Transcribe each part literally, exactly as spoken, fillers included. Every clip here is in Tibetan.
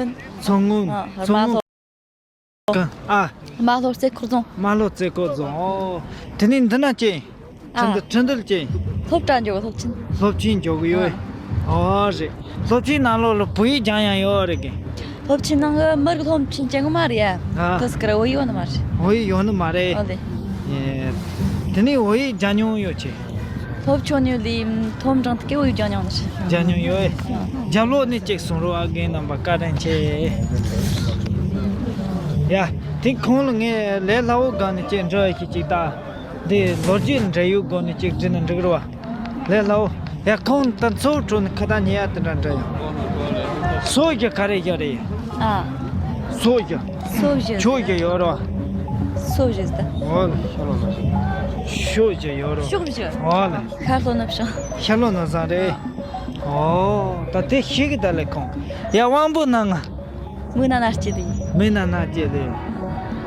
མཚོ་སྔོན། ཨ། མཚོ་སྔོན། རྨ་ལྷོ། ཨ། རྨ་ལྷོ་རྩེ་འཁོར་རྫོང་། རྨ་ལྷོ་རྩེ་འཁོར་རྫོང་། ཨོ། དེ་ནས་འདི་ན་ཅི། ཁྲིན་ཏུ། ཨ། ཁྲིན་ཏུ་ཅི། སློབ་གྲྭ་འགྱོ་གི། སློབ་ཆེན། སློབ་ཆེན་འགྱོ་གི་ཡོད། ཨ། ཨོ་རེད། སློབ་ཆེན་ནང་ལོགས་ལ་བོད་ཡིག་སྦྱང་ཡག་ཡོད་རེད་གི། སློབ་ཆེན་ནང་གི་མི་རིགས་སློབ་ཆེན་ཅན་གི་མ་རེད་ཡ། ཨ། དེ་སྐར་བོད་ཡིག་ཡོད་ནི་མ་རེད། བོད་ཡིག་ཡོད་ནི་མ་རེད། ཨོ་ལེ། ཨེ། དེ་ནས་བོད་ཡིག་སྦྱང་མྱོང་ཡོད་ཆེ། སློབ་ཆུང་ནས་ལས་མཐོ་འབྲིང་དུ་སྐད་བོད་ཡིག་སྦྱང་མྱོང་ནི། སྦྱང་མྱོང་ཡོད། ཨ། རྒྱབ་ལོགས་ནས་ཅིག་གསུང་རོགས་ཨ། རྒན་རྣམ་པ་བཀའ་དྲིན་ཆེ། ཡ། དེ་ཁོང་ལ་ངས་ལས་སླ་བོ་སྒང་ནས་ཅིག་འདྲི་བ་ཞིག་ཅིག་ད། འདི་ལོ་རྒྱུས་འབྲེལ་ཡོད་སྒོ་ནས་ཅིག་འདྲི་ན་འགྲིག་རེད་བ། ལས་སླ་བོ། ཡ། ཁོང་ད་མཚོ་ཁྲོད་ནས་ཁ་བརྡ་ཉན་ཡ་དེ་འདྲ་འདྲ་ཡོད། སོ་བཞི་ག་རེ་བཞི་རེད། ཨ། སོ་བཞི། སོ་བཞི། ཆུ་བཞི་ཡོད་རེད་བ། སོ་བཞི་ཟེར་ད། འོ་ལེ། ཆུ་བཞི་ཡོད་རེད། ཕྱོགས་བཞི། འོ་ལེ། ཤར་ལྷོ་ནུབ་བྱང་། ཤར་ལྷོ་ནུབ་བྱང་རེད། ཨོ། ད་དེ་ཤེས་གི་ད་ལེ་ཁོང་། ཡ། དབང་པོ་སྣ་ལྔ། མིག་སྣ་སྣ་བརྒྱད་དེ། མིག་སྣ་སྣ་བརྒྱད་དེ།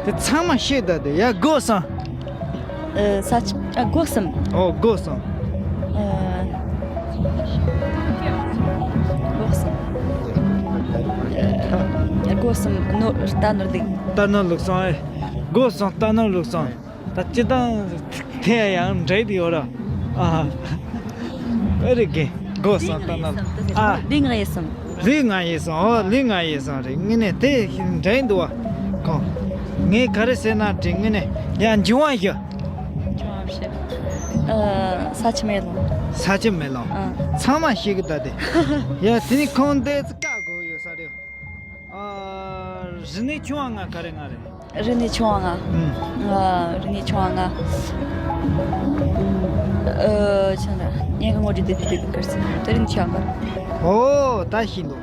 དེ་ཚང་མ་ཤེས་ད་དེ། ཡ། སྒོ་གསུམ། ཨ། ས་ཆ། ཨ། སྒོ་གསུམ། ཨོ། སྒོ་གསུམ། ཨ། སྒོ་གསུམ། ཨ། སྒོ་གསུམ་ནོར། རྟ་ནོར་ལུག། རྟ་ནོར་ལུག་གསུམ། ཨེ། སྒོ་གསུམ་རྟ་ནོར་ལུག་གསུམ། ད་སྤྱིར་བཏང་དེ་ཡང་འདྲེས་དེ་ཡོད་ར། ཨ། ཨེ་རེད་གི། སྒོ་གསུམ་རྟ་ནོར། ཨ། ལུས་ངག་ཡིད་གསུམ། ལུས་ངག་ཡིད་གསུམ། ཨོ། ལུས་ངག་ཡིད་གསུམ་རེད། དངོས་གནས་དེ་འདྲེས་འདུག་བ། ཁོང་། ངས་ག་རེ་ཟེར་ན་དྲན། དངོས་གནས་ཡ། འབྱུང་བ་བཞི། འབྱུང་བ་བཞི། ཨ། ས་ཆུ་མེ་རླུང་། ས་ཆུ་མེ་རླུང་། ཨ། ཚང་མ་ཤེས་གི་ད་དེ། ཡ། དེ་ནས་ཁོང་འདི་བཀག་དགོས་ཡོད་ས་རེད། ཨ། རིག་གནས་ཆུང་བ་ལྔ་ག་རེ་ལྔ་རེད། རིག་གནས་ཆུང་བ་ལྔ། ཨུམ། ཨ། རིག་གནས་ཆུང་བ་ལྔ། ཨ། ཆུང་ར། ཉེན་ཁ་ངོ་སྤྲོད་དེ་དེ་དེ་གར་སོང་། དེ་རིག་གནས་ཆུང་བ་ལྔ། ཨོ། ད་ཤེས་འདུག།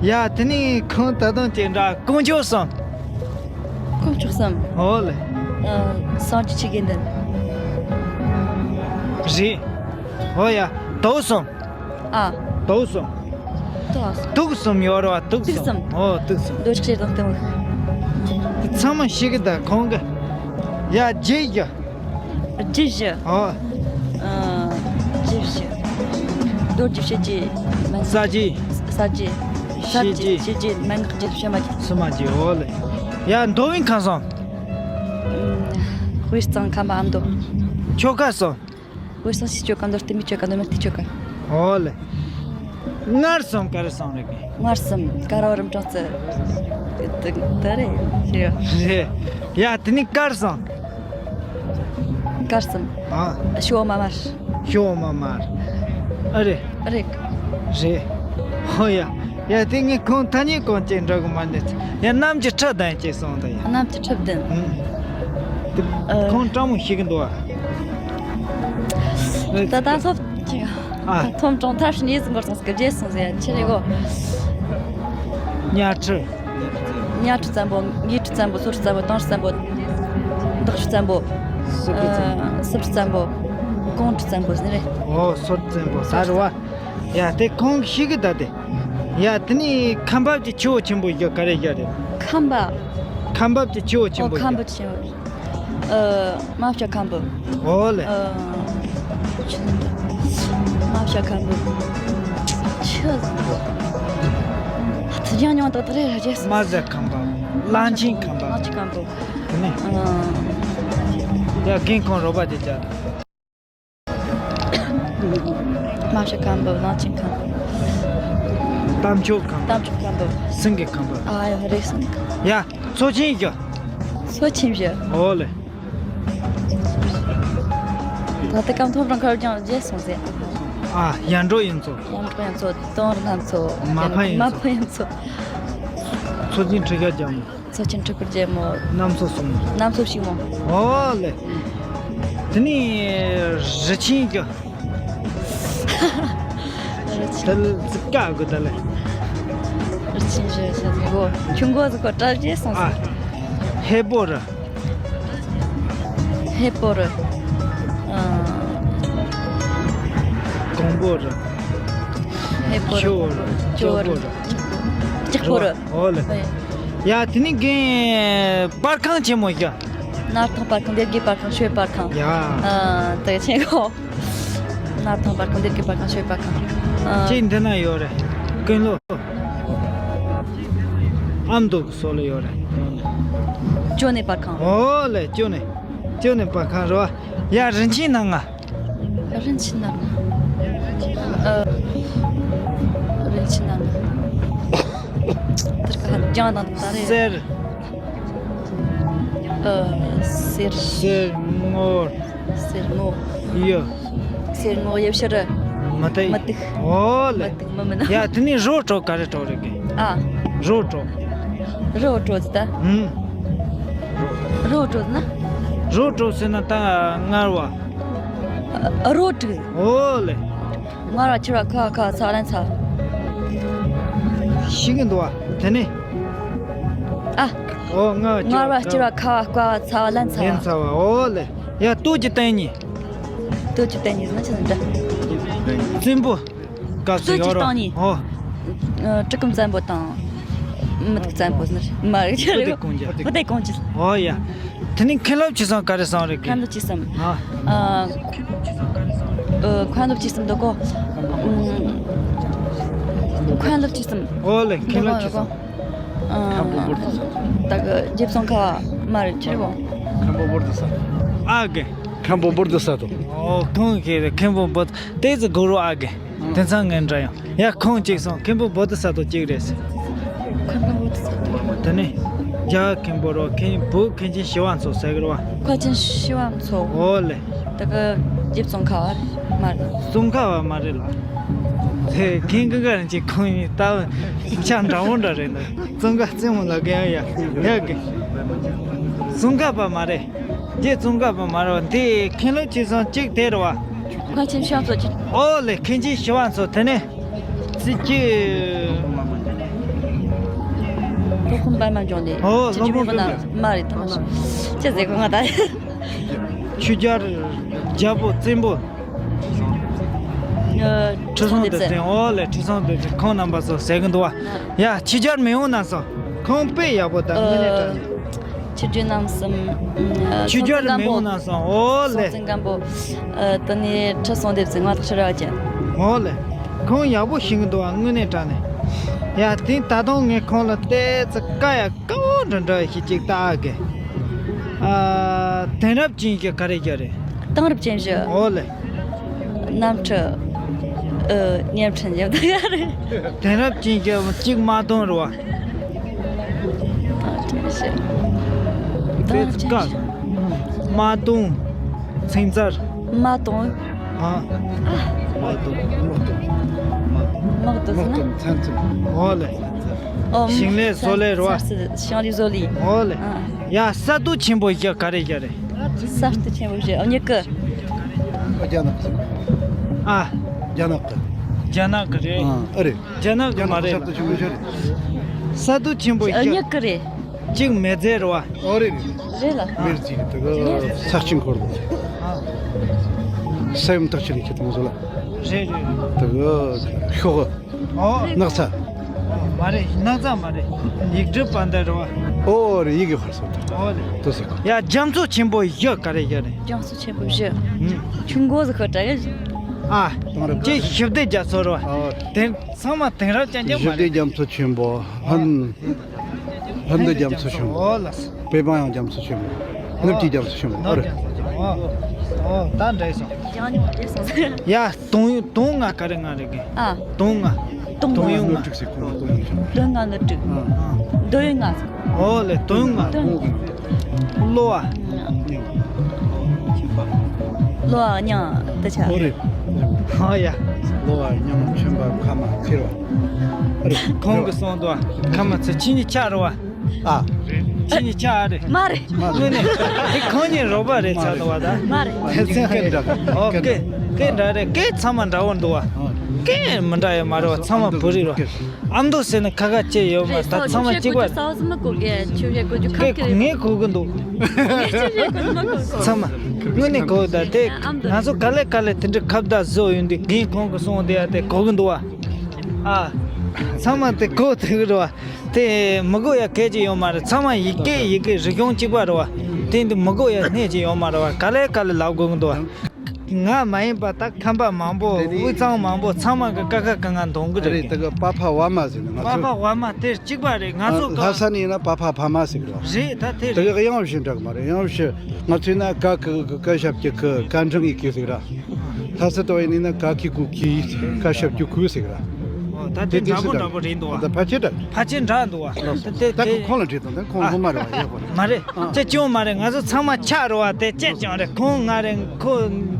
ཡ། དེ་ནས་ཁོང་ད་དུང་ཅི་འདྲ། དཀོན་མཆོག་གསུམ། དཀོན་མཆོག་གསུམ། ཨོ་ལེ། ཨ། སངས་རྒྱས་ཆོས་དགེ་འདུན། རེད། ཨོ་ཡ། དུག་གསུམ། ཨ། དུག་གསུམ། དུག་གསུམ། དུག་གསུམ་ཡོད་རེད་བ། དུག་གསུམ། དུག་གསུམ། ཨོ། དུག་གསུམ། འདོད་ཆགས་ཞེ་སྡང་གཏི་མུག། ཚང་མ་ཤེས་གི་ད་ཁོང་གི། ཡ། བརྒྱད་བཞི། བརྒྱད་བཞི། ཨོ། ཨ། བརྒྱད་བཞི། རྡོ་རྗེ། བཤད་རྗེས། མན། ས་རྗེས། ས་རྗེས། ས་བརྒྱད། བཤད་རྗེས། བཤད་རྗེས། མན་ངག་བརྒྱད། བཤད་མ་བརྒྱད། བཤད་མ་བརྒྱད། ཨོ་ལེ། ཡ། འདོད་ཡོན་ཁམས་གསུམ། ཨུམ། དབུས་གཙང་ཁམས་པ་ཨ་མདོ། ཆོལ་ཁ་གསུམ། དབུས་གཙང་གཞིས་ཆོལ་ཁ་མདོ། སྟོད་སྨད་ཆོལ་ཁ། མདོ་སྨད་སྟོད་ཆོལ་ཁ། ཨོ་ལེ། མངར་གསུམ་ག་རེ་གསུམ་རེད་གི། མངར་གསུམ། ཀ་ར་བ། རིན་སྤུངས་རྩི། དེ་དེ་རེད། རེད། ཡ། དེ་ནས་དཀར་གསུམ། དཀར་གསུམ། ཨ། ཞོ་མ་མར། ཞོ་མ་མར། ཨ་རེད། རེད། རེད། ཨོ་ཡ། ཡ། དེ་ངས་ཁོང་ཐ་སྙད་གང་ཅིག་འགྲོ་གི་མ་འདུག། ཡ། གནམ་གྱི་ཁྲི་བདུན་ཅེས་གསུངས་འདུག་ཡ། གནམ་གྱི་ཁྲི་བདུན། ཨུམ། དེ་ཨ། ཁོང་སྤྲང་མོ་ཤེས་གི་འདུག་བ། ད་ད་སློབ་ཅིག། ཨ། ཐོམ་གྲོང་ཐར་ཕྱིན་ཡིད་བཟུང་གོ་སོང་ཟེར་གི། རྗེས་སོང་ཟེར་ཡ། ཆི་རེད་གོ། གཉའ་ཁྲི། གཉའ་ཁྲི་བཙན་པོ། དངུལ་ཁྲི་བཙན་པོ། སོ་ཁྲི་བཙན་པོ། དུང་ཁྲི་བཙན་པོ། དག་ཁྲི་བཙན་པོ། སོ་ཁྲི་བཙན་པོ། ཨ། སྲིབ་ཁྲི་བཙན་པོ། གོང་ཁྲི་བཙན་པོ་ཟེར་རེད། ཨོ། སོ་ཁྲི་བཙན་པོ་ད་རེད་བ། ཡ། དེ་ཁོང་ཤེས་གི་ད་དེ། ཡ། དེ་ནས་ཁ་འབབ་ཀྱི་ཆུ་བོ་ཆེན་པོ་བཞི་ག་རེ་བཞི་རེད། ཁ་འབབ། ཁ་འབབ་ཀྱི་ཆུ་བོ་ཆེན་ཨོ། པོ་ཁ་བཞི། འབབ་ཆེན་པོ། ཨ། རྨ་བྱ་ཁ་འབབ། ཨོ་ལེ། ཨ། ཆུ་འདི། རྨ་བྱ་ཁ་འབབ། ཆུ། ཐུ་ཅང་ཉུང་ཏག་ཏག་རེད་ར། རྗེས་སུ། རྨ་བྱ་ཁ་འབབ། གླང་ཆེན་ཁ་འབབ། གླང་ཆེན་ཁ་འབབ། དེ་ནས། ཨ། ཡ། རྒན་ཁོང་རོགས་པ་དེ་བྱ། རྨ་བྱ་ཁ་འབབ། གླང་ཆེན་ཁ་འབབ། རྟ་མཆོག་ཁ་འབབ། རྟ་མཆོག་ཁ་འབབ། སེང་གེ་ཁ་འབབ། ཨ་ཡོ། རེད། སེང་གེ། ཡ། མཚོ་ཆེན་བཞི། མཚོ་ཆེན་བཞི། ཨོ་ལེ། ད་ལྟ་སྐམ་ཐོབ་རང་ཁར་ཀྱང་རྗེས་སོང་ཟེར། ཨ། ཡར་འབྲོག་གཡུ་མཚོ། ཡར་འབྲོག་གཡུ་མཚོ། དུང་རི་ལྷ་མཚོ། མ་ཕམ་གཡུ་མཚོ། མ་ཕམ་གཡུ་མཚོ། མཚོ་ཆེན་ཁྲི་ཀ་རྒྱལ་མོ། མཚོ་ཆེན་ཁྲི་ཀ་རྒྱལ་མོ། གནམ་མཚོ་སྲིན་མོ། གནམ་མཚོ་སྲིན་མོ། ཨོ་ལེ། དེ་ནས་རི་ཆེན་བཞི། རི་ཆེན། དེ་ལ་ཙི་ཀ་དགོས་ད་ལེ། རི་ཆེན་བཞི་ཟེར་གོ། ཆུ་འགོ་ཟེར་གོ། གྲ་རྗེས་སོང་ཟེར། ཨ། ཧས་པོ་རི། ཧས་པོ་རི། ཨ། ཀོང་པོ་རི། ཧས་པོ་རི། ཆུ་བོ་རི། ཆུ་བོ་རི། ལྕགས་པོ་རི། ལྕགས་པོ་རི། ཨོ་ལེ། ཨེ། ཡ། དེ་ནས་རྒན་པར་ཁང་ཆེན་མོ་བཞི། སྣར་ཐང་པར་ཁང་། སྡེ་དགེ་པར་ཁང་། ཆོས་པར་ཁང་། ཡ། ཨ། དེ་ཆེན་གོ། སྣར་ཐང་པར་ཁང་། སྡེ་དགེ་པར་ཁང་། ཆོས་པར་ཁང་། ཨ། ཅིག་འདི་ན་ཡོད་རེད། ཀུན་ལོ། ཨ་མདོ་གི་སོག་ལེ་ཡོད་རེད། ཅོ་ནེ་པར་ཁང་། ཨོ་ལེ། ཅོ་ནེ། ཅོ་ནེ་པར་ཁང་རེད་བ། ཡ། རིན་ཆེན་སྣ་ལྔ། རིན་ཆེན་སྣ་ལྔ། ཨ། རིན་ཆེན་སྣ་ལྔ། དེར་ཁ་ལྗང་དང་ད་རེད། གསེར། ཨ། གསེར། གསེར་དངུལ། གསེར་དངུལ། གཡུ། གསེར་དངུལ་གཡུ་བྱུ་རུ། མུ་ཏིག་མུ་ཏིག་ཨོ་ལེ། མུ་ཏིག་མུ་མེན་ན། ཡ། དེ་ནས་རོ་བྲོ་ག་རེ་བྲོ་རེད་གི། ཨ། རོ་བྲོ། རོ་བྲོ་ཟེར་ད། ཨུམ། རོ་བྲོ་ཟེར་ན། རོ་བྲོ་ཟེར་ན་ད་མངར་བ། ཨ། རོ་དྲུག་ཨོ་ལེ། མངར་བ་སྐྱུར་བ་ཁ་བ་ཁ་བ་ཚ་བ་ལན་ཚ་བ། ཤེས་ཀྱི་འདུག་བ། དེ་ནས། ཨ། ཨོ། མངར་བ་སྐྱུར་བ་ཁ་བ་བསྐ་བ་ཚ་བ་ལན་ཚ་བ། ལན་ཚ་བ། ཨོ་ལེ། ཡ། སྟོད་ཀྱི་སྟེང་གཉིས། སྟོད་ཀྱི་སྟེང་གཉིས་ཟེར་ན་ཆི་ཟིག་རེད། བཙན་པོ། སྐབས་སུ་སྟོད་ཀྱི་ཡོད་རོ། སྟེང་གཉིས། ཨོ། ཨ། གྲི་གུམ་བཙན་པོ་དང་། མུ་ཏིག་བཙན་པོ་ཟེར་ན་མ་རེད། ཆི་རེད། བུ་ཏིག་གོང་ཇ། བུ་ཏིག་གོང་ཇ། ཨོ་ཡ། དེ་ནས་མཁན་སློབ་ཆོས་གསུམ་ག་རེ་གསུངས་རེད་གི། མཁན་སློབ་ཆོས་གསུམ། ཨ། ཨ། ཨ། མཁན་སློབ་ཆོས་གསུམ་འདུག་གོ། ཨུམ། མཁན་སློབ་ཆོས་གསུམ། ཨོ་ལེ། མཁན་སློབ་ཆོས་གསུམ། ཨ། ད་གི་རྗེ་ཙོང་ཁ་པ་མ་རེད། ཆི་རེད་བོ། མཁན་པོ་བོ་དྷི་ས་ཏྭ། ཨ་གི། མཁན་པོ་བོ་དྷི་ས་ཏྭ། ཨོ། ཁོང་གི་རེད། མཁན་པོ་བོ་དྷི། དེ་ཚོ་གུ་རུ་ཨ་གི། དེང་སང་ངས་འདྲ་ཡང་། ཡ། ཁོང་གཅིག་སོང་། མཁན་པོ་བོ་དྷི་ས་ཏྭ་གཅིག་རེད། མཁན་པོ་བོ་དྷི་ས་ཏྭ། དེ་ནས་རྒྱལ་བ་མཁན་པོ་རོ། མཁན་བོད་མཁན་ཆེན་ཞི་བ་འཚོ་ཟེར་གི་རེད་བ། མཁན་ཆེན་ཞི་བ་འཚོ། ཨོ་ལེ། ད་གི་རྗེ་ཙོང་ཁ་པ་མ་རེད། ཙོང་ཁ་པ་མ་རེད་ལ། དེ་མཁན་ཀུན་དགའ་རིན་ཆེན་ཁོང་གཉིས་ལྟ་བུ་ཆ་འདྲ་བོ་འདྲ་རེད་འདུག་ཙོང་ཁ་རྩེ་མོ་ལ་གན་ཡ་ཡ་གི། ཙོང་ཁ་པ་མ་རེད། རྗེ་ཙོང་ཁ་པ་མ་རེད་བ། འདི་མཁན་སློབ་ཆོས་གསུམ་གཅིག་དེ་རེད་བ། མཁན་ཆེན་ཞི་བ་འཚོ་གཅིག་ཨོ་ལེ། མཁན་ཆེན་ཞི་བ་འཚོ། དེ་ནས་ཚིག་གཅིག་སློབ་དཔོན་པདྨ་འབྱུང་གནས། ཨོ། སློབ་དཔོན་པདྨ། མ་རེད། ཐོག་མ་ཅི་ཟེར་གོ་ང་ད། ཆོས་རྒྱལ་རྒྱལ་པོ་བཙན་པོ། ཨ། ཁྲི་སྲོང་ལྡེ་བཙན། ཨོ་ལེ། ཁྲི་སྲོང་ལྡེ་བཙན། ཁོང་རྣམ་པ་ཚོ་ཟེར་གི་འདུག་བ། ཡ། ཆོས་རྒྱལ་མེས་དབོན་རྣམ་གསུམ། ཁོང་དཔེ་ཡག་པོ་དང་དངོས་གནས་དྲང་གནས། ཆོས་རྒྱལ་རྣམ་གསུམ། ཨ། ཆོས་རྒྱལ་མེས་དབོན་རྣམ་གསུམ། ཨོ་ལེ། སྲོང་བཙན་སྒམ་པོ། ཨ། དེ་ནས་ཁྲི་སྲོང་ལྡེ་བཙན། ང་ཐག་ཆོད་ར་བ་ཅན། ཨོ་ལེ། ཁོང་ཡག་པོ་ཤེས་གི་འདུག་བ། དངོས་གནས་དྲང་གནས། ཡ། དེ་ད་དུང་ངས་ཁོང་ལ་ཏོག་ཙམ་བཀའ་ཡ་དཀའ་བོ་འདྲ་འདྲ་ཞིག་ཅིག་བཏགས་གི། ཨ། དེང་རབས་ཅན་བཞི་ག་རེ་བཞི་རེད། དེང་རབས་ཅན་བཞི། ཨོ་ལེ། གནམ་གྲུ། ཨ། བརྙན་འཕྲིན་རྒྱབ་ད་ག་རེད། དེང་རབས་ཅན་བཞི་གཅིག་དམག་དོན་རེད་བ། དེང་རབས་ཅན་བཞི། དེང་རབས་ཅན་བཞི། དམག་དོན། ཚན་རྩལ། དམག་དོན། ཨ། དམག་དོན། དམག་དོན། དམག་དོན་ཟེར་ན། དམག་དོན་ཚན་རྩལ། ཨོ་ལེ། ཨོ། ཞིང་ལས་བཟོ་ལས་རེད་བ། ཚན་རྩལ། ཞིང་ལས་བཟོ་ལས། ཨོ་ལེ། ཨ། ཡ། ས་སྟོད་ཆེན་པོ་བཞི་ག་རེ་བཞི་རེད། ས་སྟོད་ཆེན་པོ་བཞི། ཨ། མྱུ་གུ། རྒྱ་ནག་གི། ཨ། རྒྱ་ནག་གི། རྒྱ་ནག་གི་རེད། ཨ། ཨ་རེད། རྒྱ་ནག་གི་མ་རེད་ལ། ས་སྟོད་ཆེན་པོ་བཞི། མྱུ་གུ་རེད། གཅིག་མེ་རྫས་རེད་བ། ཨོ་རེད་རེད། རེད་ལ། མེ་རྫས་དེ་ག་ས་ཆེན་འཁོར་ལོ། ཨ། ས་ཡོམ་ཐག་ཆོད་ནས་ཁྱེད་དང་བཟོ་ལ། རེད་རེད། དེ་ག་ཤོག་ག་ཨོ། སྣག་ཚ། མ་རེད། སྣག་ཚ་མ་རེད། ཡིག་འབྲུ་པ་འདི་རེད་བ། ཨོ་རེད། ཡི་གེ་ཕར་སོང་། ཨོ་རེད། དེ་ཟེར་གོ། ཡ། རྒྱ་མཚོ་ཆེན་པོ་བཞི་ག་རེ་བཞི་རེད། རྒྱ་མཚོ་ཆེན་པོ་བཞི། ཨུམ། ཆུ་མགོ་ཟེར་ཁོ་ད་ཡ། ཨ། དེང་རབས་ཅན། ཅི་ཞི་བདེ་རྒྱ་མཚོ་རེད་བ། ཨོ། དེ་ཚང་མ་དེང་རབས་ཅན་ཅན་མ་རེད། ཞི་བདེ་རྒྱ་མཚོ་ཆེན་པོ། ཧན། ཧན་དི་རྒྱ་མཚོ་ཆེན་པོ། ཨོ་ལགས། པེ་པང་ཡང་རྒྱ་མཚོ་ཆེན་པོ། ནུབ་ཀྱི་རྒྱ་མཚོ་ཆེན་པོ། ཨོ་རེད། ཨོ། ཨོ། ད་འདྲ་སོང་། ཡང་ཉུང་བ་སོང་། ཡ། དོན་དོན་ལྔ་ག་རེ་ལྔ་རེད་གི། ཨ། དོན་ལྔ། དོན་ལྔ། དོན་ཡོད་ལྔ། ནོར་དྲུག་ཟེར་ཁོ་ན་དོན་ཡོད་ལྔ། དོན་ལྔ་ནོར་དྲུག་ཨ། འདོད་ཡོན་ལྔ་ཟེར། ཨོ་ལེ། དོན་ལྔ། དོན་ལྔ། གློ་བ། གློ་བ་གཉིས་དེ་ཆ། ཨོ་རེད། ཨོ་ཡ། གློ་བ་གཉིས། མཆིན་པ། མཁལ་མ། མཁེར་བ། ཁོང་གིས་གསུངས་འདུག་བ། མཁལ་མ་ཚེ་ཁྱེད་གཉིས་ཆ་རེད་བ། ཨ། ཁྱེད་གཉིས་ཆ་རེད། མ་རེད། དངོས་གནས་དེ་ཁོང་གཉིས་རོགས་པ་རེད་ཆགས་འདུག་བ་ད། མ་རེད། ཨོ། སྐད་འདྲ་རེད། སྐད་ཚང་མ་འདྲ་བོ་འདུག་བ། སྐད་མི་འདྲ་ཡོད་མ་རེད་བ། ཚང་མ་བོད་རིགས་རེད། ཨ་མདོ་ཟེར་ན་ཁ་ཁ་ཅིག་ཡོད་མ་རེད། ད་ཚང་མ་གཅིག་པ་རེད། ངས་གོ་གི་འདུག་ཚང་མ་དངོས་གནས་གོ་གི། ད་དེ་ང་ཚོ་ག་ལེ་ག་ལེ་དེ་འདྲ་ཁ་བརྡ་བཟོ་ཡོང་དུས་རྒན་ཁོང་གིས་གསུངས་དེ་ཡ་དེ་གོ་གི་འདུག་བ། ཨ། ཚང་མ་དེ་གོ་ཐུབ་ཀྱི་རེད་བ། དེ་མི་གོ་ཡ་སྐད་ཅིག་ཡོད་མ་རེད། ཚང་མ་ཡི་གེ་ཡི་གེ་རིག་གཞུང་གཅིག་པ་རེད་བ། དེ་འདི་མི་གོ་ཡ་སྣེ་གཅིག་ཡོད་མ་རེད་བ། ག་ལེ་ག་ལེ་ལབ་དགོས་ཀྱི་འདུག་བ། ང་མ་ཡིན་པ་ད་ཁམས་པ་མང་པོ། དེ་ནི་དབུས་གཙང་མང་པོ་ཚང་མ་གི་ཀ་ཁ་གི་ང་འདོན་གི་རེད། རེད། དེ་གི་པ་ཕ་བ་མ་ཟེར་ནི་ང་པ་ཚོ། ཕ་བ་མ་དེ་གཅིག་པ་རེད། ང་ཚོ་ལྷ་ས་ནས་ཡིན་ན་པ་ཕ་བ་མ་ཟེར་གི་རེད། རེད། ད་དེ་དེ་གི་དབྱངས་བཞི་འདྲ་གི་མ་རེད། དབྱངས་བཞི་ང་ཚོས་ན་ཀ་གི་གི་ཀ་ཞབས་ཀྱུ་ཀི། ཀ་འགྲེང་བུའི་ཀི་ཟེར་གི་ར། ལྷ་ས་དོ་ཡིན་ན་ཀ་གི་གུ་གི། ཀ་ཞབས་ཀྱུ་གུ་ཟེར་གི་ར། ཨོ། ད་དེ་དེ་འདྲ་པོ་འདྲ་པོ་རེད་འདུག་བ། ད་ཕལ་ཆེར་འདྲ། ཕལ་ཆེར་འདྲ་འདུག་བ། ད་དེ་ད་ཁོ་ཁོང་ལ་དྲིས་དང་། ད་ཁོང་སློབ་མ་རེད་བ། ཡག་པོ་རེད། མ་རེད། ཨ། ཅི་ཅུང་མ་རེད། ང་ཚོ་ཚང་མ་ཆ་རེད་བ། དེ་ཅི་ཅུང་རེད། ཁོང་ང་རེད། ཁོ་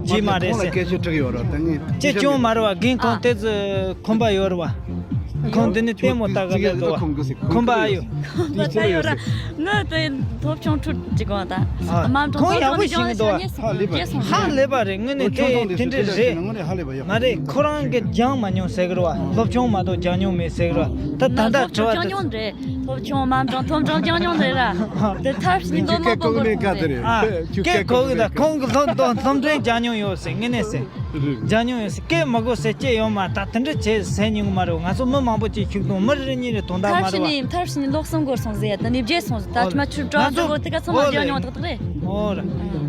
ཇི་མ་རེད་ཟེར། ཁོང་ལ་སྐད་ཆ་དྲིས་ཡོད་ར། ད་ངས་ཅི་ཅུང་མ་རེད་བ། རྒན་ཁོང་དེ་ཚོ་ཁོམ་པ་ཡོད་རེད་བ། ཁོང་དེ་ནི་ལྟད་མོ་ལྟ་ག་སླེབས་འདུག་བ། ཁོམ་པ་ཨ་ཡོད། ད་ཡོད་ར། ང་དེ་སློབ་ཆུང་ཁྲུད་ཅིག་གོ་ད། ཨ། མ་འགྲོ་ཁོང་ཡག་པོ་ཤེས་ཀྱི་འདུག་བ། ཧ་ལས་པ་རེད། དངོས་གནས་དེ་དེ་འདྲ་རེད། དངོས་གནས་ཧ་ལས་པ་ཡག་པོ། མ་རེད། ཁོ་རང་གི་སྦྱང་མ་མྱོང་ཟེར་གི་རེད་བ། སློབ་ཆུང་མ་གཏོགས་སྦྱང་མྱོང་མེད་ཟེར་གི་རེད་བ། ད་ད་ལྟ་དྲི་བ་དེ། སློབ་ཆུང་མ་འགྲོ། སློབ་འབྲིང་སྦྱང་མྱོང་རེད་ར། དེ་ཐབས་ཤིག་འདོན་ན་འདོན་ཐུབ་ཟེར། ཨ། སྐད་གོ་གི་ད། ཁོང་གི་སློབ་སློབ་སློབ་འབྲིང་སྦྱང་མྱོང་ཡོད་ཟེར། དངོས་གནས་ཟེར། སྦྱང་མྱོང་ཡོད་ཟེར། སྐད་མ་གོ་ཟེར་སྐད་ཡོད་མ། ད་དེ་འདྲ་བྱས་ཟེར་མྱོང་གི་མ་རེད། ང་ཚོ་མི་མང་པོ་ཅིག་ཤུགས་གཏོང་། མི་རེ་གཉིས་རེ་དོན་དག་མ་རེད་བ། ཐབས་ཤིག་ནི་ཐབས་ཤིག་ནི་ལོག་སོང་དགོས་སོང་ཟེར། ད་ནི་བརྗེད་སོང་ཟེར། ད་ཅི་མ་ཁྱོད་དྲག་ཅིག་གོ། དེ་ག་ཚང་མ་སྦྱང་མྱོང་ཏག་ཏག་རེད། ཨོ་ར།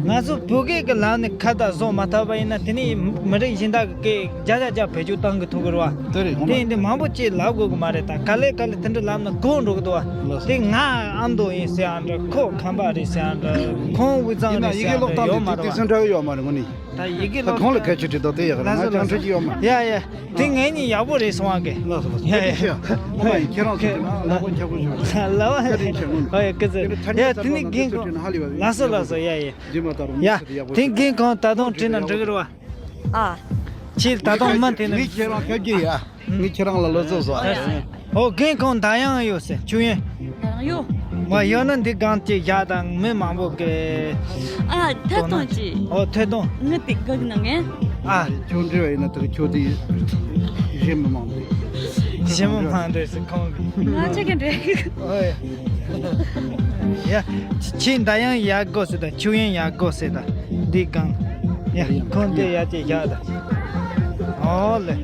ང་ཚོ་བོད་སྐད་ཀྱི་ལམ་ནས་ཁ་བརྡ་བཟོ་མ་ཐུབ་པ་ཡིན་ན། དེ་ནི་མི་རིགས་གཞན་དག་གི་སྐད་བརྒྱ་ཆ་བརྒྱ་བེད་སྤྱོད་གཏང་གི་ཐུབ་ཀྱི་རེད་བ། དེ་རེད། དེ་ཡིན་དུས་མང་པོ་ཅིག་ལབ་དགོས་ཀྱི་མ་རེད། ད་ག་ལེ་ག་ལེ་དེ་འདྲ་ལབ་ན་གོ་འགྲོ་གི་འདུག་བ། དེ་ང་ཨ་མདོ་ཡིན་ཟེར་ཡང་འདྲ། ཁོ་ཁམས་པ་རེད་ཟེར་ཡང་འདྲ། ཁོང་དབུས་གཙང་རེད་ཟེར་ཡང་འདྲ། ཡོད་མ་རེད་བ། ད་ཡི་གེ་ཀློག་སྟངས་དེ་ཏིག་ཙམ་འདྲ་གི་ཡོད་མ་རེད། དངོས་གནས། ད་ཡི་གེ་ད་ཁོང་ལ་སྐད་ཆ་དྲིས་དང་། དེ་ཡག་རེད། ང་ཅང་འདྲི་གི་ཡོད་མ། ཡ་ཡ། དེ་ངེད་གཉིས་ཡག་པོ་རེད་སོང་བ་གི། ལགས་སོ་ལགས་སོ། ཡ་ཡ། ཁྱེད་རང་ཚོ་དེ་ན་ལག་པ་ཁྱབ་པོ་ཞུ། ལག་པ། བཀའ་དྲིན་ཆེ། ངོ་། ཨོ་ཡ། སྐུ་ཚེ། ཡ་དེ་ནི་རྒན་ཁོང་། ལགས་སོ་ལགས་སོ། ཡ་ཡ། རྗེས་མ་ད་རུང་། ཡ་དེ་རྒན་ཁོང་ད་དུང་དྲིས་ན་འགྲིག་གི་རེད་བ། ཨ། ཁྱེད་ད་དུང་མ་དེ་ནི། ངས་ཁྱེད་རང་ཁ་རྒྱུ་ཡ། ངས་ཁྱེད་རང་ལ་ལོ་ཚོད་བཟོ། ཨོ་ཡ། ཨོ། རྒན་ཁོང་ད་ཡང་ཡོད་ཟེར། ཆུ་ཡོན། ད་ཡང་ཡོད། ང་ཡོད་ན་འདི་སྒང་ཅིག་བཞག་དང་། མི་མང་པོ་གི། ཨ། ཐད་གཏོང་ཅིག། ཨོ། ཐད་གཏོང་། ངི་དེ་གི་ནང་ངས། ཨ། ཁྱོད་འདྲི་བ་ཡིན་ན་ད་ཁྱོད་དེ་གཞན་མི་མང་པོ། གཞན་མི་མང་འདྲ་ཟེར་ཁོང་གི། ང་ཅག་གི་འདྲ། ཨོ་ཡ། ཡ། ཁྱེད་ད་ཡང་ཡག་དགོས་ཟེར་དང་། ཆུ་ཡོན་ཡག་དགོས་ཟེར་དང་། འདི་སྒང་། ཡ། ཁོང་དེ་ཡ་ཅིག་བཞག་དང་། ཨོ་ལེ།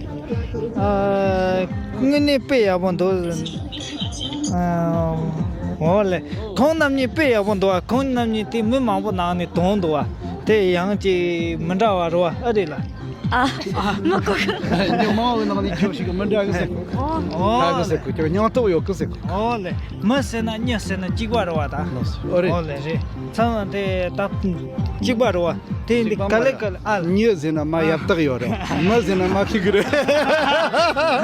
ཨ། དངོས་གནས་དཔེ་ཡག་པོ་འདུག། ཨ། འོ་ལེ། ཁོང་རྣམ་གཉིས་དཔེ་ཡག་པོ་འདུག་བ། ཁོང་རྣམ་གཉིས་དེ་མི་མང་པོ་ནང་ནས་དོན་འདུག་བ། དེ་ཡང་ཅིག་མི་འདྲ་བ་རེད་བ། ཨ་རེད་ལ། ཨ། མི་གོ་གི། མི་མང་བོའི་ནང་ནས་ཁྱོད་ཞིག་གི་མི་འདྲ་གི་ཟེར། འོ། འདྲ་གི་ཟེར་གི། ཁྱོད་སྙིང་སྟོབས་ཡོད་གི་ཟེར་གི། འོ་ལེ། མི་ཟེར་ན་མྱི་ཟེར་ན་གཅིག་པ་རེད་བ་ད། འོ་རེད། འོ་ལེ་རེད། ཚང་མ་དེ་ད་གཅིག་པ་རེད་བ། དེ་འདི་ག་ལེ་ག་ལེ། ཨ། མྱི་ཟེར་ན་མ་ཡབ་སྟེགས་ཡོད་རེད། མི་ཟེར་ན་མ་ཁི་གི་རེད།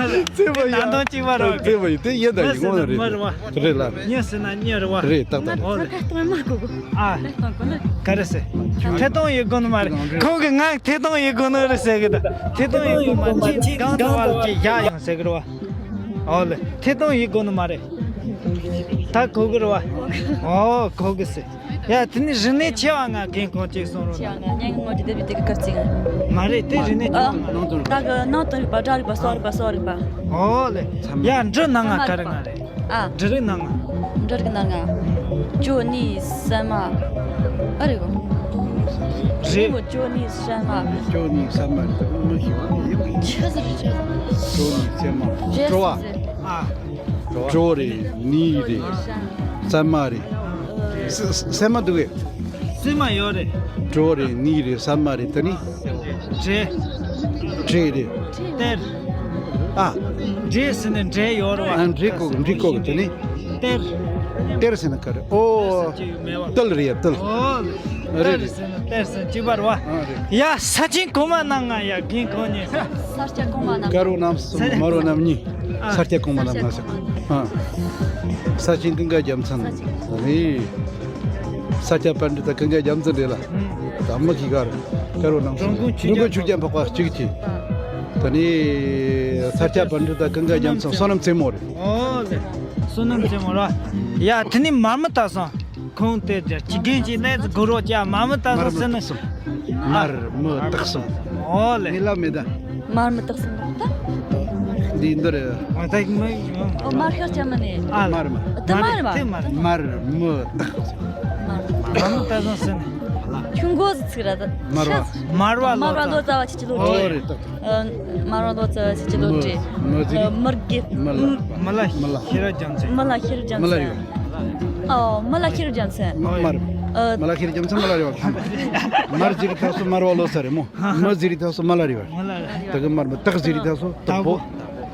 རྩེ་བ་ཡ། ད་དུང་གཅིག་པ་རེད་བ། རྩེ་བ་ཡི་དེ་ཡིན་ད། མི་ཡིན། ཟེར་ན་དངོས་རེད། མི་རེད་བ། རེད་ལ། མྱི་ཟེར་ན་མྱི་རེད་བ། རེད། ཏག་ཏག་རེད། ཐད་གཏོང་མ་གོ་གོ། ཨ། ཐད་གཏོང་གོ་ནི། ག་རེ་ཟེར། ཐད་གཏོང་ཡི་གོ་ནི་མ་རེད། ཁོང་གི་ང་ཐད་གཏོང་ཡི་གོ་ནི་རེད་ཟེར་གི་ད། ཐད་གཏོང་ཡི་གོ་མ་ཅི་གང་ཐོག་བར་གྱི་ཡ་ཡང་ཟེར་གི་རེད་བ། ཨོ་ལེ། ཐད་གཏོང་ཡི་གོ་ནི་མ་རེད། ད་གོ་གི་རེད་བ། ཨོ་གོ་གི་ཟེར། ཡ་དེ་ནི་རིག་གནས་ཆེ་བ་ང་རྒན་ཁོང་ཅིག་གསུང་རོགས་གནང་། ཆེ་བ་ང་སྙན་ངག་ངོ་དེ་དེབ་དེ་གི་སྐར་རྩིས་ང་། མ་རེད། དེ་རིག་གནས་ཆེ་བ་ང་། ད་གི་ནང་དུ་རིག་པ། སྒྲ་རིག་པ། གསོ་རིག་པ། གསོ་རིག་པ། ཨོ་ལེ། ཡ་འབྲུ་སྣ་ལྔ་ག་རེ་ང་རེད། ཨ། འབྲུ་རིགས་སྣ་ལྔ། འབྲུ་རིགས་སྣ་ལྔ། ཅོ་ནི་སྲན་མ། ཨ་རེད་གོ། རེད། ཅོ་ནི་སྲན་མ། ཅོ་ནི་སྲན་མ་རེད། མི་ཤེས་པ་ཡོད་གི། ཆི་ཟིག་རེད། ཅོ་ནི་སྲན་མ། རེད། ཅོ་བ། ཨ། ཅོ་རེད། ནི་རེད། སྲན་མ་རེད། ས་ས་སྲན་མ་འདུག་གས། སྲན་མ་ཡོད་རེད། ཅོ་རེད། ནི་རེད། སྲན་མ་རེད། དེ་ནི། འབྲས། འབྲས་རེད། གཏེར། ཨ། འབྲས་ཟེར་ནས་འབྲས་ཡོད་རེད་བ། ཨ། འབྲས་གོ་གི། འབྲས་གོ་གི། དེ་ནི། གཏེར། གཏེར་ཟེར་ན་ག་རེ། ཨོ། གཏེར་ཟེར་གྱི་ཡོད་མེད་བ། ཏིལ་རེད་ཡ། ཏིལ། ཨོ། ཨ་རེད་རེད། གཏེར་ཟེར་ན་གཏེར་ཟེར་གཅིག་པ་རེད་བ། ཨ་རེད། ཡ་ས་ཆེན་གོང་མ་རྣམ་ལྔ། ཡ་རྒན་ཁོང་གཉིས། ས་སྐྱ་གོང་མ་རྣམ། དཀར་པོ་རྣམ་གསུམ། དམར་པོ་རྣམ་གཉིས། ཨ། ས་སྐྱ་གོང་མ་རྣམ་ལྔ་ཟེར། ཨ། ས་ཆེན་ཀུན་དགའ་རྒྱལ་མཚན། ས་ཆེན། ཨ་ནི། ས་སྐྱ་པཎྜི་ཏ་ཀུན་དགའ་རྒྱལ་མཚན་རེད་ལ། ཨ། ད་མི་གི་གར། དཀར་པོ་རྣམ་གསུམ། འགྲོ་མགོན་ཆོས་རྒྱལ་འཕགས་པ་གཅིག་གིས། ད་ནི། ས་སྐྱ་པཎྜི་ཏ་ཀུན་དགའ་རྒྱལ་མཚན་བསོད་ནམས་རྩེ་མོ་རེད། ཨོ་ལེ། བསོད་ནམས་རྩེ་མོ་ར། ཡ་དེ་ནི་མར་མི་སྟག་ཚང་། ཁོང་དེ་རྒྱ་ཅི་རྒན་ཅི་ནས་གུ་རོ་ཅ་མར་མི་སྟག་ཚང་ཟེར་ནི། མར་མི་སྟག་ཚང་། ཨོ་ལེ། ངས་ལབ་མེད་ད། མར་མི་སྟག་ཚང་ད། འདི་འདི་རེད། ཨ་ད་མི། ཨོ་མར་ཤོག་ཅ་མི་ནི། ཨ། མར་མི། དེ་མར་མི། དེ་མར་མི། མར་མི་སྟག་ཚང་། མར་མི་སྟག་ཚང་ཟེར་ནི། ཆུང་གོ་ཟིག་ར་ད། མར་བ། མར་བ་ལོ་ཙཱ། མར་བ་ལོ་ཙཱ་བ་ཆི་ཆི་ལོ་ཏྲི། ཨོ་རེད་ད། ཨ། མར་བ་ལོ་ཙཱ་བ་ཆི་ཆི་ལོ་ཏྲི། མི་ཟིག། ཨ། མར་གི། མི་ལ། མི་ལ་ཤེས་རབ་རྒྱལ་མཚན། མི་ལ་ཤེས་རབ་རྒྱལ་མཚན། མི་ལ་ཡོད། ཨོ། མི་ལ་ཤེས་རབ་རྒྱལ་མཚན། མར། ཨ། མ་ལ་ཁེར་རྒྱུ་མཚན་མ་ལ་རེ་བ། མར་ཟེར་ཐག་སོ་མར་བ་ལོ་ས་རེ་མོ། མ་ཟེར་ཐག་སོ་མ་ལ་རེ་བ། མ་ལ་རེ། ད་གི་མར་མ་སྟག་ཟེར་ཐག་སོ་སྟག་པོ།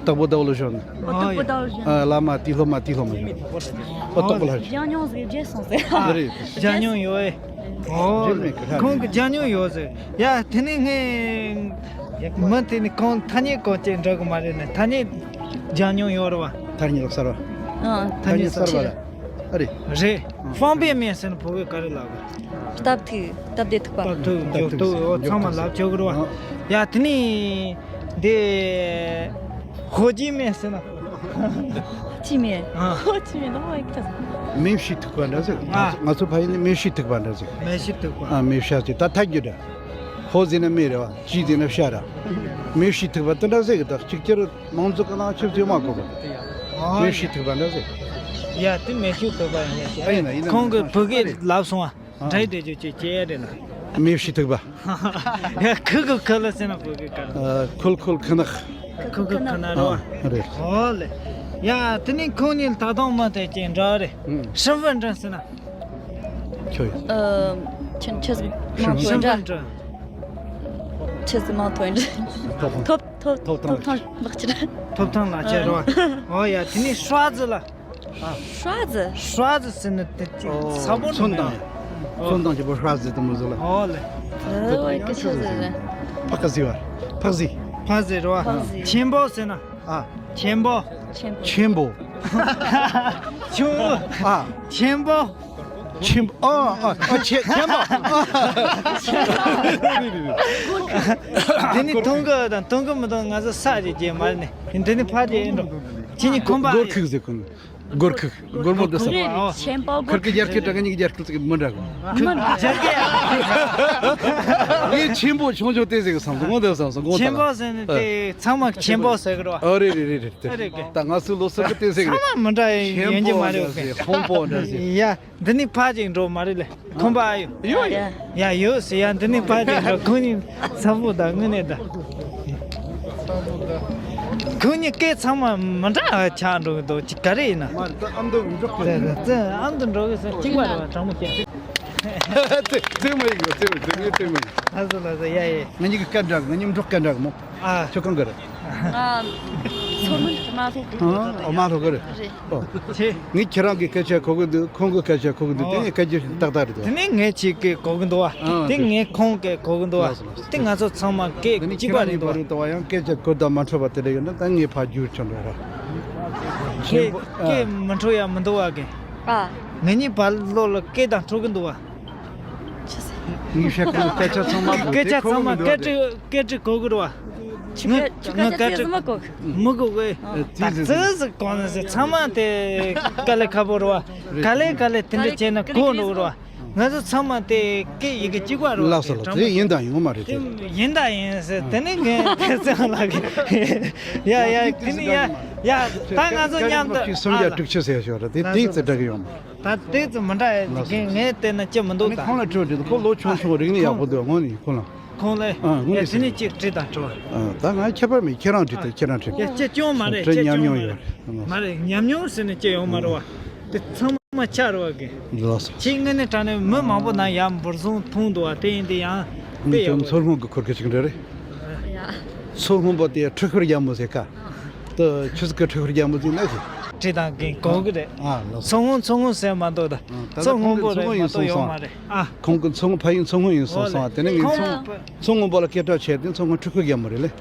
སྟག་པོ་ཟླ་བ་ལོ་ཤོར་ནི། ཨོ། སྟག་པོ་ཟླ་བ་ལོ་ཤོར། ཨ། ལ་མ་ཏི་ལྷོ་མ་ཏི་ལྷོ་མ་ཡོད། ཨོ། སྟག་པོ་ལ་རེ། ལྗང་ཉུང་ཟིག་རྗེས་སོང་ཟེར། ཨ་རེ། ལྗང་ཉུང་ཡོད་ཨེ། ཨོ། རྗེས་མེད་གི་ལྷ་ཁོང་གི་ལྗང་ཉུང་ཡོད་ཟེར། ཡ་དེ་ནི་ངས་མི་དེ་ནི་ཁོང་ཐ་སྙད་གོ་ཅེས་འདྲ་གི་མ་རེད་ནི། ཐ་སྙད་ལྗང་ཉུང་ཡོད་རེད་བ། ཐ་སྙད་གསར་བ། ཨ། ཐ་སྙད་གསར་བ་རེད། ཨ་རེད། 方便面 ཟེར་ན་བོད་སྐད་ག་རེ་ལབ་གི། སྟབས་ཐིག་སྟབས་བདེ་ཐིག་པ། སྟབས་ཐིག་འཇོག་ཐུབ། འོ་ཚང་མ་ལབ་ཆོག་གི་རེད་བ། ཡ་དེ་ནི་འདི་ཧོ་ཅི་མེན་ཟེར་ན། จีเมล ཨ། จีเมล ต้องไปกัน མེ་ཤི་ཐུག་པ་འདྲ་ཟེར། ཨ། ང་ཚོ་ཕ་ཡུལ་ནི་མེ་ཤི་ཐུག་པ་འདྲ་ཟེར། མེ་ཤི་ཐུག་པ། ཨ། མེ་ཤ་ཟེར་ད་ཐག་རྒྱུ་འདྲ། ཧོ་ཟེར་ན་མེ་རེད་བ། ཅི་ཟེར་ན་ཤ་ར། མེ་ཤི་ཐུག་པ་དེ་འདྲ་ཟེར་གི། ད་གཅིག་ཁྱེར་མང་ཚོགས་ཀྱི་ནང་ཆུ་ཚོད་མ་གོ་གི། ཨ། མེ་ཤི་ཐུག་པ་འདྲ་ཟེར། ཡ་དེ་མེ་ཤི་ཐུག་པ་ཡིན་ཡ། ཨ་ཡིན་ན་ཡིན་ན་ཁོང་གི་བོད་སྐད་ལབ་སོང་བ། ཨ། འདྲ་དེ་ཅོ་ཅེ་ཅེ་རེད་ལ། མེ་ཤི་ཐུག་པ། ཡ་ཁུ་ཁུ་ཁུ་ལ་ཟེར་ན་བོད་སྐད་ག་རེ། ཨ། ཁུལ་ཁུལ་ཁུ་ནག་ཁུ་ཁུ་ཁུ་ནག་རེད་བ། ཨ། རེད། ཨོ་ལེ། ཡ་དེ་ནི་ཁོང་གཉིས་ད་དུང་མ་དེ་ཅན་འདྲ་རེད། ཨུ། 身份证 ཟེར་ན། ཁྱོད་ཡིན། ཨ། ཁྱོད་ཁྱོད་ཟིག་མང་ཐོས་འདྲ། 身份证 ཁྱོད་ཟིག་མང་ཐོས་འདྲ། ཐོབ་ཐང་། ཐོབ་ཐོབ་ཐོབ་ཐང་ཐོབ་ཐང་ལག་ཁྱེར། ཐོབ་ཐང་ལག་ཁྱེར་རེད་བ། ཨོ་ཡ་དེ་ནི་刷子 ལ། 刷子 刷子 ཟེར་ན་དེ་ཅིག་ཨོ་ས་བོན་ཚོན་ནི་དང་། ཚོན་དང་བཅས་པ་刷子 དུ་མོ་ཟེར་ལ། ཨོ་ལེ། ཨོ་ཡ་ཀི་ཤ་ཟེར་ལ། ཕག་ག་ཟེར་བ། ཕག་ཟེར། ཕག་ཟེར་རེད་བ། ཕག་ཟེར། 钱包 ཟེར་ན། ཨ། 钱包། 钱包། 钱包། 钱包། ཨ། 钱包། ཨ་ཨ་ཨ། 钱钱包། ཨ། དེ་ནི་མཐོང་གི་དང་མཐོང་གི་མི་འདུག་ང་ཚོ་ས་ཅིག་རྗེས་མ་ནི་དེ་ནི་ཕ་རྗེས་ཡིན་འགྲོ། ཁྱེད་ནི་ཁོམ་པ། སྒོར་ཁུག་ཟེར་ཁོ་ནི། སྒོར་ཁུག་སྒོར་མོ་འདི་ས། 钱包། ཁུར་གི་རྒྱ་སྐད་དྲ་ག་ཉིད་ཀྱི་རྒྱ་སྐད་ཚིག་མི་འདྲ་གི། མི་འདྲ་གི། ངས་ཆེན་པོ་ཆུང་ཆུང་དེ་ཟེར་གི་བསམ་སོང་། ངོ་དེ་བསམ་སོང་། ངོ་ཆེན་པོ་ཟེར་ནི་དེ་ཚང་མ་ཆེན་པོ་ཟེར་གི་རེད་བ། ཨ་རེད་རེད་རེད་རེད། དེ་རེད་གི། ད་ང་ཚོའི་ལོ་སར་གི་དེ་ཟེར་གི་རེད། ཚང་མ་མི་འདྲ་ཡིན་གྱི་མ་རེད་གི། ཧོང་པོ་འདྲ་ཟེར། ཧོང་པོ་འདྲ་ཟེར། ཡ། འདི་ནི་ཕ་ཅིག་འགྲོ་མ་རེད་ལེ། ཁོམ་པ་ཨ་ཡོད། ཡོད་ཡ། ཡ་ཡོད་ཟེར་ཡ། འདི་ནི་ཕ་ཅིག་འགྲོ། ཁོང་ནི་ཚ་བོ་ད་དངོས་གནས་ད། ཁོང་ནི་སྐད་ཚང་མ་མི་འདྲ་ཆགས་འགྲོ་གི་འདུག་ཅིག་ག་རེ་ཡིན་ན། མ་རེད། ད་ཨ་མདོ་འགྲོ་གི་རེད། ད་ཨ་མདོ་འགྲོ་གི་ཟེར་གཅིག་པ་རེད་བ། དྲང་མོ་བཤད། ཙེ་ཙེ་མ་ཡིན་གི། ཙེ་མ་ཙེ་ངའི་ཙེ་མ་ཡིན། ལགས་སོ་ལགས་སོ། ཡ་ཡ། ང་གཉིས་ཀྱི་སྐད་འདྲ་གི། ང་གཉིས་འབྲོག་སྐད་འདྲ་གི་མོ། ཨ། ཁྱོད་གང་གི་རེད། ང་མཚོ་སྔོན་རྨ་ལྷོ། ཨ། ཨོ་རྨ་ལྷོ་གི་རེད། རེད། ཨོ། ཆེ། ངས་ཁྱེད་རང་གི་སྐད་ཆ་གོ་གི་འདུག་ཁོང་གི་སྐད་ཆ་གོ་གི་འདུག་དེ་ངས་སྐད་ཆ་ཏག་ཏག་རེད་འདུག་དེ་ནས་ངས་ཁྱེད་ཀྱི་གོ་གི་འདུག་བ། ཨ། དེ་ངས་ཁོང་གི་གོ་གི་འདུག་བ། ལགས་སོ་ལགས་སོ། དེ་ང་ཚོ་ཚང་མ་སྐད་གཅིག་པ་རེད་འདུག་བ། ཁྱེད་གཉིས་བར་དུ་ཡང་སྐད་ཆ་གོ་དང་མ་འཕྲོད་པ་དེ་འདྲ་ཡོད་ན་ད་ངའི་ཕར་རྒྱུག་ཆོག་འགྲོ་ར། སྐད་སྐད་མི་འཕྲོད་ཡ་མི་འདུག་བ་གི། ཨ། ང་གཉིས་བར་ལོ་ལ་སྐད་དང་འཕྲོད་གི་འདུག་བ། ངས་བཤད་ཁོང་སྐད་ཆ་ཚང་མ་གོ། སྐད་ཆ་ཚང་མ་སྐད་ཆ་སྐད་ཆ་གོ་གི་རེད་བ། ཁྱོད་ང་ཁྱོད་ང་སྐད་ཆ་སྐད་ཚང་མ་གོ་གི། མི་གོ་གི། ཨ། ད་ཙི་ཙི་གོ་ནས་ཟེར། ཚང་མ་དེ་དཀའ་ལས་ཁག་པོ་རེད་བ། ག་ལེ་ག་ལེ་དེ་འདྲ་བྱས་ན་གོ་འགྲོ་གི་རེད་བ། ང་ཚོ་ཚང་མ་དེ་སྐད་ཡི་གེ་གཅིག་པ་རེད་བ། ལགས་སོ་ལགས་སོ། དེ་ཡིན་དང་ཡོད་མ་རེད་དེ། ཡིན་དང་ཡིན་ཟེར། དེ་ནི་ངས་ཁ་སང་ལབ་གི། ཡ་ཡ། དེ་ནི་ཡ་ཡ། ད་ང་ཚོ་མཉམ་དུ། སུམ་བརྒྱ་དྲུག་ཅུ་ཟེར་ཞོར་དེ་དེ་ཙི་འདྲ་གི་ཡོང་མ། ད་དེ་ཙི་མི་འདྲ་ཡ། ལགས་སོ། ངས་བལྟས་ན་ཅི་མི་འདུག་ད་ཁོང་ལ་དྲི་དྲི། ཁོ་ལོ་ཆུང་ཆུང་རིག་གནས་ཡག་པོ་འདུག་དངོས་ནས་ཁོ་ལ། ཁོང་ལ། ཨ། དངོས་གནས་ཡ། དེ་ནས་ཅིག་དྲི་དང་དྲི་བ། ཨ། ད་ང་ཁྱད་པར་མེད། ཁྱེད་རང་དྲི་དང་ཁྱེད་རང་དྲི། ཡ་ཅི་སྐྱོན་མ་རེད། ཅི་སྐྱོན་མ་རེད། མ་རེད། ཉམས་མྱོང་ཟེར་ནས་ཅི་ཡོང་མ་རེད་བ། དེ་ཚང་མ་ཆ་རེད་བ་གི། ལགས་སོ། ཁྱེད་དངོས་གནས་དྲང་གནས་མི་མང་པོ་ནང་ཡར་འབུར་བཟུང་མཐོང་འདུག་བ། དེ་ཡིན་དེ་ཡང་དེ་ཡག་པོ། མཚོ་སྔོན་གི་ཁུར་གི་ཅིག་འདྲ་རེད། ཡ། མཚོ་སྔོན་པོ་དེ་ཁྲི་ཤོར་རྒྱལ་མོ་ཟེར་ཀ། དེ་ཆི་ཟིག་གི་ཁྲི་ཤོར་རྒྱལ་མོ་ཟིག་ན་ཞིག་དྲི་དང་གིན་གོ་གི་རེད། ཨ། ལགས་སོ། མཚོ་སྔོན་མཚོ་སྔོན་ཟེར་མ་འདུག་ད། ཨ། ད་མཚོ་སྔོན་པོ་རེད་མ་གཏོགས་ཡོད་མ་རེད། ཨ། ཁོང་གི་མཚོ་སྔོན་ཕ་ཡུལ་མཚོ་སྔོན་ཡིན་གསུངས་སོང་། དེ་ནས་ངས་མཚོ་མཚོ་སྔོན་པོ་ལ་སྐད་གྲགས་ཆེ་དེ་མཚོ་སྔོན་ཁྲི་ཤོར་རྒྱལ་མོ་རེད་ལེ། ཨ།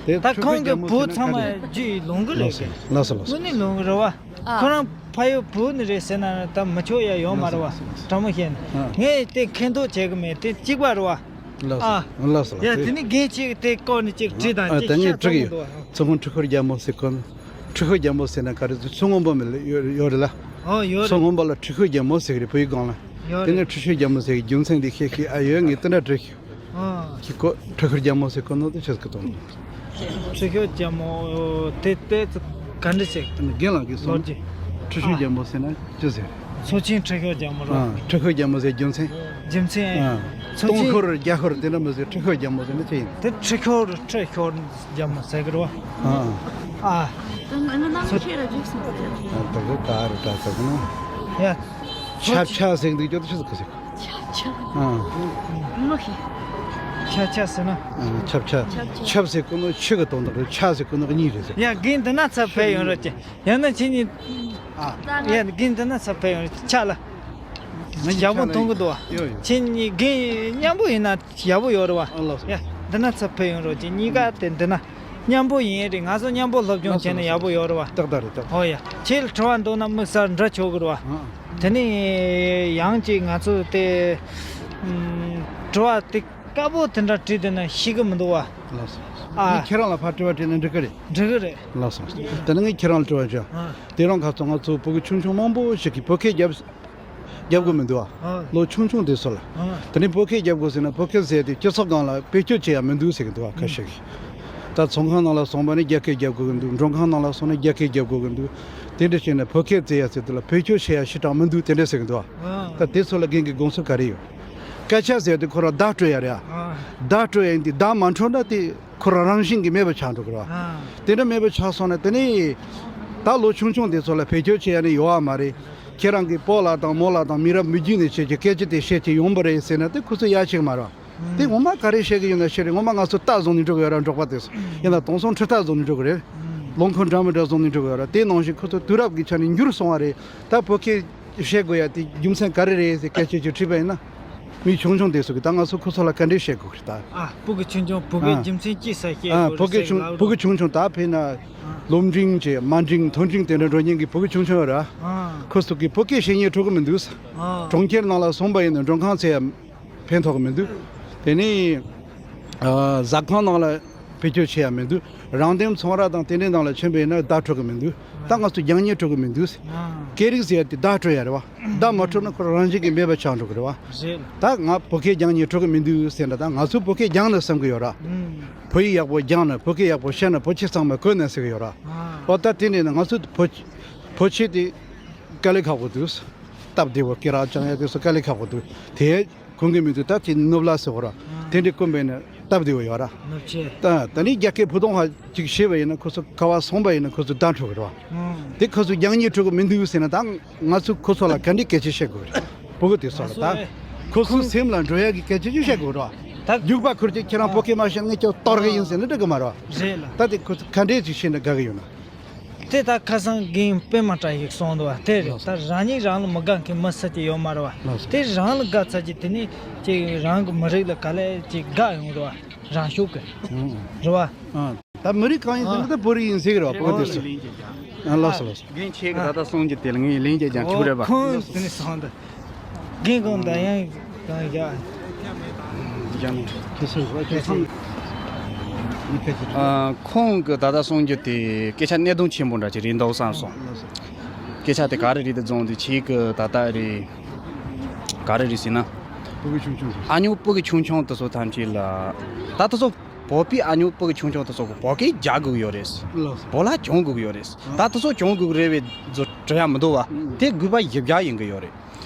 དེ་ད་ཁོང་གི་བུ་ཚང་མ་རྒྱུ་ཡི་ལུང་གི་རེད། ལགས་སོ་ལགས་སོ། དངོས་གནས་ལུང་གི་རེད་བ། ཨ། ཁོ་རང་ཕ་ཡུལ་བུ་ནི་རེད་ཟེར་ན་ད་མི་ཆོག་ཡ་ཡོད་མ་རེད་བ། ལགས་སོ་ལགས་སོ། དྲང་མོ་བཤད་ན། ཨ། ངས་དེ་མཁྱེན་རྟོགས་བྱེད་གི་མེད། དེ་གཅིག་པ་རེད་བ། ལགས་སོ། ཨ། ལགས་སོ་ལགས་སོ། ཡ་དེ་ནི་རྒན་གཅིག་དེ་བསྐོར་ནས་ཅིག་དྲི་དང་ཨ། ཅིག་ད་ངས་ཤ་དྲི་གི་ཚ་ཡོད། མོ་མཚོ་སྔོན་ཁྲི་ཤོར་རྒྱལ་མོ་ཟེར་གོ་ནི། ཁྲི་ཤོར་རྒྱལ་མོ་ཟེར་ན་ག་རེ་ཟེར། མཚོ་སྔོན་པོ་མི་ལ་ཡོད་ཡོད་རེད་ལ། ཨོ་ཡོད་རེད། མཚོ་སྔོན་པོ་ལ་ཁྲི་ཤོར་རྒྱལ་མོ་ཟེར་གི་རེད་བོད་ཡིག་སྒང་ལ། ཡོད་དེ་རེད། ནས་ཁྲི་ཤོར་རྒྱལ་མོ་ཟེར་གི་རྒྱུ་མཚན་དེ་ཤེས་ཤེས། ཨ་ཡོད། ངས་དེ་འདྲ་དྲི་ཤོག་ཨ། ཁྱི་ཁོ་ཁྲི་ཤོར་རྒྱལ་མོ་ཟེར་གོ་ནོ་དེ་ཆི་ཟིག་གི་དོན། ཁྲི་ཤོར་རྒྱལ་མོ་དེ་དེ་ཚོ་ག་འདྲ་ཞིག་རྒན་ལགས་ཀྱིས་གསུངས། ལོ་རྒྱུས། ཁྲི་ཤོར་རྒྱལ་མོ་ཟེར་ན་ཅི་ཟེར། མཚོ་ཆེན་ཁྲི་ཤོར་རྒྱལ་མོ་རེད། ཨ། ཁྲི་ཤོར་རྒྱལ་མོ་ཟེར་རྒྱུ་མཚན། རྒྱུ་མཚན། ཨ། སྟོང་ཤོར་བརྒྱ་ཤོར་དེ་འདྲ་མི་ཟེར། ཁྲི་ཤོར་རྒྱལ་མོ་ཟེར་ན་ཅི་ཡིན། དེ་ཁྲི་ཤོར་ཁྲི་ཤོར་རྒྱལ་མོ་ཟེར་གི་རེད་བ། ཨ། ཨ། ང་ནང་ཁྱེད་ར་འཇིགས་སོང་། ཨ། ད་གི་ག་རུ་གྲྭ་ཟེར་གི་ན། ཡ། ཆབ་ཆ་ཟེར་འདུག་ཀྱང་ཆི་ཟིག་གི་ཟེར། ཨ། མི་ཤེས། ཆབ་ཆབ་ཟེར་ན། ཨ། ཆབ་ཆབ། ཆབ་ཆབ། ཆབ་ཟེར་གོ་ནོ་ཆུ་གི་དོན་དག་རེད། ཆབ་ཟེར་གོ་ནོ་གཉིས་རེད་ཟེར། ཡ། རྒན་འདི་ན་ཚབ་ཕེ་ཡོང་རོགས་གྱིས། ཡང་ན་ཁྱེད་གཉིས། ཨ། ཡ། རྒན་འདི་ན་ཚབ་ཕེ་ཡོང་རོགས། ཆ་ལ། ཡག་པོ་མཐོང་གི་འདུག་བ། ཡོད་ཡོད། ཁྱེད་གཉིས་རྒན་མཉམ་པོ་ཡིན་ན་ཡག་པོ་ཡོད་རེད་བ། ཨ། ལགས་སོ། ཡ། འདི་ན་ཚབ་ཕེ་ཡོང་རོགས་གྱིས། གཉིས་ཀ་དེ་འདི་ན་མཉམ་པོ་ཡིན་རེད། ང་ཚོ་མཉམ་པོ་སློབ་སྦྱོང་བྱས་ན་ཡག་པོ་ཡོད་རེད་བ། ཏག་ཏག་རེད། ཏག་ཏག། ཨོ་ཡ། ཁྱེད་ལ་དྲི་བ་འདུག་ན་དམིགས་བསལ་འདྲི་ཆོག་གི་རེད་བ། ཨ། དེ་ནས་ཡང་ཅིག་ང་ཚོ་དེ། ཨམ། དྲི་བ་དེ་དཀར་པོ་དེ་འདྲ་བྲིས་བསྡད་ན་ཤེས་གི་མི་འདུག་བ། ལགས་སོ། ཨ། ངས་ཁྱེད་རང་ལ་ཕར་དྲི་བ་དྲིས་ན་འགྲིག་གི་རེད། འགྲིག་གི་རེད། ལགས་སོ། དེ་ནས་ངས་ཁྱེད་རང་ལ་དྲི་བ་བྱ། ཨ། དེ་རིང་ཁ་སང་ང་ཚོ་བོད་ཀྱི་ཆུང་ཆུང་མང་པོ་ཞིག་གིས་བོད་སྐད་རྒྱབ། རྒྱབ་དགོས་མི་འདུག་ཨ། ཨ། ལོ་ཆུང་ཆུང་དེ་ཚོ་ལ། ཨ། དེ་ནས་བོད་སྐད་རྒྱབ་དགོས་ཟེར་ན་བོད་སྐད་ཟེར་དེ་སྤྱི་ཚོགས་སྒང་ལ་བེད་སྤྱོད་བྱེད་ཡ་མི་འདུག་ཟེར་གི་འདུག་ཨ། ཁ་ཤས་ཀྱིས། ད་ཚོང་ཁང་ནང་ལ་སོང་བ་ནི་རྒྱ་སྐད་རྒྱབ་དགོས་གི་འདུག་མགྲོན་ཁང་ནང་ལ་སོང་ན་རྒྱ་སྐད་རྒྱབ་དགོས་གི་འདུག་དེ་འདྲ་བྱས་ན་བོད་སྐད་བཙལ་ཡ་ཟེར་དུས་ལ་བེད་སྤྱོད་བྱེད་ཡ་ཞེ་དྲག་མི་འདུག་དེ་འདྲ་ཟེར་གི་འདུག་ཨ། ཨ། ད་དེ་ཚོ་ལ་རྒན་གྱི་དགོངས་ཚུལ་ག་རེ་ཡོད། སྐད་ཆ་ཟེར་དུས་ཁོ་རང་བརྡ་སྤྲོད་ཡ་རེད་ཨ། ཨ། བརྡ་སྤྲོད་ཡ་ཡིན་དུས་བརྡ་མ་འཕྲོད་ན་དེ་ཁོ་རང་རང་བཞིན་གྱིས་མེད་པ་ཆགས་འགྲོ་གི་རེད་བ། ཨ། དེ་འདྲ་མེད་པ་ཆགས་སོང་ན་དེ་ནི་ད་ལོ་ཆུང་ཆུང་དེ་ཚོ་ལ་བེད་སྤྱོད་བྱེད་ཡ་ནི་ཡོད་བ་མ་རེད། ཁྱེད་རང་གི་སྤོ་ལགས་དང་རྨོ་ལགས་དང་མི་རབས་མི་རྒྱུད་ནས་བྱེད་ཀྱི་སྐད་ཆ་དེ་བཤད་ཀྱི་ཡོང་པ་རེད་ཟེར་ན་དེ་ཁོ་ཚོ་ཡ་ཆེ་གི་མ་རེད་བ། དེ་ངོ་མ་ག་རེ་བཤད་ཀྱི་ཡོད་ན་བཤད་རེད། ངོ་མ་ང་ཚོ་རྟ་བཟུང་ནས་འགྲོ་གི་ཡོད་ར། འབྲོག་པ་དེ་ཚོ་ཡིན་ན་དེང་སང་འཕྲུལ་རྟ་བཟུང་ནས་འགྲོ་གི་རེད། ལོ་འཁོར་འདྲ་མི་འདྲ་བཟུང་ནས་འགྲོ་གི་ཡོད་ར། དེ་ནང་བཞིན་ཁོ་ཚོ་དུས་རབས་ཀྱི་ཆ་ནས་འགྱུར་སོང་བ་རེད། ད་བོད་སྐད་བཤད་དགོས་ཡ་དེ་རྒྱུ་མཚན་ག་རེ་རེད་ཟེར་སྐད་ཆ་ཅིག་དྲིས་པ་ཡིན་ན། མི་ཆུང་ཆུང་དེ་ཚོ་གིས་ད་ང་ཚོ་ཁོ་ཚོ་ལ་ག་འདྲས་བཤད་དགོས་རེད་ད། ཨ། བོད་ཀྱི་ཆུང་ཆུང་བོད་པའི་ཨ། རྒྱུ་མཚན་ཅི་ཟེར་བཤད་ཨ། དགོས་བོད་ཀྱི་རེད་ཆུང་ཟེར་ལབ་བོད་ཀྱི་ཆུང་ཆུང་ད་ཕེ་ན། ཨ། སློབ་འབྲིང་བྱས་མ་འབྲིང་མཐོ་འབྲིང་དེ་འདྲ་འགྲོ་མཁན་གྱི་བོད་ཀྱི་ཆུང་ཆུང་ཡོད་ར། ཨ། ཁོ་ཚོ་གིས་བོད་སྐད་བཤད་སྙིང་བྲོ་གི་མི་འདུག་ཨ། གྲོང་ཁྱེར་ནང་ལ་སོང་པ་ཡིན་ན་མགྲོན་ཁང་ཚེ་ཡ་ཕན་ཐོགས་གི་མི་འདུག་དེ་ནས་ཨ། ཟ་ཁང་ནང་ལ་བེད་སྤྱོད་བྱེད་ཡ་མི་འདུག་རང་འདེམས་ཚོང་ར་དང་དེ་འདྲའི་ནང་ལ་ཕྱིན་པ་ཡིན་ན་བརྡ་འཕྲོད་གི་མི་འདུག་ད་ང་ཚོ་རྒྱང་རྙེད་འཕྲོད་གི་མི་འདུག་ཨ། སྐད་རིགས་ཟེར་ཡ་དེ་བརྡ་སྤྲོད་ཡ་རེད་བ། བརྡ་མ་འཕྲོད་ན་ཁོ་རང་རང་བཞིན་གྱིས་མེད་པ་ཆགས་འགྲོ་གི་རེད་བ། རེད། ད་ང་བོད་སྐད་རྒྱང་རྙེད་འཕྲོད་གི་མི་འདུག་ཟེར་ན་ད་ང་ཚོ་བོད་སྐད་རྒྱང་ན་བསམ་གི་ཡོད་ར། ཨུམ། བོད་ཡིག་ཡག་པོ་སྦྱངས་ན་བོད་སྐད་ཡག་པོ་བཤད་ན་བོད་ཆས་ཚང་མ་གོ་ན་ཟེར་གི་ཡོད་ར། ཨ། འོ་ད་དེ་འདྲ་ན་ང་ཚོ་བོད་བོད་ཆས་དེ་དཀའ་ལས་ཁག་པོ་འདུག་སྟབས་བདེ་བོ་སྐེ་རགས་བཅང་ཡ་དེ་ཚོ་དཀའ་ལས་ཁག་པོ་འདུག་དེ་གོན་གི་མི་འདུག་ད་དེ་ནུབ་ལ་ཟེར་གོ་ར། ཨ། དེ་འདྲ་གོན་པས་ན་སྟབས་བདེ་བོ་ཡོད་ར། ནུབ་ཆས། ད་ད་ནི་རྒྱ་སྐད་བུ་དོང་ཧ་ཅིག་ཤེས་པ་ཡིན་ན་ཁོ་ཚོ་ག་བ་སོང་པ་ཡིན་ན་ཁོ་ཚོ་བརྡ་འཕྲོད་གི་ར། ཨ། དེ་ཁོ་ཚོ་རྒྱང་རྙེད་འཕྲོད་གི་མི་འདུག་ཟེར་ན་ད་ང་ཚོ་ཁོ་ཚོ་ལ་ག་འདྲའི་སྐད་ཆ་བཤད་དགོས་རེད། བོད་གི་དེ་ཚོ་ལ་ད་ཁོ་ཚོ་སེམས་ལ་འགྲོ་ཡ་གི་སྐད་ཆ་ཅིག་བཤད་དགོས་ར། ད་རྒྱུག་པ་ཁུར་གྱིས་ཁྱེད་རང་བོད་སྐད་མ་ཤེས་ན་ངས་ཁྱོད་གཏོར་གི་ཡིན་ཟེར་ན་འགྲིག་གི་མ་རེད། རེད་ལ། ད་དེ་ཁོ་ཚོ་ག་འདྲས་ཅིག་བཤད་ན་དགའ་གི་ཡོད་ན། དེ་ད་ཁ་སང་རྒན་པད་མ་བཀྲ་ཤིས་གསུངས་འདུག་བ་དེ་རེད། ད་རང་ཉིད་རང་ལ་མི་དགའ་མཁན་མི་སུ་གཅིག་ཡོད་མ་རེད་བ། དེ་རང་ལ་དགའ་ཚར་གྱི་དེ་ནས་ཅིག་རང་གི་མི་རིགས་ལ་ག་ལེ་ཅིག་དགའ་ཡོང་རེད་བ། རང་ཤུགས་གི་རེད་བ། ད་མི་རིགས་གང་ཡིན་ཟེར་ན་ད་བོད་རིགས་ཡིན་ཟེར་གི་རེད་བ། བོད་དེ་ཚོ། ཨ། ལགས་སོ་ལགས་སོ། རྒན་ཁྱེད་ཀྱི་ད་ལྟ་གསུང་རྒྱུ་དེ་ལ་ངས་ལན་རྒྱག་ཀྱང་ཆོག་རེད་པ། ཁོང་དེ་ནས་སོང་ད། རྒན་ཁོང་ད་ཡང་གང་རྒྱག་རྒྱག་ནས་ཁྱེད་ཚོ་ཁྱེད་ཚོ་ཨ། ཁོང་གི་ད་ལྟ་གསུང་རྒྱུ་དེ་སྐད་ཆ་གནད་དོན་ཆེན་པོ་འདྲ་ཅིག་རེད་འདུག་བསམ་སོང་། སྐད་ཆ་དེ་ག་རེ་རེད་དེ་རྫོང་དེ་ཁྱེད་ཀྱི་ད་ལྟ་རེད། ག་རེ་རེད་ཟེར་ན། ཕྲུ་གུ་ཆུང་ཆུང་དེ། ཨ་ཉོ་ཕྲུ་གུ་ཆུང་ཆུང་དེ་ཚོ་ཐམས་ཅད་ལ། ད་དེ་ཚོ། བོད་པའི་ཨ་ཉོ་ཕྲུ་གུ་ཆུང་ཆུང་དེ་ཚོ་གིས་བོད་སྐད་རྒྱག་དགོས་ཀྱི་ཡོད་རེད། ལགས་སོ། བོད་ལྭ་གྱོན་དགོས་ཀྱི་ཡོད་རེད། ཨ། ད་དེ་ཚོ་གྱོན་དགོས་ཀྱི་རེད་པས་བཟོ་དྲི་ཡ་མི་འདུག་བ། ཨང་། དེ་དགོས་པ་ཡིན་པ་ཡིན་གྱི་ཡོད་རེད།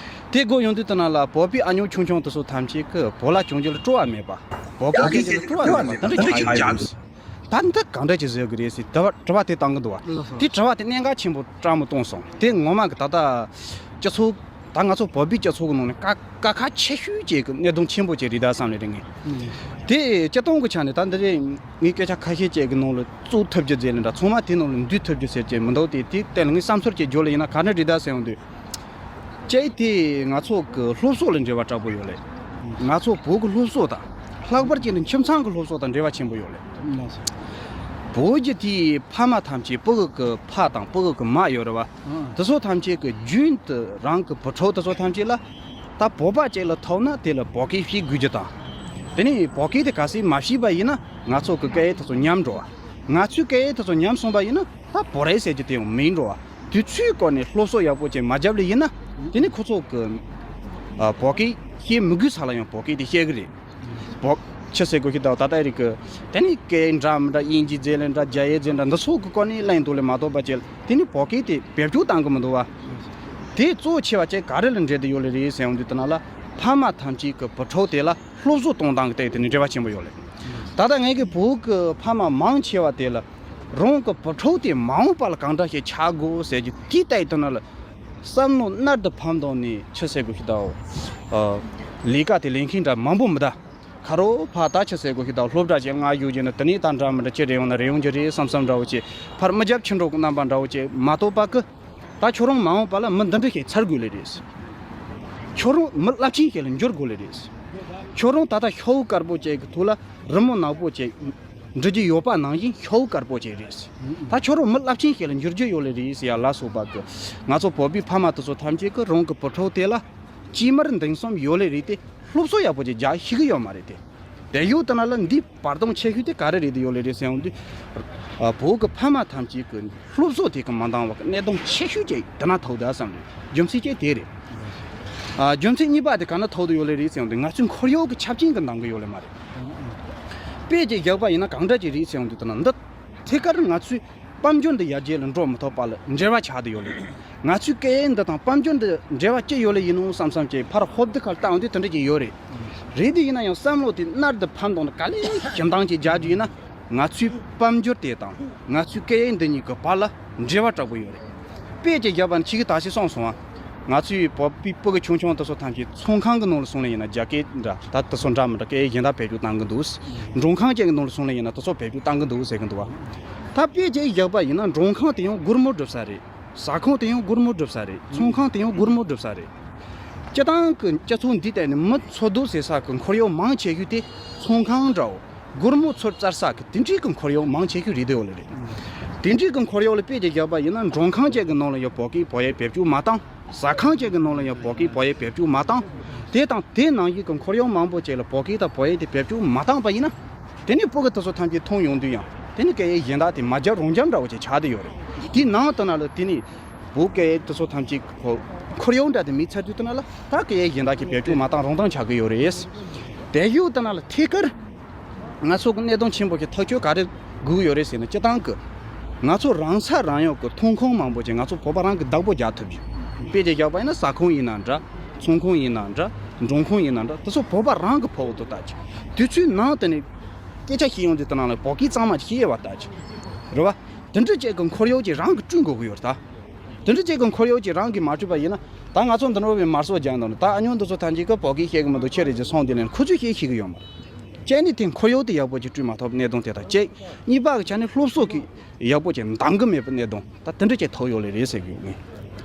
དེ་དགོས་ཡོང་དུས་དེ་ན་ལ་བོད་པའི་ཨ་ཉོ་ཆུང་ཆུང་དེ་ཚོ་ཐམས་ཅད་ཀྱིས་བོད་ལྭ་གྱོན་རྒྱུ་ལ་སྤྲོ་བ་མེད་པ། བོད་པའི་སྐད་ཆ་ལ་སྤྲོ་བ་མེད་པ་དེ་འདྲ་ཆགས་ཡོད་རེད། ད་འདི་གང་འདྲ་ཅིག་བཟོ་གི་རེད་ཟེར་དྲི་བ་དྲི་བ་དེ་བཏང་གི་འདུག་བ། ལགས་སོ། དེ་དྲི་བ་དེ་གནད་འགག་ཆེན་པོ་དྲག་མོ་བཏང་སོང་། དེ་ངོ་མ་གི་ད་ལྟ་སྤྱི་ཚོགས། ད་ང་ཚོ་བོད་པའི་སྤྱི་ཚོགས་ཀྱི་ནང་ནས་དཀའ་དཀའ་ཁག་ཆེ་ཤོས་ཅིག་གི་གནད་དོན་ཆེན་པོ་ཅིག་རེད་ད་བསམ་ནས་རེད་ངས། ཨང་། དེ་སྤྱིར་བཏང་གི་ཆ་ནས་ད་འདི་རེད། ངས་སྐད་ཆ་ཁ་ཤས་ཅིག་གི་ནང་ལ་བཙུགས་ཐུབ་རྒྱུ་ཟེར་ལེ་འདྲ་ཚང་མ་དེའི་ནང་ལ་འདུས་ཐུབ་རྒྱུ་ཟེར་ཅིག་མི་འདུག་དེ་དེ་ལྟར་ངས་བསམ་ཚུལ་ཅིག་བརྗོད་ལེ་ཡིན་ན་ག་འདྲ་རེད་ད་ཟེར་ཡོང་དུས། གཅིག་དེ་ང་ཚོ་གི་སློབ་གསོ་ལ་འབྲེལ་བ་དྲག་པོ་ཡོད་ལེ། ང་ཚོ་བོད་ཀྱི་སློབ་གསོ་དང་། ལྷག་པར་གྱི་ནི་ཁྱིམ་ཚང་གི་སློབ་གསོ་དང་འབྲེལ་བ་ཆེན་པོ་ཡོད་ལེ། ལགས་སོ། བོད་ཀྱི་དེའི་ཕ་མ་ཐམས་ཅད་ཕྲུ་གུ་གི་ཕ་དང་ཕྲུ་གུ་གི་མ་ཡོད་རེད་བ། ཨང་། དེ་ཚོ་ཐམས་ཅད་ཀྱི་རྒྱུན་དུ་རང་གི་བུ་ཕྲུག་དེ་ཚོ་ཐམས་ཅད་ལ། ད་བོད་པ་ཅིག་ལ་ཐུག་ན་དེ་ལ་བོད་སྐད་ཤེས་དགོས་རྒྱུ་དང་། དེ་ནས་བོད་སྐད་དེ་གལ་སྲིད་མ་ཤེས་པ་ཡིན་ན་ང་ཚོ་གི་སྐད་ཡིག་དེ་ཚོ་ཉམས་འགྲོ་བ། ང་ཚོའི་སྐད་ཡིག་དེ་ཚོ་ཉམས་སོང་པ་ཡིན་ན་ད་བོད་རིགས་ཟེར་རྒྱུ་དེ་ཡང་མིན་འགྲོ་བ། དེ་ཚོའི་སྐོར་ནས་སློབ་གསོ་ཡག་པོ་ཅིག་མ་བརྒྱབ་ལེ་ཡིན་ན། དེ་ནི་ཁོ་ཚོ་གི་ཨ། བོད་སྐད་ཤེས་མི་དགོས་ས་ལ་ཡང་བོད་སྐད་དེ་ཤེས་གི་རེད། བོད་ཆི་ཟེར་དགོས་ཤེས་ད་ད་ལྟ་རིག་གི། དེ་ནི་སྐད་འདྲ་མི་འདྲ་དབྱིན་ཇི་ཟེར་ལེ་འདྲ་རྒྱ་ཡིག་ཟེར་འདྲ་འདི་ཚོ་གི་སྐོར་ནས་གླེང་འདུག་ལེ་མ་གཏོགས་པ་ཅིག་དེ་ནི་བོད་སྐད་དེ་བེད་སྤྱོད་བཏང་གི་མི་འདུག་བ། དེ་གཙོ་ཆེ་བ་ཅིག་ག་རེ་ལ་འབྲེལ་བསྡད་ཡོད་ལེ་རེད་ཟེར་ཡོང་དུས་དེ་ན་ལ་ཕ་མ་ཐམས་ཅད་ཀྱི་བུ་ཕྲུག་དེ་ལ་སློབ་གསོ་གཏོང་སྟངས་ཀྱི་སྟེང་དེ་ནི་འབྲེལ་བ་ཆེན་པོ་ཡོད་ལེ། ད་ལྟ་ངེད་ཀྱི་བོད་ཀྱི་ཕ་མ་མང་ཆེ་བ་དེ་ལ་རང་གི་བུ་ཕྲུག་དེ་མ་འོངས་པ་ལ་གང་འདྲ་ཞིག་ཆགས་དགོས་ཟེར་གྱི་དེའི་སྟེང་དེ་ན་ལ། བསམ་བློ་རྣལ་དུ་ཕབ་བཏང་ནས་ཆི་ཟེར་དགོས་ཤེས་ད། ཨ། ལས་ཀ་དེ་ལས་མཁན་འདྲ་མང་པོ་མི་གདའ། ཁ་རོག་ཕར་ད་ཆི་ཟེར་དགོས་ཤེས་དང་སློབ་གྲྭ་ཅིག་ང་བཞུགས་རྗེས་ནི་དེ་ནས་ད་འདྲ་མི་འདྲ་ཅི་རེ་ཡོང་ན་རེ་ཡོང་རྒྱུ་རེད་བསམ་བསམ་འདྲ་བོ་ཅིག་ཕར་མི་རྒྱབ་ཁྱི་འགྲོ་གི་རྣམ་པ་འདྲ་བོ་ཅིག་མ་གཏོགས་པ་གི། ད་ཁྱོད་རང་མ་འོངས་པ་ལ་མི་འདི་འདྲ་ཞིག་ཚར་དགོས་ལེ་རེད། ཁྱོད་རང་མི་རླབས་ཆེན་ཞིག་ལ་འགྱུར་དགོས་ལེ་རེད། ཁྱོད་རང་ད་ལྟ་ཤྭ་བོ་དཀར་པོ་ཅིག་གི་ཐོག་ལ་རི་མོ་ནག་པོ་ཅིག་འབྲི་རྒྱུ་ཡོད་པ་ནང་བཞིན་ཤྭ་བོ་དཀར་པོ་ཅིག་རེད། ད་ཁྱོད་རང་མི་རླབས་ཆེན་ཞིག་ལ་འགྱུར་རྒྱུ་ཡོད་ལེ་རེད་ཟེར་ཡ་ལ་སོགས་པ་གི། ང་ཚོ་བོད་པའི་ཕ་མ་དེ་ཚོ་ཐམས་ཅད་ཀྱིས་རང་གི་བུ་ཕྲུག་དེ་ལ་སྐྱེས་མར་འདང་གསུམ་ཡོད་ལེ་རེད་དེ། སློབ་གསོ་ཡག་པོ་ཅིག་རྒྱག་ཤེས་ཀྱི་ཡོད་མ་རེད་དེ། དེ་ཡོད་དེ་ན་ལ་འདི་བར་སྟོང་ཆེ་ཤོས་དེ་ག་རེ་རེད་དེ་ཡོད་ལེ་རེད་ཟེར་ཡོང་དུས། ཨ། བོད་ཀྱི་ཕ་མ་ཐམས་ཅད་ཀྱི་སློབ་གསོ་དེ་གི་མ་འདང་བ་གི་གནད་དོན་ཆེ་ཤོས་ཅིག་དེ་ན་ཐུག་བསྡད་བསམ་རེད། རྒྱུ་མཚན་ཅིག་དེ་རེད། ཨ། རྒྱུ་མཚན་གཉིས་པ་དེ་ག་ན་ཐུག་བསྡད་ཡོད་ལེ་རེད་ཟེར་ཡོང་དུས་ང་ཚོའི་ཁོར་ཡུག་གི་ཆ་རྐྱེན་གི་འདང་གི་ཡོད་ལེ་མ་རེད། དཔེ་ཅིག་བཞག་པ་ཡིན་ན་གང་འདྲ་ཅིག་རེད་ཟེར་ཡོང་དུས་དེ་ན་འདི། ཐད་ཀར་ང་ཚོའི་དཔལ་འབྱོར་འདི་ཡར་རྒྱས་ལ་འགྲོ་མི་ཐུབ་པ་ལ་འབྲེལ་བ་ཆགས་བསྡད་ཡོད་ལེ། ང་ཚོའི་སྐད་ཡིག་འདི་དང་དཔལ་འབྱོར་འདི་འབྲེལ་བ་ཅི་ཡོད་ལེ་ཡིན་ནོ་བསམ་བསམ་ཅིག་ཕར་ཧོབ་དེ་ཁར་བཏང་དུས་དེ་འདྲ་ཅིག་ཡོད་རེད། རེད་དེ་ཡིན་ན་ཡང་བསམ་བློ་དེ་སྣར་དུ་ཕབ་འདུག་ན་ག་ལེ་ཞིབ་འདང་ཅིག་རྒྱག་རྒྱུ་ཡིན་ན། ང་ཚོའི་དཔལ་འབྱོར་དེ་དང་ང་ཚོའི་སྐད་ཡིག་འདི་གཉིས་ཀྱི་བར་ལ་འབྲེལ་བ་དྲག་པོ་ཡོད་རེད། དཔེ་ཅིག་བརྒྱབ་པ་ནི་ཁྱེད་ཀྱིས་ད་ཅི་གསུངས་སོང་ང་། ང་ཚོའི་བོད་པའི་སྤུ་གུ་ཆུང་ཆུང་དེ་ཚོ་ཐམས་ཅད་ཚོང་ཁང་གི་ནང་ལ་སོང་ལེ་ཡིན་ན་རྒྱ་སྐད་འདྲ་ད་དེ་ཚོ་འདྲ་མི་འདྲ་སྐད་ཡིག་གཞན་དག་བེད་སྤྱོད་གཏང་གི་འདུག་མགྲོན་ཁང་ཅན་གྱི་ནང་ལ་སོང་ལེ་ཡིན་ན་དེ་ཚོ་བེད་སྤྱོད་གཏང་གི་འདུག་ཟེར་གི་འདུག་བ། ད་དཔེ་ཅིག་བཞག་པ་ཡིན་ན་མགྲོན་ཁང་དེ་ཡང་སྒོར་མོ་སྒྲུབ་ས་རེད། ཟ་ཁང་དེ་ཡང་སྒོར་མོ་སྒྲུབ་ས་རེད། ཚོང་ཁང་དེ་ཡང་སྒོར་མོ་སྒྲུབ་ས་རེད། སྤྱི་བཏང་གི་སྤྱི་ཚོགས་འདི་ལྟ་ནས་མི་འཚོ་སྡོད་བྱེད་ས་གི་ཁོར་ཡུག་མང་ཆེ་ཤོས་དེ་ཚོང་ཁང་འདྲ་བོ། སྒོར་མོ་ཚུར་བཙལ་ས་གི་དེ་འདྲའི་གི་ཁོར་ཡུག་མང་ཆེ་ཤོས་རེད་དེ་ཡོད་ལེ་རེད། དེ་འདྲའི་གི་ཁོར་ཡུག་ལ་དཔེ་ཅིག་བཞག་པ་ཡིན་ན་མགྲོན་ཁང་ཅན་གི་ནང་ལ་ཡང་བོད་སྐད་བོད་ཡིག་བེད་སྤྱོད་མ་བཏང་། ཟ་ཁང་ཅན་གྱི་ནང་ལ་ཡང་བོད་སྐད་བོད་ཡིག་བེད་སྤྱོད་མ་བཏང་། དེ་དང་དེ་ནང་བཞིན་གྱི་ཁོར་ཡུག་མང་པོ་ཅིག་ལ་བོད་སྐད་དང་བོད་ཡིག་དེ་བེད་སྤྱོད་མ་བཏང་པ་ཡིན་ན། དེ་ནས་སྤུ་གུ་དེ་ཚོ་ཐམས་ཅད་མཐོང་ཡོང་དུས་ཡང་དེ་ནས་སྐད་ཡིག་གཞན་དག་དེ་མ་རྒྱབ་རང་རྒྱབ་འདྲ་བོ་ཅིག་ཆགས་བསྡད་ཡོད་རེད། དེའི་ནང་དུ་ན་ལ་དེ་ནས་བོད་སྐད་དེ་ཚོ་ཐམས་ཅད་ཁོ་ཁོར་ཡུག་འདྲ་དེ་མེད་ཚར་དུས་དུ་ན་ལ་ད་སྐད་ཡིག་གཞན་དག་གི་བེད་སྤྱོད་མ་བཏང་རང་བཏང་ཆགས་ཀྱི་ཡོད་རེད། དེ་ཡོད་དུ་ན་ལ་ཐད་ཀར། ང་ཚོ་གི་གནད་དོན་ཆེན་པོ་ཞིག་ཐག་གཅོད་ག་རེ་དགོས་ཡོད་རེད་ཟེར་ན། སྤྱི་བཏང་གི་ང་ཚོ་རང་ས་རང་ཡོད་ཀྱི་ཐོན་ཁུངས་མང་པོ་ཅིག་ང་ཚོ་བོད་པ་རང་གི་བདག་པོ་རྒྱག་ཐུབ་ཡོད། དཔེ་ཅིག་བཞག་པ་ཡིན་ན་ཟ་ཁང་ཡིན་ན་འདྲ། ཚོང་ཁང་ཡིན་ན་འདྲ། མགྲོན་ཁང་ཡིན་ན་འདྲ། དེ་ཚོ་བོད་པ་རང་གི་ཕོག་ཏུ་ལྟ་ཅིག་དུས་ཚོད་ནང་དུ་ནས་སྐད་ཆ་བཤད་ཡོང་དུས་དེ་ནང་ལ་བོད་སྐད་གཙང་མ་ཅིག་བཤད་ཡོད་པ་ལྟ་ཅིག་རེད་བ། དེ་འདྲ་ཅིག་གི་ཁོར་ཡུག་ཅིག་རང་གི་བསྐྲུན་དགོས་ཀྱི་ཡོད་རེད་ད། དེ་འདྲ་ཅིག་གི་ཁོར་ཡུག་ཅིག་རང་གིས་མ་བསྐྲུན་པ་ཡིན་ན། ད་ང་ཚོ་འདི་འདྲ་བའི་དམར་ཤོག་རྒྱག་འདུག་ན། ད་ཨ་ཉོ་འདི་ཚོ་ཐམས་ཅད་ཀྱིས་བོད་སྐད་ཤེས་ཀྱི་མི་འདུག་ཁྱེད་རེད་ཅེས་སོང་དེ་ནས་ཁོ་ཚོས་ཤེས་ཤེས་ཀྱི་ཡོད་མ་རེད། གཅིག་ནས་དེ་ཁོར་ཡུག་དེ་ཡག་པོ་ཅིག་བསྐྲུན་མ་ཐུབ་གནད་དོན་དེ་དང་གཅིག་གཉིས་པ་གི་ཆ་ནས་སློབ་གསོ་གི་ཡག་པོ་ཅིག་འདང་གི་མེད་པའི་གནད་དོན་ད་དེ་འདྲ་ཅིག་ཐུག་ཡོད་ལེ་རེད་ཟེར་གི་ཡོད། ངས་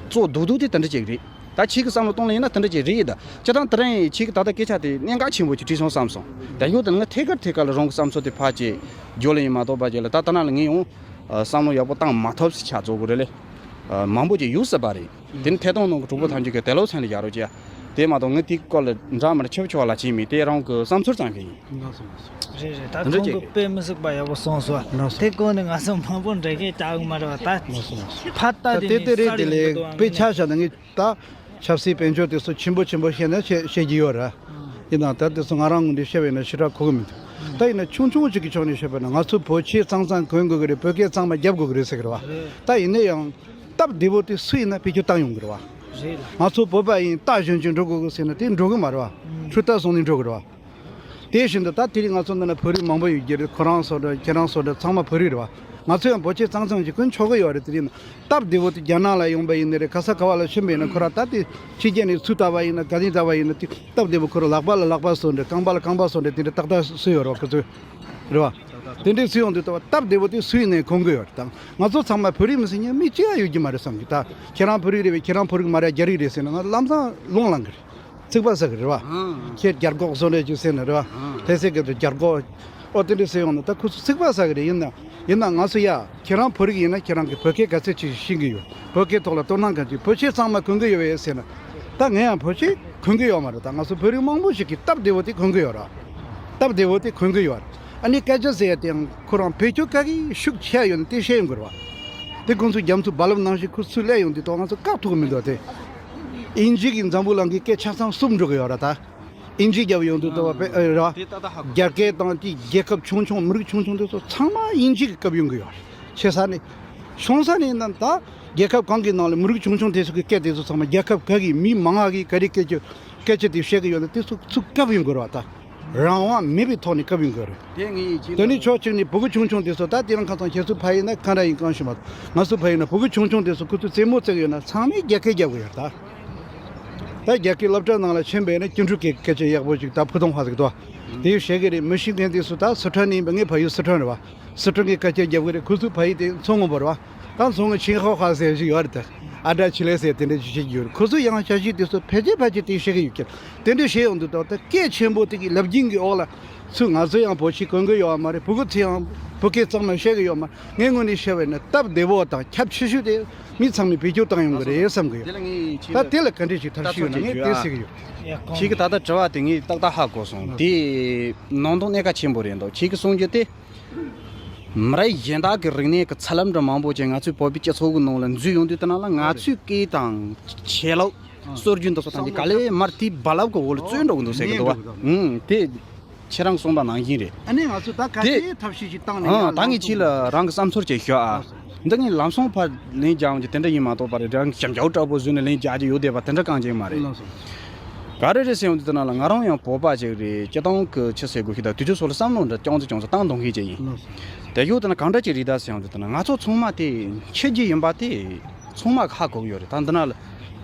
གཙོ་བོ་རྡོག་རྡོག་དེ་དེ་འདྲ་ཅིག་རེད། ད་ཁྱེད་ཀྱི་བསམ་བློ་གཏོང་ལེ་ཡིན་ན་དེ་འདྲ་ཅིག་རེད་ད། སྤྱིར་བཏང་དེ་རིང་ཁྱེད་ཀྱི་ད་ལྟ་སྐད་ཆ་དེ་གནད་འགག་ཆེན་པོ་ཅིག་དྲིས་སོང་བསམ་སོང་། དེ་ཡོད་དེ་ངས་ཐད་ཀར་ཐད་ཀར་ལ་རང་གི་བསམ་ཚུལ་དེ་ཕར་ཅིག་བརྗོད་ལེ་ཡིན་མ་གཏོགས་པ་ཅིག་ལ་ད་ལྟ་ན་ལ་ངས་ཡང་བསམ་བློ་ཡག་པོ་བཏང་མ་ཐུབ་ཟེར་ཆགས་བཟོ་གི་རེད་ལེ། མང་པོ་ཅིག་ཡོད་སྲིད་པ་རེད། དེ་ནི་ཐད་གཏོང་ནང་གི་གྲོགས་པོ་ཐམས་ཅད་ཀྱིས་དེ་ལོ་ཚན་ལ་ཡག་རོགས་བྱས། དེ་མ་གཏོགས་ངས་དེའི་སྐོར་ལ་འདྲ་མར་ཆབ་ཆོག་ལ་བྱས་མེད། དེ་རང་གི་བསམ་ཚུལ་ཙམ་ཞིག་ཡིན། ལགས་སོ་ལགས་སོ། རེད་རེད། ད་ལགས་སོ། ཁོང་གིས་དཔེ་མི་སྲིད་པ་ཡག་པོ་གསུངས་སོང་། ལགས་སོ། དེ་སྐོར་ནས་ང་ཚོ་མང་པོ་འགྲེལ་བཤད་རྒྱག་གི་མ་རེད་བ། ད་ལགས་སོ་ལགས་སོ། ཕར་ལྟ་ད་དེ་དེ་ནས་དེ་རེད། གསར་དེ་ལས་དུ་དཔེ་ཆ་བཞག་ན་ངས་ད་ཆབ་སྲིད་དཔལ་འབྱོར་དེ་ཚོ་ཆེན་པོ་ཆེན་པོ་བཤད་ན་བཤད་བཤད་ཀྱི་ཡོད་ར། ཡིན་ནའང་ད་དེ་ཚོ་ང་རང་ངོས་ནས་བཤད་པ་ཡིན་ན་ཞེ་དྲག་གོ་གི་མི་འདུག་ད་ཡིན་ན་ཆུང་ཆུང་ཅིག་གི་ཕྱོགས་ནས་བཤད་པ་ན་ང་ཚོ་བོད་ཆས་གཙང་གཙང་གོན་དགོས་ཀྱི་རེད། བོད་སྐད་གཙང་མ་རྒྱབ་དགོས་ཀྱི་རེད་ཟེར་གི་རེད་བ། ད་ཡིན་ན་ཡང་། སྟབས་བདེ་པོ་དེ་སུ་ཡིན་ན་བེད་སྤྱོད་བཏང་ཡོང་གི་རེད་བ། རེད་ལ། ང་ཚོ་བོད་པ་ཡིན་རྟ་ཞོན་ཅིག་འགྲོ་དགོས་གི་ཟེར་ན་དེ་འགྲོ་གི་མ་རེད་བ། ཨུམ། འཕྲུལ་རྟ་བཟུང་ནས་འགྲོ་གི་རེད་བ། དེ་བཞིན་དུ་ད་དེ་རིང་ང་ཚོ་འདི་ན་བོད་རིགས་མང་པོ་ཡོད་ཀྱི་རེད། ཁོ་རང་ཚོ་འདྲ་ཁྱེད་རང་ཚོ་འདྲ་ཚང་མ་བོད་རིགས་རེད་བ། ང་ཚོ་ཡང་བོད་ཆས་གཙང་གཙང་ཅིག་གོན་ཆོག་གི་ཡོད་རེད། དེ་རིང་སྟབས་བདེ་པོ་དེ་རྒྱ་ནག་ལ་ཡོང་པ་ཡིན་ནི་རེད། ག་ས་ག་བ་ལ་ཕྱིན་པ་ཡིན་ན་ཁོ་རང་ད་དེ་ཕྱི་རྒྱལ་ནས་ཚུར་ལྟ་བ་ཡིན་ན་ག་ནས་ལྟ་བ་ཡིན་ན་དེ་སྟབས་བདེ་པོ་ཁོ་རང་ལག་པ་ལ་ལག་པ་བཟོ་འདྲ་རྐང་པ་ལ་རྐང་པ་བཟོ་འདྲ་དེ་འདྲ་ཏག་ཏག་བཟོས་ཡོད་རེད་བ། ཁོ་ཚོས། རེད་བ། དེ་འདྲའི་སུ་ཡོང་དུས་ད་བ་སྟབས་བདེ་པོ་དེ་སུ་ཡིན་ནའི་གོན་གི་ཡོད་རེད་ད། ང་ཚོ་ཚང་མ་བོད་རིགས་མི་སྲིད་མཁན་མི་གཅིག་ཡང་ཡོད་ཀྱི་མ་རེད་བསམ་གི་ད། ཁྱེད་རང་བོད་རིགས་རེད་པས། ཁྱེད་རང་བོད་རིགས་མ་རེད། རྒྱ་རིགས་རེད་ཟེར་ན་ང་ལམ་སང་ལོང་ལངས་གི་རེད། ཚིག་པ་ཟ་གི་རེད་བ། ཁྱེད་རྒྱ་སྒོག་བཟོ་འདྲ་ཅིག་ཟེར་ན་རེད་བ། ལྷ་སའི་སྐད་དུ་རྒྱ་སྒོག་ཨོ་དེ་འདྲ་ཟེར་ཡོང་ན་ད་ཁོ་ཚོ་ཚིག་པ་ཟ་གི་རེད། ཡིན་ན་ཡིན་ན་ང་ཚོ་ཡ་ཁྱེད་རང་བོད་རིགས་ཡིན་ན་ཁྱེད་རང་གི་བོད་སྐད་ག་ཚད་ཅིག་ཤེས་ཀྱི་ཡོད། བོད་སྐད་ཐོག་ལ་དོ་སྣང་ག་ཅིག་བོད་ཆས་གཙང་མ་གོན་གི་ཡོད་པས་ཟེར་ན། ད་ངས་ཡང་བོད་ཆས་གོན་གི་ཡོད་མ་རེད། ད་ང་ཚོ་བོད་རིགས་མང་པོ་ཞིག་གིས་སྟབས་བདེ་བོ་དེ་གོན་གི་ཡོད་ར། སྟབས་བདེ་བོ་དེ་གོན་གི་ཡོད་ར། ཨ་ནི་སྐད་ཆ་ཟེར་ཡ་དེ་ཡང་ཁོ་རང་བེད་སྤྱོད་ག་གི་ཤུགས་ཆེ་ཡོད་ན་དེ་བཤད་ཡོང་གི་རེད་བ། དེ་ཁོང་ཚོ་རྒྱ་མཚོ་རྦ་རླབས་ནང་བཞིན་ཁོ་ཚོས་སླེབས་ཡོང་དུས་ཐོག་ང་ཚོ་བཀག་ཐུབ་གི་མི་འདུག་དེ། དབྱིན་ཇི་གི་འཛམ་བུ་གླིང་གི་སྐད་ཆ་ཚང་བསུབ་འགྲོ་གི་ཡོད་ར་ད། དབྱིན་ཇི་རྒྱབ་ཡོང་དུས་ཐོག་བ་དཔེ་ཨ་ར། རྒྱ་སྐད་དང་དེ་རྒྱལ་ཁབ་ཆུང་ཆུང་མི་རིགས་ཆུང་ཆུང་དེ་ཚོ་ཚང་མ་དབྱིན་ཇི་གི་སྐབས་ཡོང་གི་ཡོད་ར། ཆེ་ས་ནས། ཆུང་ས་ནས་ཡིན་ན་ད་རྒྱལ་ཁབ་གང་གི་ནང་ལ་མི་རིགས་ཆུང་ཆུང་དེ་ཚོ་གི་སྐད་དེ་ཚོ་ཚང་མ་རྒྱལ་ཁབ་ག་གི་མི་མང་བ་གི་ག་རེ་སྐད་ཆ་སྐད་ཆ་དེ་བཤད་གི་ཡོད་ན་དེ་ཚོ་ཚུར་བཀབ་ཡོང་དགོས་རེད་བ་ད། རང་དབང་མེད་པའི་ཐོག་ནས་བཀབ་ཡོང་དགོས་རེད། དེ་ངས་ཡིད་ཆེས། དེ་ནས་ཕྱོགས་གཅིག་ནས་བུ་གུ་ཆུང་ཆུང་དེ་ཚོ་ད་དེ་རིང་ཁ་སང་ཁྱེད་ཚོ་ཕ་ཡིན་ན་ག་འདྲ་ཡིན་གང་ཤེས་མ་གཏོགས་ང་ཚོ་ཕ་ཡིན་ན་བུ་གུ་ཆུང་ཆུང་དེ་ཚོ་ཁོ་ཚོས་རྩེད་མོ་རྩེ་གི་ཡོད་ན་ཚང་མས་རྒྱ་སྐད་རྒྱབ་གི་ཡོད་ད། ད་རྒྱ་སྐད་སློབ་གྲྭ་ནང་ལ་ཕྱིན་པས་ན་སྐྱིད་འགྲོ་གི་སྐད་ཆ་ཡག་པོ་ཅིག་ད་ཕུ་ཐོང་ཧ་ཟིག་ཏོ། དེ་བཤད་གི་རེད། མི་ཤེས་མཁན་དེ་ཚོ་ད་སི་ཁྲོན་ནས་ཡིན་པ། ངའི་ཕ་ཡུལ་སི་ཁྲོན་རེད་བ། སི་ཁྲོན་གི་སྐད་ཆ་རྒྱབ་གི་རེད། ཁོ་ཚོའི་ཕ་ཡུལ་དེ་མཚོ་སྔོན་པོ་རེད་བ། ད་མཚོ་སྔོན་ཆིང་ཧའོ་ཧྭ་ཟེར་ཞིག་ཡོད་རེད། ད་ཨ་ཏྲ་ཆི་ལེ་ཟེར་དེ་འདྲ་ཅིག་བཤད་ཀྱི་ཡོད་རེད། ཁོ་ཚོ་ཡང་ཞ་ཞིག་དེ་ཚོ་ཕལ་ཆེར་ཕལ་ཆེར་དེ་བཤད་གི་ཡོད་ཀྱི་རེད། དེ་འདྲ་བཤད་ཡོང་དུས་ད་ལྟ་སྐད་ཆེན་པོ་དེ་གི་ལབ་རྒྱུན་གི་འོག་ལ། ཚུར་ང་ཚོ་ཡང་བོད་ཆས་གོན་གི་ཡོད་མ་རེད། ཕྲུ་གུ་ཚོས་ཡང་བོད་སྐད་གཙང་མ་བཤད་གི་ཡོད་མ་རེད། ངའི་ངོས་ནས་བཤད་པ་ཡིན་ན་སྟབས་བདེ་བོ་དང་ཁྱབ་ཆེ་ཤོས་དེ་མི་ཚང་མས་བེད་སྤྱོད་བཏང་ཡོང་གི་རེད་བསམ་གི་ཡོད། ད་དེ་ལ་ག་འདྲ་ཞིག་ཐབས་ཤེས་ཡོད་ན། ངས་དེ་ཟེར་གི་ཡོད། ཁྱེད་ཀྱི་ད་ལྟ་དྲི་བ་དེ་ངས་ཏག་ཏག་ཧ་གོ་སོང་། དེ་ནང་དོན་གནད་འགག་ཆེན་པོ་རེད་འདུག་ཁྱེད་ཀྱི་གསུང་རྒྱུ་དེ། མི་རབས་གཞན་དག་གི་རིག་གནས་ཀྱི་ཚད་ལམ་འདྲ་མང་པོ་ཅིག་ང་ཚོའི་བོད་པའི་སྤྱི་ཚོགས་ཀྱི་ནང་ལ་འཛུལ་ཡོང་དུས། དེ་ནང་ལ་ང་ཚོའི་སྐད་དང་ཆས་ལུགས། སྲོལ་རྒྱུན་དེ་ཚོ་ཐམས་ཅད་ག་ལེར་མར་དེའི་རྦ་རླབས་ཀྱི་འོག་ལ་བཙོས་འགྲོ་གི་འདུག་ཟེར་གི་འདུག་བ། ཨང་། དེ་ཁྱེད་རང་གསུངས་པ་ནང་བཞིན་རེད། ཨ་ནི་ང་ཚོ་ད་ག་དེ་ཅིའི་ཐབས་ཤེས་ཤིག་བཏང་ནས། ཨང་། ཡར་ད་ངས་ལངས་ཁྱེད་ལ་རང་གི་བསམ་ཚུལ་ཅིག་ཞུ་ཨ། ལགས་སོ། འདི་ངས་ལམ་སང་ཕར་ལན་རྒྱག་ཡོང་གི་དེ་འདྲ་ཡིན་མ་གཏོགས། པ་རེད་རང་གི་ཞབས་ཞུ་དྲག་པོ་བཟོས་ནས་ལན་རྒྱག་རྒྱུ་ཡོད་བསྡད་པ་དེ་འདྲ་གང་ཅིག་མ་རེད། ལགས་སོ། ག་རེ་རེད་ཟེར་ཡོང་དུས་དེ་ནང་ལ། ང་རང་ཡང་བོད་པ་ཅིག་རེད། སྤྱིར་བཏང་གི་ཆི་ཟེར་དགོས་ཤེས་དང་དུས་ཚོད་སོགས་ལ་བསམ་བློ་འདྲ་ཅུང་ཙམ་ཅུང་ཙམ་བཏང་གཏོང་མཁན་ཅིག་ཡིན། ལགས་སོ། དེ་ཡོད་དེ་ན་གང་འདྲ་ཅིག་རེད་ད་ཟེར་ཡོང་དུས་དེ་ན། ང་ཚོ་ཚང་མ་དེ་ཤི་རྒྱུ་ཡིན་པ་དེ་ཚང་མ་གིས་ཧ་གོ་གི་ཡོད་རེད། ད་འདི་ན་ལ་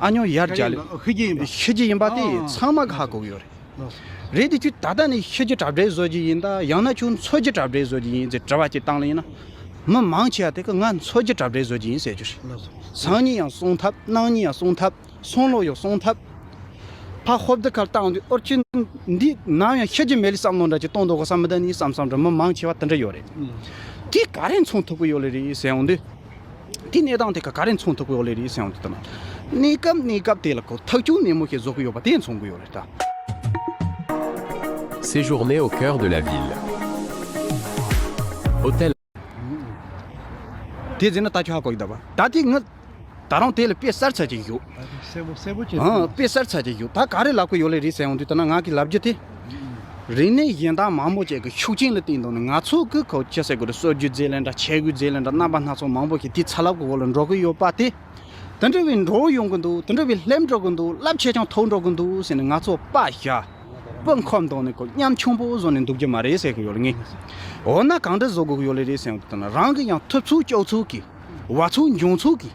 ཨ་ཉོ་ཡར་རྒྱ་ལ་ཤི་རྒྱུ་ཡིན་པ། ཤི་རྒྱུ་ཡིན་པ་དེ་ཨ། ཚང་མ་གིས་ཧ་གོ་གི་ཡོད་རེད། ལགས་སོ། རེད་དེ་དུས་ད་ལྟ་ནས་ཤི་རྒྱུ་གྲ་སྒྲིག་བཟོ་རྒྱུ་ཡིན་ད། ཡང་ན་ཁྱོད་འཚོ་རྒྱུ་གྲ་སྒྲིག་བཟོ་རྒྱུ་ཡིན་ཟེར་དྲི་བ་ཅིག་བཏང་ལ་ཡིན་ན། མི་མང་ཆེ་བ་དེ་གིས་ང་འཚོ་རྒྱུ་གྲ་སྒྲིག་བཟོ་རྒྱུ་ཡིན་ཟེར་རྒྱུ་རེད། ལགས་སོ། སང་ཉིན་ཡང་སོང་ཐབས། གནངས་ཉིན་ཡང་སོང་ཐབས། སང་ལོ་ཡང་སོང་ཐབས། ཕར་ཧོབ་ཏེ་ཁར་བཏང་དུས། ཨོ་ཅི་འདི་ནམ་ཡང་ཤི་རྒྱུ་མེད་ལེ་བསམ་བློ་འདྲ་ཅིག་གཏོང་འདུག་གོ་བསམ་མི་འདུག་ནི་བསམ་བསམ་འདྲ་མི་མང་ཆེ་བ་དེ་འདྲ་ཡོད་རེད། ཨང་། དེ་ག་རེ་མཚོན་ཐུབ་ཀྱི་ཡོད་ལེ་རེད་ཟེར་ཡོང་དུས། དེ་གནས་སྟངས་དེ་ག་ག་རེ་མཚོན་ཐུབ་ཀྱི་ཡོད་ལེ་རེད་ཟེར་ཡོང་དུས། ད་ན་གནས་སྐབས་གནས་སྐབས་དེ་ལ་ཁོ་ཐག་གཅོད་ནན་མོ་ཞིག་བཟོ་གི་ཡོད་པ་དེ་མཚོན་གི་ཡོད་རེད་ད། Séjourner au cœur de la ville. Hôtel. དེ་ཟེར་ན་ད་ཁྱོད་ཧ་གོ་གི་འདུག་བ། ད་དེ་ངས་ད་རུང་དེ་ལ་དཔེ་གསར་ཚ་ཅིག་ཞུ། གསལ་པོ་གསལ་པོ་བྱས་ཨང་། སོང་། དཔེ་གསར་ཚ་ཅིག་ཞུ། ད་ག་རེ་ལབ་ཀྱི་ཡོད་ལེ་རེད་ཟེར་ཡོང་དུས། ད་ན་ང་གིས་ལབ་རྒྱུ་དེ། རིག་གནས་གཞན་དག་མང་པོ་ཅིག་གི་ཤུགས་རྐྱེན་ལ་བརྟེན་ཏེ་ནི་ང་ཚོ་གི་ཁོ་ཅི་ཟེར་དགོས་རེད། སྲོལ་རྒྱུན་རྫས་ལས་འདྲ། ཆས་གོས་རྫས་ལས་འདྲ། རྣམ་པ་སྣ་ཚོགས་མང་པོ་ཞིག་དེའི་ཚ་རླབས་ཀྱི་འོག་ལ་འགྲོ་གི་ཡོད་པ་དེ། དེ་འདྲ་བའི་འགྲོ་ཡོང་གི་འདུག་དེ་འདྲ་བའི་སླེབས་འགྲོ་གི་འདུག་རླབས་ཆེ་ཆུང་མཐོ་འགྲོ་གི་འདུག་ཟེར་ནས་ང་ཚོ་པ་ཞག་པུ་འཁོར་འདུག་ནས་ཁོ་ཉམ་ཆུང་པོ་བཟོ་ནས་འདུག་རྒྱུ་མ་རེད་ཟེར་གི་ཡོད་ལེ་ངས། འོ་ན་གང་འདྲ་བཟོ་དགོས་ཀྱི་ཡོད་ལེ་རེད་ཟེར་ཡོང་དུས། ད་ན་རང་གི་ཡང་ཐུབ་ཚོད་སྐྱོ་ཚོད་ཀྱིས། བ་ཚོ་འབྱུང་ཚོ་གི།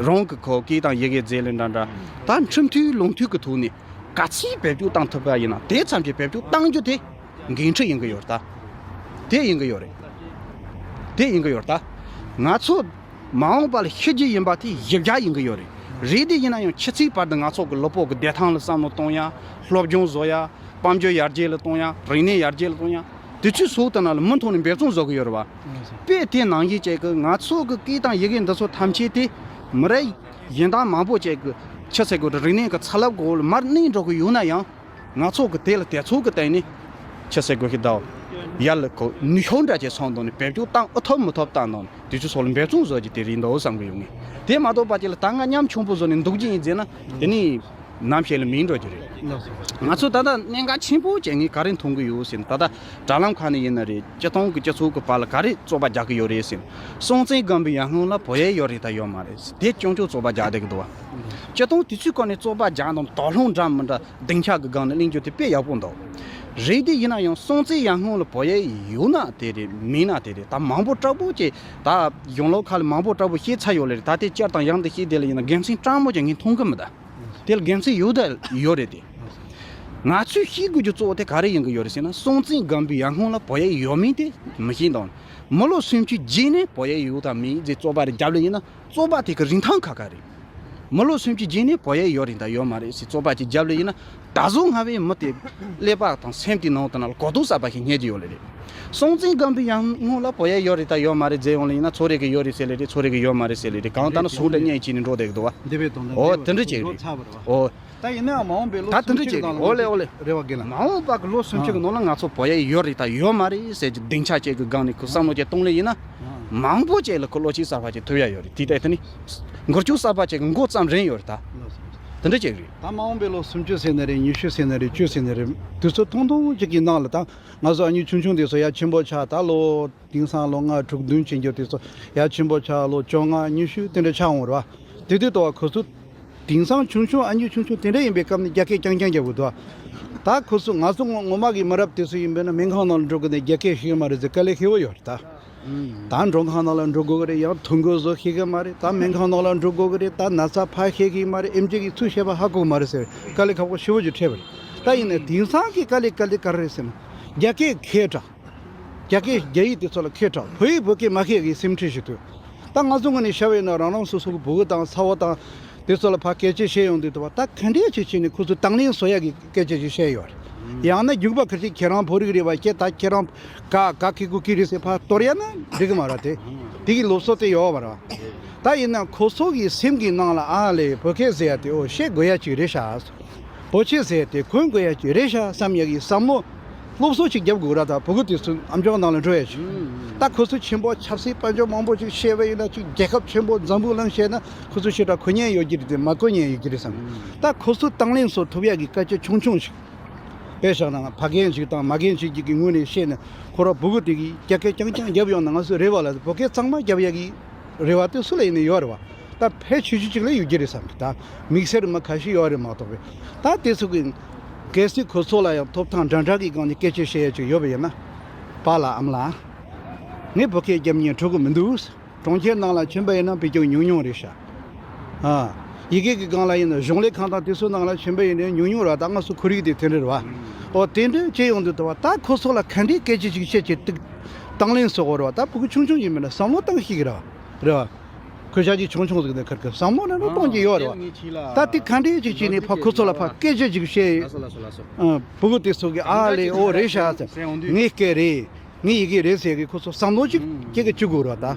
རང་གི་ཁོ་སྐད་དང་ཡི་གེ་རྫས་ལས་འདྲ་འདྲ། ད་ཁྲིམས་མཐུན་ལུགས་མཐུན་གི་ཐོག་ནས་ག་ཚོད་བེད་སྤྱོད་བཏང་ཐུབ་པ་ཡིན་ན། དེ་ཙམ་གྱིས་བེད་སྤྱོད་གཏང་རྒྱུ་དེ་འགན་འཁྲི་ཡིན་གི་ཡོད་རེད་ད། དེ་ཡིན་གི་ཡོད་རེད། དེ་ཡིན་གི་ཡོད་རེད་ད། ང་ཚོ་མ་འོངས་པ་ལ་ཤི་རྒྱུ་ཡིན་པ་དེ་གཞི་རྒྱ་ཡིན་གི་ཡོད་རེད། རེད་དེ་ཡིན་ན་ཡང་ཕྱི་ཚེས་བར་དུ་ང་ཚོ་གི་ལོ་པོ་གི་བདེ་ཐང་ལ་བསམ་བློ་གཏོང་ཡ། སློབ་སྦྱོང་བཟོ་ཡ། དཔལ་འབྱོར་ཡར་རྒྱས་ལ་གཏོང་ཡ། རིག་གནས་ཡར་རྒྱས་ལ་གཏོང་ཡ། དེ་ཚོའི་སོགས་དེ་ནང་ལ་མུ་མཐུད་ནས་འབད་བརྩོན་བཟོ་གི་ཡོད་རེད་བ། དཔེ་དེ་ནང་བཞིན་བྱས་གི་ང་ཚོ་གི་སྐད་དང་ཡི་གེ་འདི་ཚོ་ཐམས་ཅད་དེ་མི་རབས་གཞན་དག་མང་པོ་བྱས་གི་ཆི་ཟེར་དགོས་རེད། རིག་གནས་ཀྱི་ཚ་རླབས་གི་འོག་ལ་མར་གནས་འགྲོ་གི་ཡོད་ན་ཡང་། ང་ཚོ་གི་དེ་ལ་དེ་ཚོ་གི་སྟེང་ནས་ཆི་ཟེར་དགོས་ཤིག་ད། ཡར་ལ་ཁོ་ནུས་ཤུགས་འདྲ་ཅིག་སོང་དོན་ནས་བེད་སྤྱོད་བཏང་ཨེ་ཐུབ་མི་ཐུབ་བཏང་དོན་དེ་ཚོ་སོགས་ལ་འབད་བརྩོན་བཟོ་རྒྱུ་དེ་རེད་འདུག་བསམ་གི་ཡོད་ངས། དེ་མ་གཏོགས་པ་ཅིག་ལ་ད་ང་ཉམ་ཆུང་པོ་བཟོ་ནས་འདུག་རྒྱུ་ཡིན་ཟེར་ན། དེ་ནི་ནམ་ཞིག་ལ་མིན་འགྲོ་རྒྱུ་རེད། ལགས་སོ། ང་ཚོ་ད་ལྟ་གནད་འགག་ཆེན་པོ་བྱས་ངས་ག་རེ་མཐོང་གི་ཡོད་ཟེར་ན། ད་ལྟ་དྲ་ལམ་ཁག་ནས་ཡིན་ན་རེད། སྤྱིར་བཏང་གི་སྤྱི་ཚོགས་ཀྱི་བར་ལ་ག་རེ་རྩོད་པ་རྒྱག་གི་ཡོད་རེད་ཟེར་ན། སྲོང་བཙན་སྒམ་པོའི་ཡར་སྔོན་ལ་བོད་ཡིག་ཡོད་རེད་ད་ཡོད་མ་རེད། དེ་ཅུང་ཅུང་རྩོད་པ་རྒྱག་བསྡད་ཀྱི་འདུག་བ། སྤྱིར་བཏང་དེ་ཚོའི་སྐོར་ནས་རྩོད་པ་རྒྱག་དང་དོགས་སློང་འདྲ་མི་འདྲ་སྡིངས་ཆ་གི་སྒང་ནས་གླེང་རྒྱུ་དེ་དཔེ་ཡག་པོ་འདུག་རེད་དེ་ཡིན་ན་ཡང་སྲོང་བཙན་ཡར་སྔོན་ལ་བོད་ཡིག་ཡོད་ན་དེ་རེད། མེད་ན་དེ་རེད། ད་མང་པོ་དྲག་པོ་ཅིག་ད་གཞུང་ལུགས་ཁག་ལ་མང་པོ་དྲག་པོ་བཤད་ཚར་ཡོད་ལེ་རེད། ད་དེ་བསྐྱར་དང་ཡང་དུ་བཤད་དེ་ལ་ཡིན་ན་དགེ་མཚན་སྤྲང་མོ་ཅིག་ངས་མཐོང་གི་མི་འདུག་དེ་ལ་དགེ་མཚན་ཡོད་ད་ཡོད་རེད་དེ། ང་ཚོས་ཤེས་དགོས་རྒྱུ་གཙོ་བོ་དེ་ག་རེ་ཡིན་གི་ཡོད་རེད་ཟེར་ན། སྲོང་བཙན་སྒམ་པོའི་ཡར་སྔོན་ལ་བོད་ཡིག་ཡོད་མེད་དེ་མི་ཤེས་དང་། མི་ལོ་སུམ་ཅུ་རྗེས་ནས་བོད་ཡིག་ཡོད་དང་མེད་ཅེས་རྩོད་པ་རེ་བརྒྱབ་ལེ་ཡིན་ན། རྩོད་པ་དེ་གི་རིན་ཐང་ཁ་ཁ་རེད། མི་ལོ་སུམ་ཅུ་རྗེས་ནས་བོད་ཡིག་ཡོད་རེད་དང་ཡོད་མ་རེད་ཟེར་རྩོད་པ་ཅིག་བརྒྱབ་ལེ་ཡིན་ན། ད་གཟོད་སྔ་བའི་མི་དེ་ཀླད་པ་དང་སེམས་དེའི་ནང་དུ་ན་ལ་གོ་རྟོགས་གསར་པ་ཞིག་རྙེད་ཀྱི་ཡོད་ལེ་རེད། སྲོང་བཙན་སྒམ་པོའི་ཡར་སྔོན་ལ་བོད་ཡིག་ཡོད་རེད་དང་ཡོད་མ་རེད་ཟེར་ཡོང་ལེ་ཡིན་ན། ཚོ་རེ་གི་ཡོད་རེད་ཟེར་ལེ་རེད། ཚོ་རེ་གི་ཡོད་མ་རེད་ཟེར་ལེ་རེད། གང་ལྟར་ན་ཟུང་འབྲེལ་གཉིས་བྱས་ནས་འགྲོ་བསྡད་ཀྱི་འདུག་བ། འདི་བའི་དོན་དུ་ཨོ་འདི་འདྲ་ཅིག་རེད། འགྲོ་ཚར་བ་རེད་བ། ཨོ། ད་ཡིན་ནའང་མ་འོངས་པའི་ལོ་ད་དེ་སུམ་འདྲ་ཅུ་ཅིག་གི་ནང་ལ། ཨོ་ལེ་ཨོ་ལེ། རེ་བ་དགེ་ལ། མ་འོངས་པ་གི་ལོ་སུམ་ཅུ་གི་ནང་ལ་ང་ཚོ་བོད་ཡིག་ཡོད་རེད་དང་ཡོད་མ་རེད་ཟེར་གྱི་སྡིངས་ཆ་ཅིག་གི་སྒང་ནས་ཁོ་བསམ་བློ་ཅིག་གཏོང་ལེ་ཡིན་ན། མང་པོ་ཅིག་ལ་ཁོ་བློ་སྐྱེད་གསར་པ་ཅིག་ཐོབ་ཡ་ཡོད་རེད། དེ་ལྟ་དེ་ནི་འགུལ་སྐྱོད་གསར་པ་ཅིག་གི་འགོ་བརྩམས་རན་ཡོད་རེད་ད། དེ་འདྲ་ཅིག་རེད། ད་མ་འོངས་པའི་ལོ་སུམ་ཅུ་ཟེར་ན་རེད། ཉི་ཤུ་ཟེར་ན་རེད། བཅུ་ཟེར་ན་རེད། དུས་ཚོད་ཐུང་ཐུང་ཅིག་གི་ནང་ལ་ད་ང་ཚོ་ཨ་ཉུ་ཆུང་ཆུང་དེ་ཚོ་ཡར་ཆེན་པོ་ཆགས། ད་ལོ་དེང་སང་ལོ་ལྔ་དྲུག་བདུན་ཕྱིན་རྒྱུ་དེ་ཚོ་ཡར་ཆེན་པོ་ཆགས། ལོ་བཅོ་ལྔ་ཉི་ཤུ་དེ་འདྲ་ཆགས་འོང་རེད་བ། དེ་དུས་ད་བ་ཁོ་ཚོ་དེང་སང་ཆུང་ཆུང་ཨ་ཉུ་ཆུང་ཆུང་དེ་འདྲ་ཡིན་པའི་སྐབས་ནས་རྒྱ་སྐད་རྐྱང་རྐྱང་རྒྱབ་དགོས་འདུག་ད་ཁོ་ཚོ་ང་ཚོ་ངོ་ངོ་མ་གི་མི་རབས་དེ་ཚོ་ཡིན་པས་ན་སྨན་ཁང་ནང་ལ་འགྲོ་དགོས་ནས་རྒྱ་སྐད་ཤེས་ཀྱི་མ་རེད་ཟེར་དཀའ་ལས་ཁེལ་བོ་ཡོད་རེད་ད། ད་མགྲོན་ཁང་ནང་ལ་འགྲོ་དགོས་ཀྱི་རེད། ཡང་ཐོ་འགོད་བཟོ་ཤེས་ཀྱི་མ་རེད། ད་སྨན་ཁང་ནང་ལ་འགྲོ་དགོས་ཀྱི་རེད། ད་ན་ཚ་ཕར་ཤེས་ཀྱི་མ་རེད། ཨེམ་ཆི་གི་ཚུར་བཤད་པ་ཧ་གོ་གི་མ་རེད་ཟེར་དཀའ་ལས་ཁག་པོ་ཞེ་པོ་ཅིག་འཕྲད་པ་རེད། ད་ཡིན་ནའི་དེང་སང་གི་དཀའ་ལས་དཀའ་ལས་ག་རེ་རེད་ཟེར་ན། རྒྱ་སྐད་མཁས་དྲགས། རྒྱ་སྐད་རྒྱ་ཡིག་དེ་ཚོ་ལ་མཁས་དྲགས། བོད་ཡིག་བོད་སྐད་མ་ཤེས་ཀྱི་སེམས་ཁྲལ་ཞིག་འདུག་ད་ང་ཚོ་ངོས་ནས་བཤད་པ་ཡིན་ན། རང་རང་སོ་སོ་གི་བུ་གུ་དང་ཚ་བོ་དང་དེ་ཚོ་ལ་ཕར་སྐད་ཆ་བཤད་ཡོང་དུས། དུ་བ་ད་ག་འདྲས་ཅིག་བྱས་ནས་ཁོ་ཚོ་དང་ལེན་བཟོ་ཡག་གི་སྐད་ཆ་ཞིག་བཤད་ཡོད་རེད། ཡང་ན་རྒྱུག་པ་ཁ་ཤས་ཁྱེད་རང་བོད་རིགས་རེད་བ། ཁྱེད་ད་ཁྱེད་རང་ག་ག་གི་གུ་གི་རེད་ཟེར་ཕར་གཏོར་ཡ་ན་འགྲིག་གི་མ་རེད། དེ་དེ་གི་སློབ་གསོ་དེ་ཡོད་མ་རེད་བ། ད་ཡིན་ན་ཁོ་ཚོ་གི་སེམས་ཀྱི་ནང་ལ་ཨ་ལས་བོད་སྐད་ཟེར་ཡ་དེ་ཨོ་བཤད་དགོས་ཡ་ཅིག་རེད་ཤག་བོད་ཆས་ཟེར་དེ་གོན་དགོས་ཡ་ཅིག་རེད་ཤག་བསམ་ཡ་གི་བསམ་བློ་སློབ་གསོ་ཅིག་རྒྱབ་དགོས་ར། ད་བུ་གུ་དེ་ཚོ་ཨམ་ཅོག་ནང་ལ་འགྲོ་ཡ་ཅིག་ད་ཁོ་ཚོ་ཆེན་པོ་ཆབ་སྲིད་དཔལ་འབྱོར་མང་པོ་ཅིག་བཤད་པ་ཡིན་ན། ཅིག་རྒྱལ་ཁབ་ཆེན་པོ་འཛམ་བུ་གླིང་བཤད་ན་ཁོ་ཚོ་ཞེ་དྲག་གོ་མཁན་ཡོད་ཀྱི་རེད་དེ་མ་གོ་མཁན་ཡོད་ཀྱི་རེད་བསམ། ད་ཁོ་ཚོ་དང་ལེན་བཟོ་ཐུབ་ཡ་གི་སྐད་ཆ་ཆུང་ཆུང་ཞིག་དཔེ་བཞག་ན། ཕ་རྒན་ཞིག་དང་མ་རྒན་ཞིག་གི་ངོས་ནས་བཤད་ན། ཁོ་ར་བུ་གུ་དེ་གིས་རྒྱ་སྐད་རྐྱང་རྐྱང་རྒྱབ་ཡོང་ན། ང་ཚོས་རེ་བ་ལ་བོད་སྐད་གཙང་མ་རྒྱབ་ཡ་གི་རེ་བ་དེ་སུ་ལ་ཡིན་ནའི་ཡོད་རེད་བ། ད་ཕལ་ཆེ་ཤོས་ཅིག་ལ་ཡོད་ཀྱི་རེད་བསམ་གི། ད་དམིགས་བསལ་མ་ཁ་ཤས་ཡོད་རེད་མ་གཏོགས་པས། ད་དེ་ཚོ་གི་གལ་སྲིད་ཁོ་ཚོ་ལ་ཡང་ཐོབ་ཐང་འདྲ་འདྲ་གི་སྒང་ནས་སྐད་ཆ་བཤད་ཡ་ཅིག་ཡོད་པ་ཡིན་ན། པཱ་ལགས་ཨ་མ་ལགས། ངས་བོད་སྐད་རྒྱབ་སྙིང་བྲོ་གི་མི་འདུག་གྲོང་ཁྱེར་ནང་ལ་ཕྱིན་པ་ཡིན་ན་བོད་སྐད་ཉུང་ཉུང་རེད་ཤག་ཨ། ཡི་གེ་གི་སྒང་ལ་ཡིན་ན་གཞུང་ལས་ཁང་དང་དེ་ཚོའི་ནང་ལ་ཕྱིན་པ་ཡིན་ན་ཉུང་ཉུང་རེད། ད་ང་ཚོ་ཁོར་ཡུག་དེ་དེ་འདྲ་རེད་བ། ཨོ་དེ་འདྲ་བྱས་ཡོང་དུས་ད་བ་ད་ཁོ་ཚོ་ལ་ག་འདྲའི་སྐད་ཆ་ཅིག་བཤད་ཅིག་ཏིག་དང་ལེན་བཟོ་དགོས་རེད་བ། ད་ཕྲུ་གུ་ཆུང་ཆུང་ཡིན་མིན་ན་བསམ་བློ་བཏང་ཤེས་ཀྱི་རེད་བ། རེད་བ། ཁོས་ཞག་ཅིག་ཆུང་ཆུང་ཟིག་ནས་ཁར་ཁར་བསམ་བློ་ནང་ལ་གཏོང་གི་ཡོད་རེད་བ། ད་དེ་ག་འདྲའི་ཅིག་བྱས་ནས་ཕ་ཁོ་ཚོ་ལ་ཕ་སྐད་ཆ་ཅིག་བཤད་ཡིན། ཨ། ཕྲུ་གུ་དེ་ཚོ་གིས་ཨ་ལས་ཨོ་རེད་ཤག་ཟེར། ངའི་སྐད་རེད། ངའི་ཡི་གེ་རེད་ཟེར་གི་ཁོ་ཚོ་བསམ་བློ་ཅིག་སྐྱེ་གི་བཅུག་དགོས་རེད་བ། ད་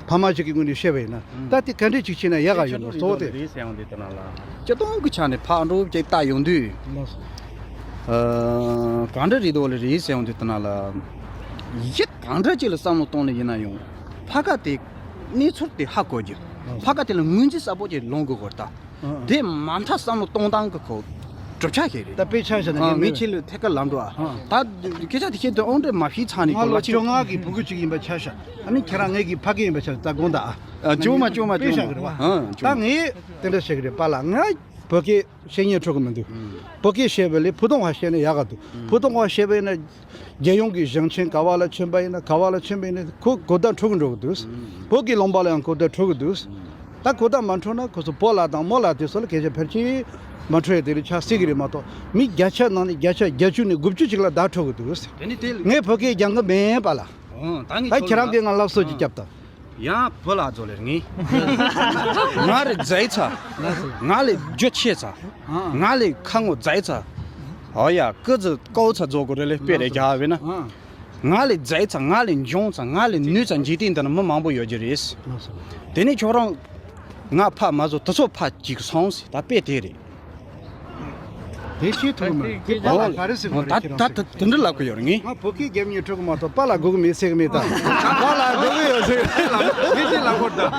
ཕ་མ་ཅིག་གི་ངོས་ནས་བཤད་པ་ཡིན་ན། ད་དེ་ག་འདྲས་ཅིག་བྱས་ན་ཡག་ག་ཡོད་ན་གཙོ་བོ་དེ། རེད་ཟེར་ཡོང་དུས་དེ་ན་ལ། སྤྱི་སྟངས་ཀྱི་ཆ་ནས་ཕར་འགྲོ་ཅིག་ལྟ་ཡོང་དུས། ཨ། གང་འདྲ་རེད་འདུག་ལ་རེད་ཟེར་ཡོང་དུས་དེ་ན་ལ། ཡིད་གང་འདྲ་ཅིག་ལ་བསམ་བློ་གཏོང་ལ་ཡིན་ན་ཡང་། ཕ་ག་དེ་གནས་ཚུལ་དེ་ཧ་གོ་རྒྱུ། ཕ་ག་དེ་ལ་ངོས་འཛིན་གསལ་པོ་ཅིག་ལོང་དགོས་གོ་ད། དེ་མ་མཐའ་བསམ་བློ་གཏོང་སྟངས་ཀྱི་ཁོ་གྲུབ་ཆ་ཞིག་རེད། ད་དཔེ་ཆ་བཞག་ན། ཨ། ངས་ཁྱེད་ལ་ཐད་ཀར་ལབ་འགྲོ་ཨ། ད་སྐད་ཆ་དེ་ཁྱེད་དུ་ཨོང་འདྲེ་མ་བྱས་ཚར་ནས་ང་ལོ་བཅོ་ལྔ་གི་བུ་གུ་ཅིག་ཡིན་པ་ཆ་བཞག་ཨ་ནི་ཁྱེད་རང་ངེད་ཀྱི་ཕ་སྐད་ཡིན་པ་ཆ་བཞག་ད་དགོངས་དག་ཨ། ཨ། བཅོ་ལྔ་བཅོ་ལྔ་དཔེ་བཞག་གི་རེད་བ། ཨ། ད་ངས་དེ་འདྲ་བཤད་གི་རེད་པཱ་ལགས། ང་བོད་སྐད་བཤད་སྙིང་བྲོ་གི་མི་འདུག་བོད་སྐད་བཤད་པ་ལས་བུ་ཐུང་བ་བཤད་ན་ཡག་ག་འདུག་བུ་ཐུང་བ་བཤད་པ་ཡིན་ན། རྒྱལ་ཡོངས་ཀྱི་གཞུང་ཆེན་ག་བ་ལ་ཕྱིན་པ་ཡིན་ན། ག་བ་ལ་ཕྱིན་པ་ཡིན་ན་ཁོ་གོ་བརྡ་འཕྲོད་ཀྱི་འགྲོ་གི་འདུག་བོད་ཀྱི་ལུང་པ་ལ་ཡང་གོ་བརྡ་འཕྲོད་ཀྱི་འདུག་ད་གོ་བརྡ་མ་འཕྲོད་ན་ཁོ་ཚོ་བོ་ལ་དང་མོ་ལ་དེ་ཚོ་ལ་སྐད་ཆ་ཕལ་ཆེར་མ་འཕྲོད་ཡ་དེ་རིགས་ཆགས་སྲིད་ཀྱི་རེད་མ་གཏོགས། མི་བརྒྱ་ཆ་ནང་ནས་བརྒྱ་ཆ་བརྒྱད་ཅུ་ནས་དགུ་བཅུ་ཅིག་ལ་བརྡ་འཕྲོད་ཀྱི་འདུག་དེ་ནི་དེ་ངས་བོད་སྐད་སྦྱང་གི་མིན་པཱ་ལགས། ཨོ། ད་ངས་ད་ཁྱེད་རང་གིས་ང་སློབ་གསོ་ཅིག་རྒྱབ་དང་། ཡང་བུ་ལ་རྫོགས་ལེར་ངས། ང་རེ་མཛེས་ཚ། ང་ལས་རྒྱུ་ཆེ་ཚ། ང་ལས་ཁ་ངོ་མཛེས་ཚ། ཨོ་ཡ་ཀི་ཙི་ཀའུ་ཚ་རྫོགས་དགོས་རེད་ལེ་དཔེ་རེ་རྒྱག་བས་ན། ང་ལས་མཛེས་ཚ། ང་ལས་འཇོང་ཚ། ང་ལས་ནུས་ཚ། འཇིག་རྟེན་འདི་ན་མི་མང་པོ་ཡོད་ཀྱི་རེད། དེ་ནས་ཁྱོད་རང་ང་ཕ་མ་བཟོ་དུ་ཚོ་ཕ་གཅིག་སོང་ཟེར་ད་དཔེ་དེ་རེད། དེ་ཤེས་ཐུབ་མི་རེད། དེ་པཱ་ལགས་ག་རེ་ཟེར་གི་རེད། ད་ཁྱེད་རང་ད་ད་དེ་འདྲ་ལབ་གི་ཡོད་རེད་ངས། ང་བོད་སྐད་རྒྱབ་སྙིང་བྲོ་གི་མ་གཏོགས་པཱ་ལགས་དགོས་གི་མེད་ཟེར་གི་མེད་ད། པཱ་ལགས་དགོས་གི་ཡོད་ཟེར་གི། ངས་དེ་ལབ་དགོས་ད། ངས་དེ་ལབ་དགོས་ད།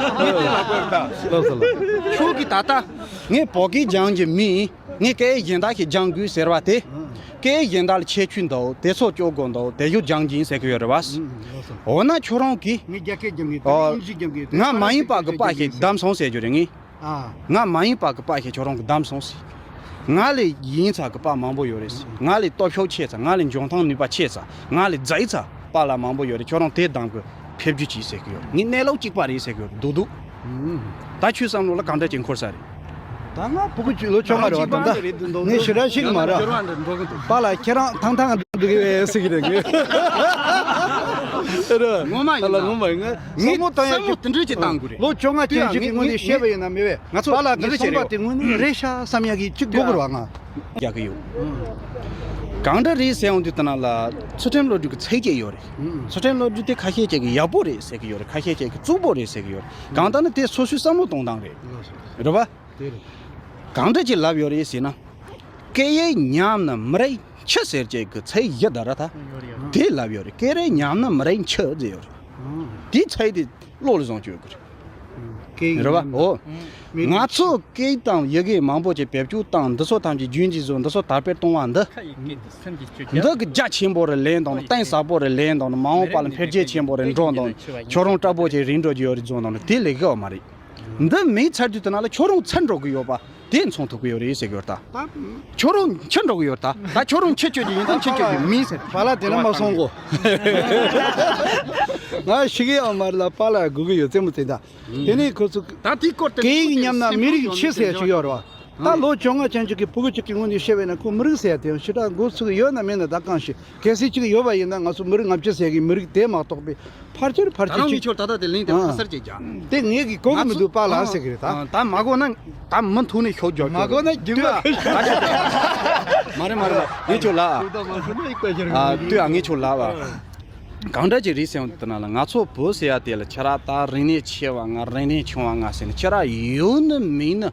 ལགས་སོ་ལགས། ཁྱོད་ཀྱིས་ད་ལྟ་ངས་བོད་སྐད་སྦྱང་གི་མིན། ངས་སྐད་གཞན་དག་ཞིག་སྦྱང་དགོས་ཟེར་བ་དེ། སྐད་གཞན་དག་ལ་ཁྱད་ཆོས་འདུག་དེ་ཚོ་སྐྱོ་དགོས་འདུག་དེ་ཡོད་སྦྱང་གི་ཡིན་ཟེར་གི་ཡོད་རེད་བ། འོ་ན་ཁྱོད་རང་གིས། ངས་རྒྱ་སྐད་སྦྱང་གི་ད་ཨ། ཨིན་ཇི་སྦྱང་གི་ད། ང་མ་ཡིན་པ་གི་པཱ་ཞིག་བདམས་སོང་ཟེར་རྒྱུ་རེད་ངས། ཨ། ང་མ་ཡིན་པ་གི་པཱ་ཞིག་ཁྱོད་རང་གིས་བདམས་སོང་ཟེར། ང་ལས་ཡིན་ཚ་གི་པཱ་མང་པོ་ཡོད་རེད་ཟེར། ང་ལས་སྟོབས་ཤུགས་ཆེ་ཚ། ང་ལས་འཇོན་ཐང་ནུས་པ་ཆེ་ཚ། ང་ལས་མཛེས་ཚ་པཱ་ལགས་མང་པོ་ཡོད་རེད། ཁྱོད་རང་དེ་བདམས་གི་ཕེབས་རྒྱུ་གྱིས་ཟེར་གི་ཡོད་རེད། ངས་གནས་ལུགས་གཅིག་པ་རེད་ཟེར་གི་ཡོད་རེད་འདུག་འདུག་ད་ཁྱོད་བསམ་བློ་ལ་གང་འདྲ་ཅིག་འཁོར་ས་རེད། ད་ང་ཕྲུ་གུ་ཅིག་ལོ་བཅོ་ལྔ་རེད་བ། ད་ལྟ་ངས་ཞེ་དྲག་ཤེས་ཀྱི་མ་རེད། པཱ་ལགས་ཁྱེད་རང་ཐང་ཐང་འདུག་གི་ཟེར་གི་རེད། ངོ་མ་ཡིན་ད། ངོ་མ་ཡིན། ང་བསམ་བློ་དེ་འདྲ་ཅིག་བཏང་དགོས་རེད། ལོ་བཅོ་ལྔ་ཅན་ཅིག་གི་ངོས་ནས་བཤད་པ་ཡིན་ན་མི་བས། ང་ཚོ་པཱ་ལགས་ཀྱི་གསུངས་པ་དེ་དངོས་གནས་རེད་ཤག་བསམ་ཡག་གི་ཅིག་དགོས་ཀྱི་རེད་བ། ང་རྒྱག་གི་ཡོད། གང་འདྲ་རེད་ཟེར་ཡོང་དུས་དེ་ན་ལ་ཚུལ་ཁྲིམས་བློ་གྲོས་ཀྱི་ཚིག་ཅིག་ཡོད་རེད། ཚུལ་ཁྲིམས་བློ་གྲོས་དེ་ཁ་ཤས་ཅིག་གིས་ཡག་པོ་རེད་ཟེར་གི་ཡོད་རེད། ཁ་ཤས་ཅིག་གིས་རྩུབ་པོ་རེད་ཟེར་གི་ཡོད་རེད། གང་ལྟར་ན་དེ་སོ་སོའི་བསམ་བློ་གཏོང་སྟངས་རེད། རེད་བ། དེ་རེད། གང་འདྲ་ཅིག་ལབ་ཡོད་རེད་ཟེར་ན། སྐད་ཡིག་ཉམས་ན་མི་རིགས་འཆི་ཟེར་ཅིག་གི་ཚིག་བཞི་ད་ར་ད། དེ་ལབ་ཡོད་རེད། སྐད་རིགས་ཉམས་ན་མི་རིགས་འཆི་ཟེར་ཡོད་རེད། དེ་ཚིག་དེ་བློ་ལ་བཟུང་བཅུག་གི་རེད། རེད་བ། འོ། ང་ཚོ་སྐད་དང་ཡི་གེ་མང་པོ་ཅིག་བེད་སྤྱོད་བཏང་། འདི་ཚོ་ཐམས་ཅད་རྒྱུན་གྱི་བཟོ། འདི་ཚོ་དར་སྤེལ་གཏོང་བ་འདི། འདི་གི་རྒྱ་ཆེན་པོ་རེ་ལེན་དང་། གཏིང་ཟབ་པོ་རེ་ལེན་དང་། མ་འོངས་པ་ལ་འཕེལ་རྒྱས་ཆེན་པོ་རེ་འགྲོ་དང་། ཁྱོད་རང་སྐྲག་པོ་ཅིག་རིག་འགྲོ་རྒྱུ་ཡོད་རེད་བཟོ་དང་། དེ་ལས་ཀ་བ་མ་རེད། འདི་མེད་ཚར་དུས་དེ་ན་ལ་ཁྱོད་རང་ཚར་འགྲོ་གི་ཡོད་པ། དེ་མཚོན་ཐུབ་ཀྱི་ཡོད་རེད་ཟེར་གྱི་ཡོད་ད། ད་ཁྱོད་རང་འཆི་འགྲོ་གི་ཡོད་ད། ད་ཁྱོད་རང་འཆི་སྤྱོད་ཀྱི་ཡིན་ད། འཆི་སྤྱོད་ཀྱི་མིན་ཟེར། པཱ་ལགས་དེ་ན་མ་སོང་གོ། ང་ཤི་གི་ཡོད་མ་རེད་ལ། པཱ་ལགས་སྒུག་གི་ཡོད། རྩེད་མོ་རྩེ་ད། དེ་ནས་ཁོ་ཚོ་ད་དེའི་སྐོར་དེ་སྐད་ཡིག་ཉམས་ན་མི་རིགས་ཆེ་ཟེར་ཅིག་ཡོད་རེད་བ། ད་ལོ་བཅོ་ལྔ་ཅན་ཅིག་གི་ཕྲུ་གུ་ཅིག་གི་ངོས་ནས་བཤད་པ་ཡིན་ན། ཁོ་མི་རིགས་ཟེར་ཡ་དེ་ཡང་ཞེ་དྲག་འགོ་ཚུགས་ཡོད་ན་མེད་ན་ད་གང་ཤེས། གལ་སྲིད་ཅིག་ཡོད་པ་ཡིན་ན། ང་ཚོ་མི་རིགས་ལྔ་བཅུ་ཟེར་གི་མི་རིགས་དེ་མ་གཏོགས་པའི་ཕལ་ཆེར་ཕལ་ད་ཆེར་རང་ཅིག་གི་ཆོར་ད་ལྟ་དེ་ལན་དེ་ཨ། ཕ་སར་བྱེད་ཀྱང་། དེ་ངས་གི་གོ་གི་མི་འདུག་པཱ་ལགས་ཟེར་གི་རེད་ད། ཨ། ད་མ་གོ་ན་ད་མུ་མཐུད་ནས་ཤོག་རྒྱག་མ་གོ་ན་རྒྱུག་ལ། མ་རེད་མ་རེད། ངས་ཁྱོད་ལ། ཨ། ལྟོས་ཨ། ངས་ཁྱོད་ལ་བ། གང་འདྲ་ཅིག་རེད་ཟེར་ཡོང་དུས་ན་ལ། ང་ཚོ་བོད་ཟེར་ཡ་དེ་ལ་ཁྱེད་རང་ད་རིག་གནས་ཆེ་བ་ང་རིག་གནས་ཆུང་བ་ང་ཟེར་ནས་ཁྱེད་རང་ཡོད་ནི་མིན་ནི།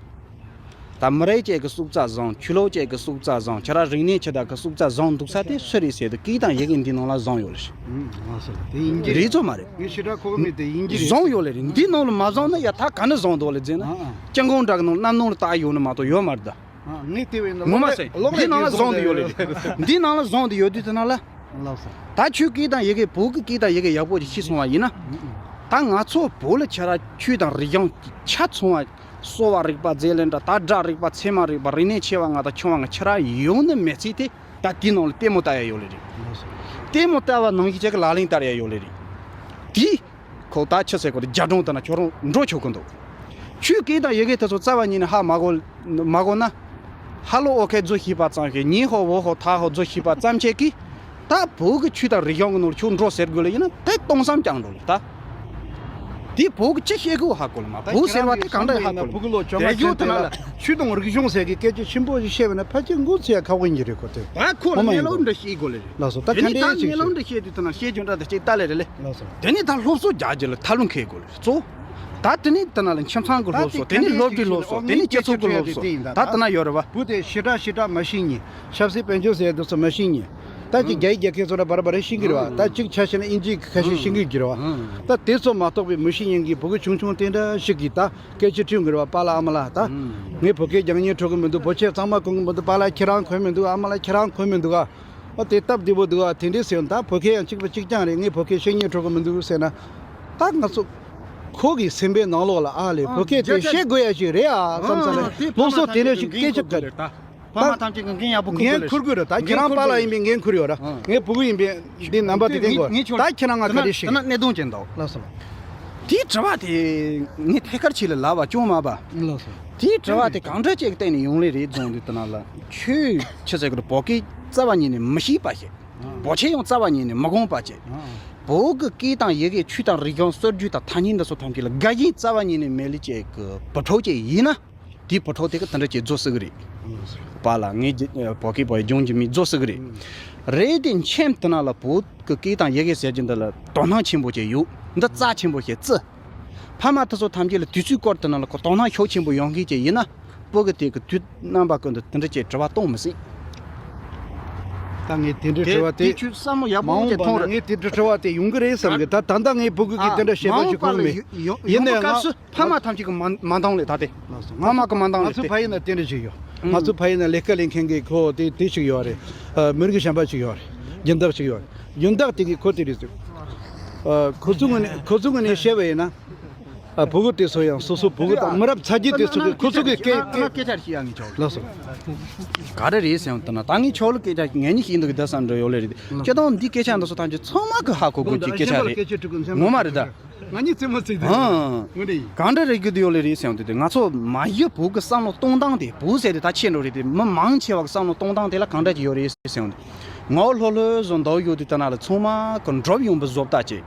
ད་མི་རིགས་ཅིག་གི་སྲོག་རྩ་བཟང་། ཆོས་ལུགས་ཅིག་གི་སྲོག་རྩ་བཟང་། ཁྱེད་རང་རིག་གནས་ཆེ་དག་གི་སྲོག་རྩ་བཟང་འདུག་ས་དེ་སུ་རེད་ཟེར་དུས། སྐད་དང་ཡི་གེ་འདི་ནང་ལ་བཟང་ཡོད་ལ་ཞིག་ཨང་། ལགས་སོ། དེ་ཡིན་གྱི་རེད། རེད་ཚོད་མ་རེད། ངས་ཞེ་དྲག་གོ་གི་མེད། དེ་ཡིན་གྱི་རེད། བཟང་ཡོད་ལེ་རེད། འདི་ནང་ལ་མ་བཟང་ན་ཡ་ད་ག་ནས་བཟང་འདུག་ལེ་ཟེར་ན། ཨ་ཨ། སྤྱང་ཀོང་འདྲ་གི་ནང་གནམ་ནང་ལ་བཏགས་ཡོད་ནི་མ་གཏོགས་ཡོད་མ་རེད་ད། ཨ། ངས་བལྟས་པའི་ནང་ངོ་མ་ཟེར། འདི་ནང་ལ་བཟང་དུ་ཡོད་ལེ་རེད། འདི་ནང་ལ་བཟང་དུ་ཡོད་དུས་དེ་ནང་ལ། ལགས་སོ། ད་ཁྱོད་སྐད་དང་ཡི་གེ། བོད་ཀྱི་སྐད་དང་ཡི་གེ་ཡག་པོ་ཅིག་ཤེས་སོང་བ་ཡིན་ན། ཨ་ཨ། ད་ང་ཚོ་བོད་ལ་ཁྱེད་རང་ཆོས་དང་རིག་གཞུང་ཆ་ཚང་བ། གསོ་བ་རིག་པ། རྫས་ལེན་འདྲ། ད་སྒྲ་རིག་པ། ཚད་མ་རིག་པ། རིག་གནས་ཆེ་བ་ང་དང་ཆུང་བ་ང་ཁྱེད་རང་ཡོང་ནི་མེད་ཚེ་དེ། ད་དེའི་ནང་ལ་ལྟད་མོ་ལྟ་ཡ་ཡོད་ལེ་རེད། ལྟད་མོ་ལྟ་བ་ནང་བཞིན་ཅིག་གི་ལག་ལེན་བསྟར་ཡ་ཡོད་ལེ་རེད། དེ་ཁོ་ད་ཆི་ཟེར་གོ། དེ་རྒྱ་གྲོང་དེ་ན་ཁྱོད་རང་འགྲོ་ཆོག་གི་འདུག་ཆོས་སྐད་དང་ཡི་གེ་དེ་ཚོ་རྩ་བ་ཉིད་ནས་ཧ་མ་གོ། མ་གོ་ན། ཧ་ལོ་ཨོ་ཁེ་རྫོ་ཤེས་པ་ཙམ་ཞིག་ཉི་ཧོ་བོ་ཧོ་ཐ་ཧོ་རྫོ་ཤེས་པ་ཙམ་ཅིག་གིས། ད་བོད་ཀྱི་ཆོས་དང་རིག་གཞུང་གི་ནང་ལ་ཁྱོད་འགྲོ་ཟེར་དགོས་ལེ་ཡིན་ན་དེ་སྟོང་བསམ་རྐྱང་འགྲོ་ལེ་ད། དེ་བོད་ཀྱི་ཅི་བཤད་དགོས་ཧ་གོ་ལེ་མ། ད་བོད་ཟེར་བ་དེ་གང་འདྲ་ཧ་གོ་ལེ། བོད་ཀྱི་ལོ་བཅོ་ལྔ་ཅན་དེ་ལ་ཆོས་དང་རིག་གཞུང་ཟེར་གི་སྐད་ཆ་ཆེན་པོ་ཞིག་བཤད་པ་ན་ཕལ་ཆེར་འགོ་ཚུགས་ཡ་ཁག་པོ་ཡིན་གྱི་རེད་ཁོ་ཐོས། ད་ཁོ་ལ་ངན་སློང་འདྲ་བཤད་དགོས་ལེ་རེད། ལགས་སོ། ད་དེ་ནས་ག་འདྲ་ད་ཞིག་ངན་སློང་འདྲ་བཤད་དུས་ད་ན་བཤད་རྒྱུ་འདྲ་ད་ཅིག་ལྟ་ལེ་རེད་ལེ། ལགས་སོ། དེ་ནས་ད་སློབ་གསོ་རྒྱག་རྒྱུ་ལ་ཐབས་ལམ་འཁེལ་དགོས་ལེ་གཙོ། ད་དེ་ནས་ད་ན་ལ་ཁྱིམ་ཚང་གི་སློབ་གསོ། དེ་ནས་སློབ་གྲྭའི་སློབ་གསོ། དེ་ནས་སྤྱི་ཚོགས་ཀྱི་སློབ་གསོ། ད་ད་ན་ཡོད་རེད་བ། བུ་དེ་ཞེ་དྲག་ཞེ་དྲག་མ་ཤེས་ཉེ། ཆབ་སྲིད་དཔལ་འབྱོར་ཟེར་དུས་སུ་མ་ཤེས་ཉེ། ད་ཅིག་རྒྱ་ཡིག་རྒྱ་སྐད་ཚོ་ལ་བར་བར་ཤེས་ཀྱི་རེད་བ། ད་ཅིག་ཆ་བཞག་ན་ཨིན་ཇི་ཁ་ཤས་ཤེས་ཀྱི་རེད་བ། ད་དེ་ཚོ་མ་གཏོགས་པའི་མི་ཤེས་ཉེ་གི་བུ་གུ་ཆུང་ཆུང་དེ་འདྲ་ཞིག་གིས་ད་སྐད་ཆ་དྲིས་ཀྱི་རེད་བ། པཱ་ལགས་ཨ་མ་ལགས། ད་ངས་བོད་སྐད་རྒྱག་སྙིང་བྲོ་གི་མི་འདུག་བོད་ཆས་གཙང་མ་གོན་གི་མི་འདུག་པཱ་ལགས་ཁྱེད་རང་གོན་མི་འདུག་ཨ་མ་ལགས་ཁྱེད་རང་གོན་མི་འདུག་ཨ། ཨ་དེ་སྟབས་བདེ་པོ་འདུག་ཨ། དེ་འདྲས་ཟེར་ཡོང་། ད་བོད་སྐད་ཡང་གཅིག་པ་གཅིག་རྐྱང་རེད། ངས་བོད་སྐད་བཤད་སྙིང་བྲོ་གི་མི་འདུག་ཟེར་ན། ད་ང་ཚོ་ཁོ་གི་སེམས་པའི་ནང་ལོགས་ལ་ཨ་ལས་ཨ་བོད་སྐད་དེ་བཤད་དགོས་ཡ་ཞིག་རེད་ཨ་བསམ་ས་རེད། སློབ་གསོ་དེ་འདྲ་ཞིག་སྐད་ཆ་ག་རེད་ད། ཕ་མ་ཐམས་ཅད་ཀྱི་འགན་ཡག་པོ་འཁུར་དགོས་རེད། འགན་འཁུར་དགོས་རེད། ད་ཁྱེད་རང་པཱ་ལགས་ཡིན་པའི་འགན་འཁུར་ཡོད་ར། ངའི་བུ་གུ་ཡིན་པའི་འདི་རྣམ་པ་དེ་བསྟན་དགོས། ད་ཁྱེད་རང་ང་ག་རེ་ཞིག་ད་ན་གནད་དོན་ཅན་འདུག་ལགས་སོ། དེའི་དྲི་བ་དེ་ངས་ཐད་ཀར་ཁྱེད་ལ་ལབ་པ་ཅུང་མ་པ། ལགས་སོ། དེའི་དྲི་བ་དེ་གང་འདྲ་ཅིག་བལྟས་ནས་ཡོང་ལེ་རེད་བཟུང་དུས་དེ་ན་ལ། ཁྱོད་ཆི་ཟེར་གི་རེད། བོད་སྐད་རྩ་བ་ཉིད་ནས་མི་ཤེས་པ་ཞིག་བོད་ཆས་ཡང་རྩ་བ་ཉིད་ནས་མི་གོན་པ་ཅིག་བོད་ཀྱི་སྐད་དང་ཡི་གེ་ཆོས་དང་རིག་གཞུང་སྲོལ་རྒྱུན་དང་ཐ་སྙད་འདི་ཚོ་ཐམས་ཅད་ལ་དགའ་ཞེན་རྩ་བ་ཉིད་ནས་མེད་ལེ་ཅིག་གི་བུ་ཕྲུག་ཅིག་ཡིན་ན། དེའི་བུ་ཕྲུག་དེ་གི་དེ་འདྲ་ཅིག་བཟོ་སྲིད་གི་རེད། པཱ་ལགས་ངས་བོད་སྐད་བོད་ཡིག་སྦྱོང་རྒྱུ་མིན་བཟོ་སྲིད་གི་རེད། རེད་དེ་མཆན་དེ་ན་ལ་བོད་ཀྱི་སྐད་དང་ཡི་གེ་ཟེར་རྒྱུ་འདི་ལ་དོ་སྣང་ཆེན་པོ་ཅིག་ཡོད། འདི་རྩ་ཆེན་པོ་ཞིག་བརྩི། ཕ་མ་དེ་ཚོ་ཐམས་ཅད་ལ་དུས་ཚོད་སྐོར་དེ་ན་ལ་ཁོ་དོ་སྣང་ཤུགས་ཆེན་པོ་ཡོང་མཁན་ཅིག་ཡིན་ན། བོད་ཀྱི་དེ་གི་དུས་རྣམ་པ་ཀུན་ཏུ་དེ་འདྲ་ཅིག་དྲི་བ་གཏོང་མི་སྲིད། ད་ངས་དེ་འདྲའི་དྲི་བ་དེ་དེ་ཁྱོད་བསམ་བློ་ཡག་པོ་མ་འོངས་ཅིག་པ་ན་ཐོངས་རེད། ངས་དེ་འདྲའི་དྲི་བ་དེ་ཡོང་གི་རེད་བསམ་གི། ད་ད་ལྟ་ངའི་བུ་གུ་གིས་དེ་འདྲ་བཤད་པ་ཅིག་གོ་གི་མེད། ཡིན་ནའི་ང་ཕ་མ་ཐམས་ཅད་ཀྱིས་མ་མ་འདང་ལེ་ད་དེ། ལགས་སོ། ཕ་མ་གིས་མ་འདང་ང་ལེ་ཚོ་དེ། ཕ་ཡུལ་ན་དེ་འདྲ་ཞིག་ཡོད། ང་ཚོ་ཕ་ཡུལ་ན་ལས་ཀ་ལས་མཁན་གྱི་ཁོ་དེ་དེ་ཞིག་ཡོད་རེད། ཨ། མི་རིགས་གཞན་པ་ཞིག་ཡོད་རེད། སྦྱིན་བདག་ཞིག་ཡོད་རེད། སྦྱིན་བདག་དེ་གིས་ཁོ་དེ་རེད་ཟེར། ཨ། ཁོ་ཚོ་ངོས་ནས་ཁོ་ཚོ་ངོས་ནས་བཤད་པ་ཡིན་ན། ཨ། བུ་གུ་དེ་ཚོ་ཡང་སོ་སོ་བུ་གུ་དང་མི་རབས་ཚ་རྒྱུད་དེ་ཚོ་གིས་ཁོ་ཚོ་གི་སྐད་སྐད་སྐད་ཆ་ཞིག་ཡང་ངས་ཆོག་ལགས་སོ། ག་རེ་རེད་ཟེར་ཡང་ད་ན་ད་ངས་ཆོག་ལ་སྐད་ཆ་ངས་ནི་ཤེས་འདུག་གི་བསྡད་ས་འདྲ་ཡོད་ལེ་རེད། ཁྱེད་དང་འདི་སྐད་ཆ་འདི་ཚོ་ཐམས་ཅད་ཚང་མ་གི་ཧ་གོ་དགོས་ཀྱི་སྐད་ཆ་རེད། ངོ་མ་རེད་ད། ང་གཉིས་རྩེད་མོ་རྩེ་དུས། ཨང་། ངོ་རེད། གང་འདྲ་རེད་རྒྱུ་དེ་ཡོད་ལེ་རེད་ཟེར་ཡང་དེ་དེ་ང་ཚོ་མ་གཞི་བོད་ཀྱི་བསམ་བློ་གཏོང་སྟངས་དེ། བོད་ཟེར་དེ་ད་ཆེ་འགྲོ་རེད་དེ། མི་མང་ཆེ་བ་གི་བསམ་བློ་གཏོང་སྟངས་དེ་ལ་གང་འདྲ་ཅིག་ཡོད་རེད་ཟེར་ཡང་དེ། ངོ་ལྷོད་ལྷོད་བཟོ་འདུག་ཡོད་དུས་ད་ན་ལ་ཚང་མ་གི་འགྲོ་ཡོང་པའི་བཟོ་ལྟ་བྱེད།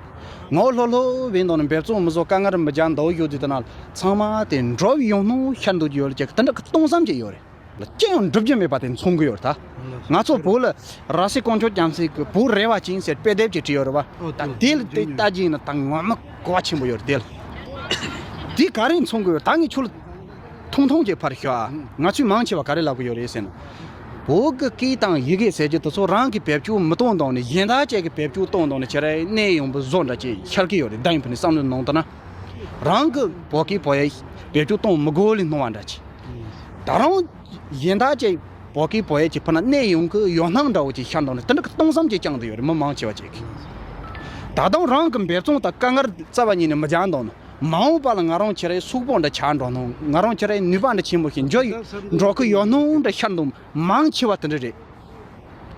ངོ་ལྷོད་ལྷོད་བས་འདུག་ནི་འབད་བརྩོན་མི་བཟོ་དཀའ་ངལ་མི་རྒྱག་འདུག་ཡོད་དུས་ད་ན་ལ་ཚང་མ་དེ་འགྲོ་ཡོང་སྣང་ཤར་འདུག་ཡོད་ལ་ཅིག་དེ་འདྲ་གི་སྟོང་བསམ་ཅིག་ཡོད་རེད། ལ་ཅི་ཡང་འགྲུབ་རྒྱུ་མེད་པ་དེ་མཚོན་གི་ཡོད་རེད་ད། ང་ཚོ་བོད་ལ་ར་སེ་ཀོང་ཇོ་རྒྱལ་མཚན་གྱི་བོད་རེ་བ་ཅན་ཟེར་དཔེ་དེབ་ཅིག་བྲིས་ཡོད་རེད་བ། ད་དེ་ལ་དེ་ལྟ་རྒྱུ་ཡིན་ན་ད་ངོ་མ་གོ་བ་ཆེན་པོ་ཡོད་རེད་དེ་ལ། དེ་ག་རེ་མཚོན་གི་ཡོད་ད། ངས་ཁྱོད་ལ་ཐུང་ཐུང་ཅིག་ཕར་ཞུ་ཨ། ང་ཚོས་མང་ཆེ་བ་ག་རེ་ལབ་གི་ཡོད་རེད་ཟེར་ན། བོད་ཀྱི་སྐད་དང་ཡི་གེ་ཟེར་རྒྱུ་དེ་ཚོ་རང་གིས་བེད་སྤྱོད་མི་གཏོང་དང་ནི་གཞན་དག་ཅིག་གིས་བེད་སྤྱོད་གཏོང་དང་ནི་ཁྱེད་རའི་གནས་ཡོང་པའི་བཟོ་འདྲ་ཅིག་ཤར་གི་ཡོད་རེད། ད་ཡིན་ཕུ་ནི་བསམ་བློ་ནང་དུ་ན། རང་གི་བོད་སྐད་བོད་ཡིག་བེད་སྤྱོད་གཏོང་མི་དགོས་ལེ་སྣང་བ་འདྲ་ཅིག་ད་རང་གཞན་དག་ཅིག་བོད་སྐད་བོད་ཡིག་ཅིག་ཕུ་ན་གནས་ཡོང་གི་ཡོད་སྣང་འདྲ་བོ་ཅིག་ཤར་འདུག་ནི་དེ་འདྲ་གི་སྟོང་བསམ་ཅིག་བཅངས་བསྡད་ཡོད་རེད། མི་མང་ཆེ་བ་ཅིག་གིས། ད་དུང་རང་གི་འབད་བརྩོན་དང་དཀའ་ངལ་རྩ་བ་ཉིད་ནས་མི་རྒྱག་འདུག་ནི། མ་འོངས་པ་ལ་ང་རང་ཁྱེད་རའི་སུག་པོ་འདྲ་ཆགས་འགྲོ་སྣང་། ང་རང་ཁྱེད་རའི་ནུས་པ་འདྲ་ཆེན་པོ་ཞིག་འཇོག་འགྲོ་གི་ཡོད་སྣང་འདྲ་ཤར་འདུག་མང་ཆེ་བ་དེ་འདྲ་རེད།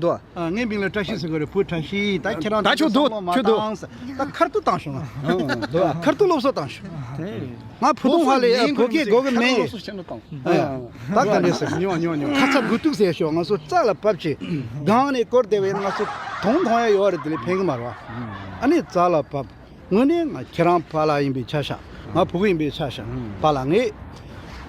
འདུག་ཨ། ཨ། ངའི་མིང་ལ་བཀྲ་ཤིས་ཟེར་གི་རེད། བུ་བཀྲ་ཤིས། ད་ཁྱེད་རང་ད་ཁྱོད་འདུག་བསམ་བློ་མ་ཁྱོད་འདུག་བཏང་ཟེར། ད་ཁ་ཐུག་བཏང་བྱུང་ང་། ཨ། འདུག་ཨ། ཁ་ཐུག་སློབ་གསོ་བཏང་བྱུང་། ད་ང་བུ་སློབ་གསོ་སློབ་གསོ་ཡིན་དགོས་ཀྱི་ཟེར། དགོས་ཀྱི་ཁ་མེད། སློབ་གསོ་ཤེས་ནོ་བཏང་། ཨ། ད་ག་འདྲས་ཟེར། ཉོ་ཉོ་ཉོ། ཁ་ཚ་དགོས་གཏུགས་ཟེར་ཤོག་ང་ཚོ་རྩ་ལ་བབས་ཆེ། སྒང་ནས་བསྐོར་བསྡད་པའི་ང་ཚོ་དོང་མཐོང་ཡ་ཡོད་རེད། དེ་ལས་ཕན་གི་མ་རེད་བ། ཨ་ནི་རྩ་ལ་བབས། དངོས་གནས་ང་ཁྱེད་རང་པཱ་ལགས་ཡིན་པའི་ཆ་བཞག་ང་བུ་གུ་ཡིན་པའི་ཆ་བཞག་ཨང་། པཱ་ལགས། ངས་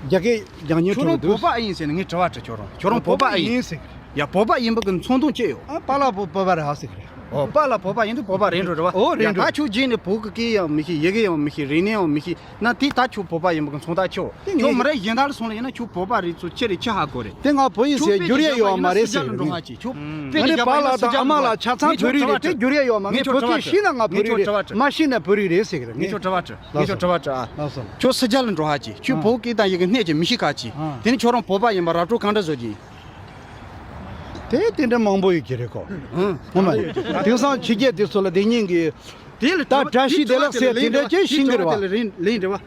རྒྱ་སྐད་རྒྱག་སྙིང་ཁྱོད་བྲོ་རང་འདུག་བོད་པ་ཨེ་ཡིན་ཟེར་ནས་ངས་དྲི་བ་དྲིས། ཁྱོད་རང་ཁྱོད་རང་བོད་པ་ཨེ་ཡིན་ཡིན་ཟེར། ཡ། བོད་པ་ཡིན་པ་གི་ཚོང་དོན་ཅི་ཡོད། ཨ། པཱ་ལགས་བོད་པ་རེད་ཧ་ཟེར་གི་རེད། ཨོ། པཱ་ལགས་བོད་པ་ཡིན་དུས་བོད་པ་རེད་འགྲོ་རེད་བ། ཨོ་རེད་ཡ། འགྲོ། ད་ཁྱོད་རྗེས་ནས་བོད་ཀྱི་སྐད་ཡང་མི་ཤེས། ཡི་གེ་ཡང་མི་ཤེས། རིག་གནས་ཡང་མི་ཤེས་ན། དེ་ད་ཁྱོད་བོད་པ་ཡིན་པ་གི་མཚོན་རྟགས་ཆེ་བོ། དེ་ངས། ཁྱོད་མི་རབས་གཞན་དག་ལ་སོང་ལ་ཡིན་ན། ཁྱོད་བོད་པ་རེད་ཚུལ་ཅི་རེད་ཅི་ཧ་གོ་རེད། དེ་ང་བོད་ཡིན་ཟེར་བསྒྱུར་ཡ་ཡོད་མ་རེད་ཟེར་གི་རེད། ངས་པཱ་ལགས་དང་ཨ་མ་ལགས་ཆ་ཚང་བོད་རིགས་རེད། དེ་བསྒྱུར་ཡ་ཡོད་མ། ངས་བོད་སྐད་ཤེས་ན་ང་བོད་རིགས་རེད། མ་ཤེས་ན་བོད་རིགས་རེད་ཟེར་གི་རེད། ངས། ངས་ཁྱོད་དྲི་བ་དྲི། ངས་ཁྱོད་དྲི་བ་དྲི་ཨ། ལགས་སོ། ཁྱོད་སུ་རྒྱ་ལ་འགྲོ་ཧ་ཅི། ཁྱོད་ཨ། བོད་སྐད་དང་ཡི་གེ་སྣེ་ཅི་མི་ཤེས་ཁ་ཅི། ཨ། དེ་ནི་ཁྱོད་རང་བོད་པ་ཡིན་པ་ར་སྤྲོད་གང་འདྲ་བཟོ་གི། དེ་དེ་འདྲ་མང་པོ་ཡོད་ཀྱི་རེད་གོ། ཨ། ངོ་མ་རེད། དེང་སང་ཕྱི་རྒྱལ་དེ་ཚོ་ལ་དེ་སྙིང་གི། དེ་ལ་དྲི་བ། ད་བཀྲ་ཤིས་བདེ་ལེགས་ཟེར་དེ་འདྲ་ཅིག་ཤེས་གི་རེད་བ།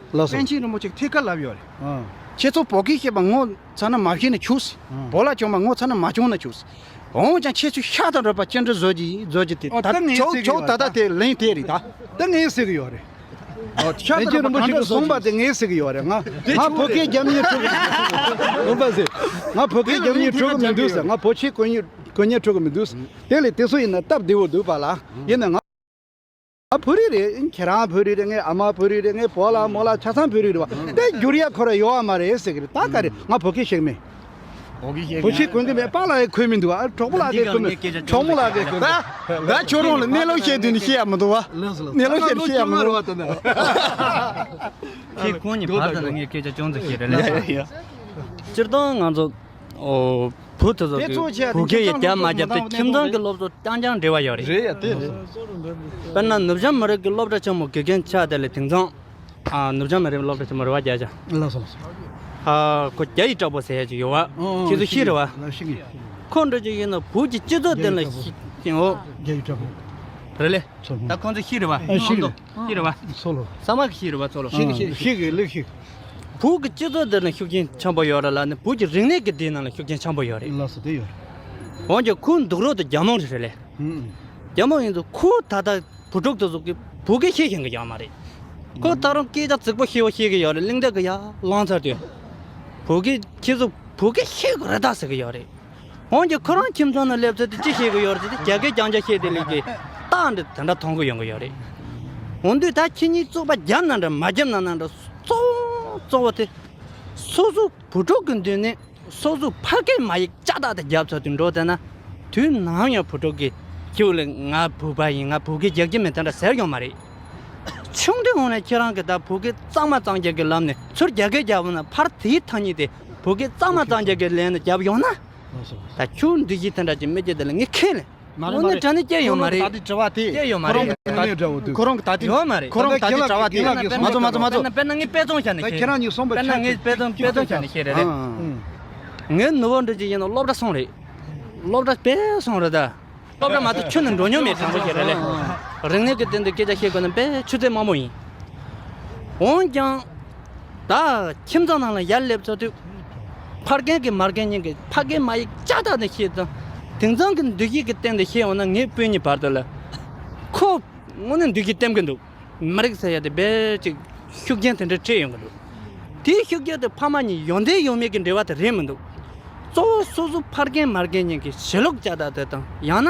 ལགས་སོ། པཎ་ཆེན་རིན་པོ་ཆེ་ཐད་ཀར་ལབ་ཡོད་རེད། ཨ། ཁྱེད་ཚོ་བོད་སྐད་ཤེས་པ་ངོ་ཚ་ན་མ་ཤེས་ན་ཆོག་སི། ཨ། བོད་ལ་བྱུང་བ་ངོ་ཚ་ན་མ་བྱུང་ན་ཆོག་སི། འོན་ཀྱང་ཁྱེད་ཚོས་ཤ་དང་འདྲ་བ་ཅི་འདྲ་བཟོ་གི་བཟོ་གི་དེ། ཨོ། ད་ད་ངས་ཁྱོད་ཟེར་གི་ཁྱོད་ཡོད་ད་ད་རེད། དེ་ལན་དེ་རེད་ད། ད་ངས་ཟེར་གི་ཡོད་རེད། ཨོ། ཤ་དང་རིན་པོ་ཆེ་གིས་གསུངས་པ་དེ་ངས་ཟེར་གི་ཡོད་རེད། ང་ང་བོད་སྐད་རྒྱབ་ཉེས་འཕྲོད་གི་མི་འདུག་ཟེར། ང་བོད་སྐད་རྒྱབ་ཉེས་འཕྲོད་གི་མི་འདུག་ཟེར། ང་བོད་ཆས་གོན་ཉེས་གོན་ཉེས་འཕྲོད་གི་མི་འདུག་ཟེར། དེ་ལས་དེ་ཚོ་ཡིན་ན་སྟབས་བདེ་བོ་འདུག་པཱ་ལགས། ཡིན་ན་ང་ང་བོད་རིགས་རེད། ཁྱེད་རང་བོད་རིགས་རེད། ངའི་ཨ་མ་བོད་རིགས་རེད། ངའི་བུ་ལ་མོ་ལ་ཆ་ཚང་བོད་རིགས་རེད་བ། དེ་བསྒྱུར་ཡ་ཁོ་ར་ཡོད་བ་མ་རེད་ཟེར་གི་རེད། ད་ག་རེད། ང་བོད་སྐད་ཤེས་མེད། བོད་སྐད་ཤེས། བོད་སྐད་གོན་གི་མེད། པཱ་ལགས་ཡང་གོན་མི་འདུག་ཨ། གྲོགས་པོ་ལགས་ཀྱིས་གོན་མི། གྲོགས་མོ་ལགས་ཀྱིས་གོན་མི། ད་ད་ཁྱོད་རང་ལ་གནས་ལུགས་བཤད་དུས་ནི་ཤེས་ཡ་མི་འདུག་བ། གནས་ལུགས་བཤད་ཤེས་ཡ་མི་འདུག་ཁྱེད་ཁོང་གཉིས་བར་དུ་ལ་ངས་སྐད་ཆ་ཅུང་ཙམ་བཤད་རེད་ལ། སྤྱིར་བཏང་ང་ཚོ། ཨོ། བོད་དེ་ཚོ་བོད་ཀྱི་ཡིག་རྒྱ་མ་བརྒྱབ་སྟེ་ཁྱིམ་ཚང་གི་སློབ་གསོ་རྐྱང་རྐྱང་འབྲེལ་བ་ཡོད་རེད། རེད་ཡ། དེ་རེད། དཔེར་ན་ནུབ་བྱང་མི་རིགས་ཀྱི་སློབ་གྲྭ་ཆེན་མོ་དགེ་རྒན་ཆགས་དེ་ལས་དེང་སང་། ཨ། ནུབ་བྱང་མི་རིགས་སློབ་གྲྭ་ཆེན་མོ་རེད་བ། རྒྱ་ཆ། ལགས་སོ་ལགས་སོ། ཨ། ཁོ་རྒྱ་ཡིག་དྲག་པོ་ཟེར་ཡ་ཅིག་ཡོད་བ། ཨོ། ཁྱེད་ཚོ་ཤེས་རེད་བ། ཤེས་ཀྱི། ཁོ་འདྲ་ཅིག་ཡིན་ན་བོད་ཀྱི་སྤྱི་ཚོགས་དེ་ལ་ཤེས་ཀྱི་ཡོད། རྒྱ་ཡིག་དྲག་པོ། རེད་ལེ། ད་ཁོང་ཚོ་ཤེས་རེད་བ། ཨ། ཤེས་ཀྱི། ཤེས་རེད་བ། སོ་ལོ། ས་མ་གི་ཤེས་རེད་བ། སོ་ལོ། ཤེས་ཀྱི། ཤེས་ཀྱི། ལེགས་ཤེས། བོད་ཀྱི་སྤྱི་ཚོགས་འདི་ནང་ཤུགས་རྐྱེན་ཆེན་པོ་ཡོད་རེད་ལ་ནི། བོད་ཀྱི་རིག་གནས་ཀྱི་འདི་ནང་ལ་ཤུགས་རྐྱེན་ཆེན་པོ་ཡོད་རེད། ལགས་སོ། དེ་ཡོད་རེད། འོན་ཀྱང་ཁོའི་འདུག་རོགས་དེ་རྒྱ་མོ་རེད་ལེ། ཧུམ། རྒྱ་མོ་ཡིན་ཙང་ཁོ་ད་ལྟ་བུ་ཕྲུག་དེ་ཚོ་གི་བོད་སྐད་ཤེས་ཤེས་ཀྱི་ཡོད་མ་རེད། ཁོ་ད་རུང་སྐད་ཆ་རྫིག་པོ་ཤེས་པོ་ཤེས་ཀྱི་ཡོད་རེད། གླེང་སྟེགས་ཀྱི་ཡར་ལངས་ཚར་དུས། བོད་སྐད་ཁྱེད་ཚོ་བོད་སྐད་ཤེས་ཀྱི་རེད་ད་ཟེར་གྱི་ཡོད་རེད། འོན་ཀྱང་ཁོ་རང་ཁྱིམ་ཚང་ནང་སླེབས་ཚེ་དེ་ཅི་བཤད་གི་ཡོད་རེད་ཟེར་དུས། རྒྱ་སྐད་རྐྱང་རྐྱང་བཤད་དེ་ལས་ཀྱི་རྟགས་འདི་དེ་འདྲ་མཐོང་གི་ཡོང་གི་ཡོད་རེད། འོ་འདུག་ད་ཁྱེད་གཉིས་བཙུགས་པ་བརྒྱབ་ན་འདྲ་མ་བརྒྱབ་ན་འདྲ། གཙོ་བོ་གཙོ་བོ་དེ་སོ་སོ་བུ་ཕྲུག་གི་མདུན་ནས་སོ་སོ་ཕ་སྐད་མ་ཡིག་ལྕགས་ཐག་དེ་རྒྱབ་ཚར་དུས་འགྲོ་བསྡད་ན། དུས་ནམ་ཡང་བུ་ཕྲུག་གིས་ཁྱོད་ལ་ང་བོད་པ་ཡིན། ང་བོད་སྐད་རྒྱག་གི་མེད། དེ་འདྲ་ཟེར་ཡོང་མ་རེད། ཆུང་དུས་ངོ་ནས་ཁྱེད་རང་གིས་ད་བོད་སྐད་གཙང་མ་གཙང་རྐྱང་གི་ལམ་ནས། ཚུར་རྒྱ་སྐད་རྒྱབ་ན་ཕར་དེའི་ཐ་སྙད་དེ་བོད་སྐད་གཙང་མ་གཙང་རྐྱང་གི་ལན་ནས་རྒྱབ་ཡོང་ན། ལགས་སོ། ད་ཁྱོད་འདི་བཞིན་དེ་འདྲ་ཅིག་མི་སྐྱེ་དེ་ལ་ངས་ཁས་ལེན། མ་རེད། དངོས་གནས་དྲང་གནས་སྐྱེ་ཡོད་མ་རེད། ཁོ་རང་གི་ད་དེ་དྲི་བ་དེ། སྐྱེ་ཡོད་མ་རེད། ཁོ་རང་གི་ད་དེ་ཁོ་རང་གི་ད་དེ་དྲི་བ་དེ། ཡོད་མ་རེད། ཁོ་རང་གི་ད་དེ་དྲི་བ་དེ། ཁྱེད་རང་མ་ཚོ་མ་ཚོ་མ་ཚོ། དཔེར་ན་ངས་དཔེ་ཚོང་བྱས་ནས་ད་ཁྱེད་རང་གཉིས་གསུངས་པ། དཔེར་ན་ངས་དཔེ་ཚོང་དཔེ་ཚོང་བྱས་ནས་བཤད་རེད་ལེ། ཨང་། ངའི་ནུ་བོ་འདྲ་ཅིག་ཡིན་ན་སློབ་གྲྭ་སོང་རེད། སློབ་གྲྭ་དཔེ་སོང་རེད་ད། སློབ་གྲྭ་མ་གཏོགས་ཁྱོན་ནས་འགྲོ་མྱོང་མེད། དྲང་པོ་བཤད་རེད་ལེ། རིག་གནས་ཀྱི་སྟེང་དུ་སྐད་ཆ་བཤད་དགོས་ན་དཔེ་ཆུ་ཚོད་དམའ་མོ་ཡིན། འོན་ཀྱང་། ད་ཁྱིམ་ཚང་ནང་ལ་ཡར་སླེབས་ཚར་དུས། ཕ་རྒན་གྱི་མ་རྒན་གཉིས་ཀྱིས་ཕ་སྐད་མ་ཡིག་ལྕགས་ཐག་ནས་བཤད་ཙང་། དེང་སང་གི་འདུ་ཤེས་ཀྱི་སྟེང་དུ་བཤད་འོང་ན། ངའི་སྤུན་གཉིས་བར་དུ་ལ། ཁོ་དངོས་གནས་འདུ་ཤེས་བརྟན་གྱི་འདུག་མི་རིགས་ཟེར་ཡ་དེ་དཔེ་ཅིག་ཤུགས་རྐྱེན་དེ་འདྲ་འཕྲད་ཡོང་གི་འདུག་དེའི་ཤུགས་རྐྱེན་དེ་ཕ་མ་གཉིས་ཡོན་ཏན་ཡོད་མེད་ཀྱི་འབྲེལ་བ་དེ་རེད་མི་འདུག་གཙོ་བོ་སོ་སོ་ཕ་རྒན་མ་རྒན་གཉིས་ཀྱི་བྱེད་ལུགས་ལྕགས་ཐག་དེ་དང་། ཡང་ན།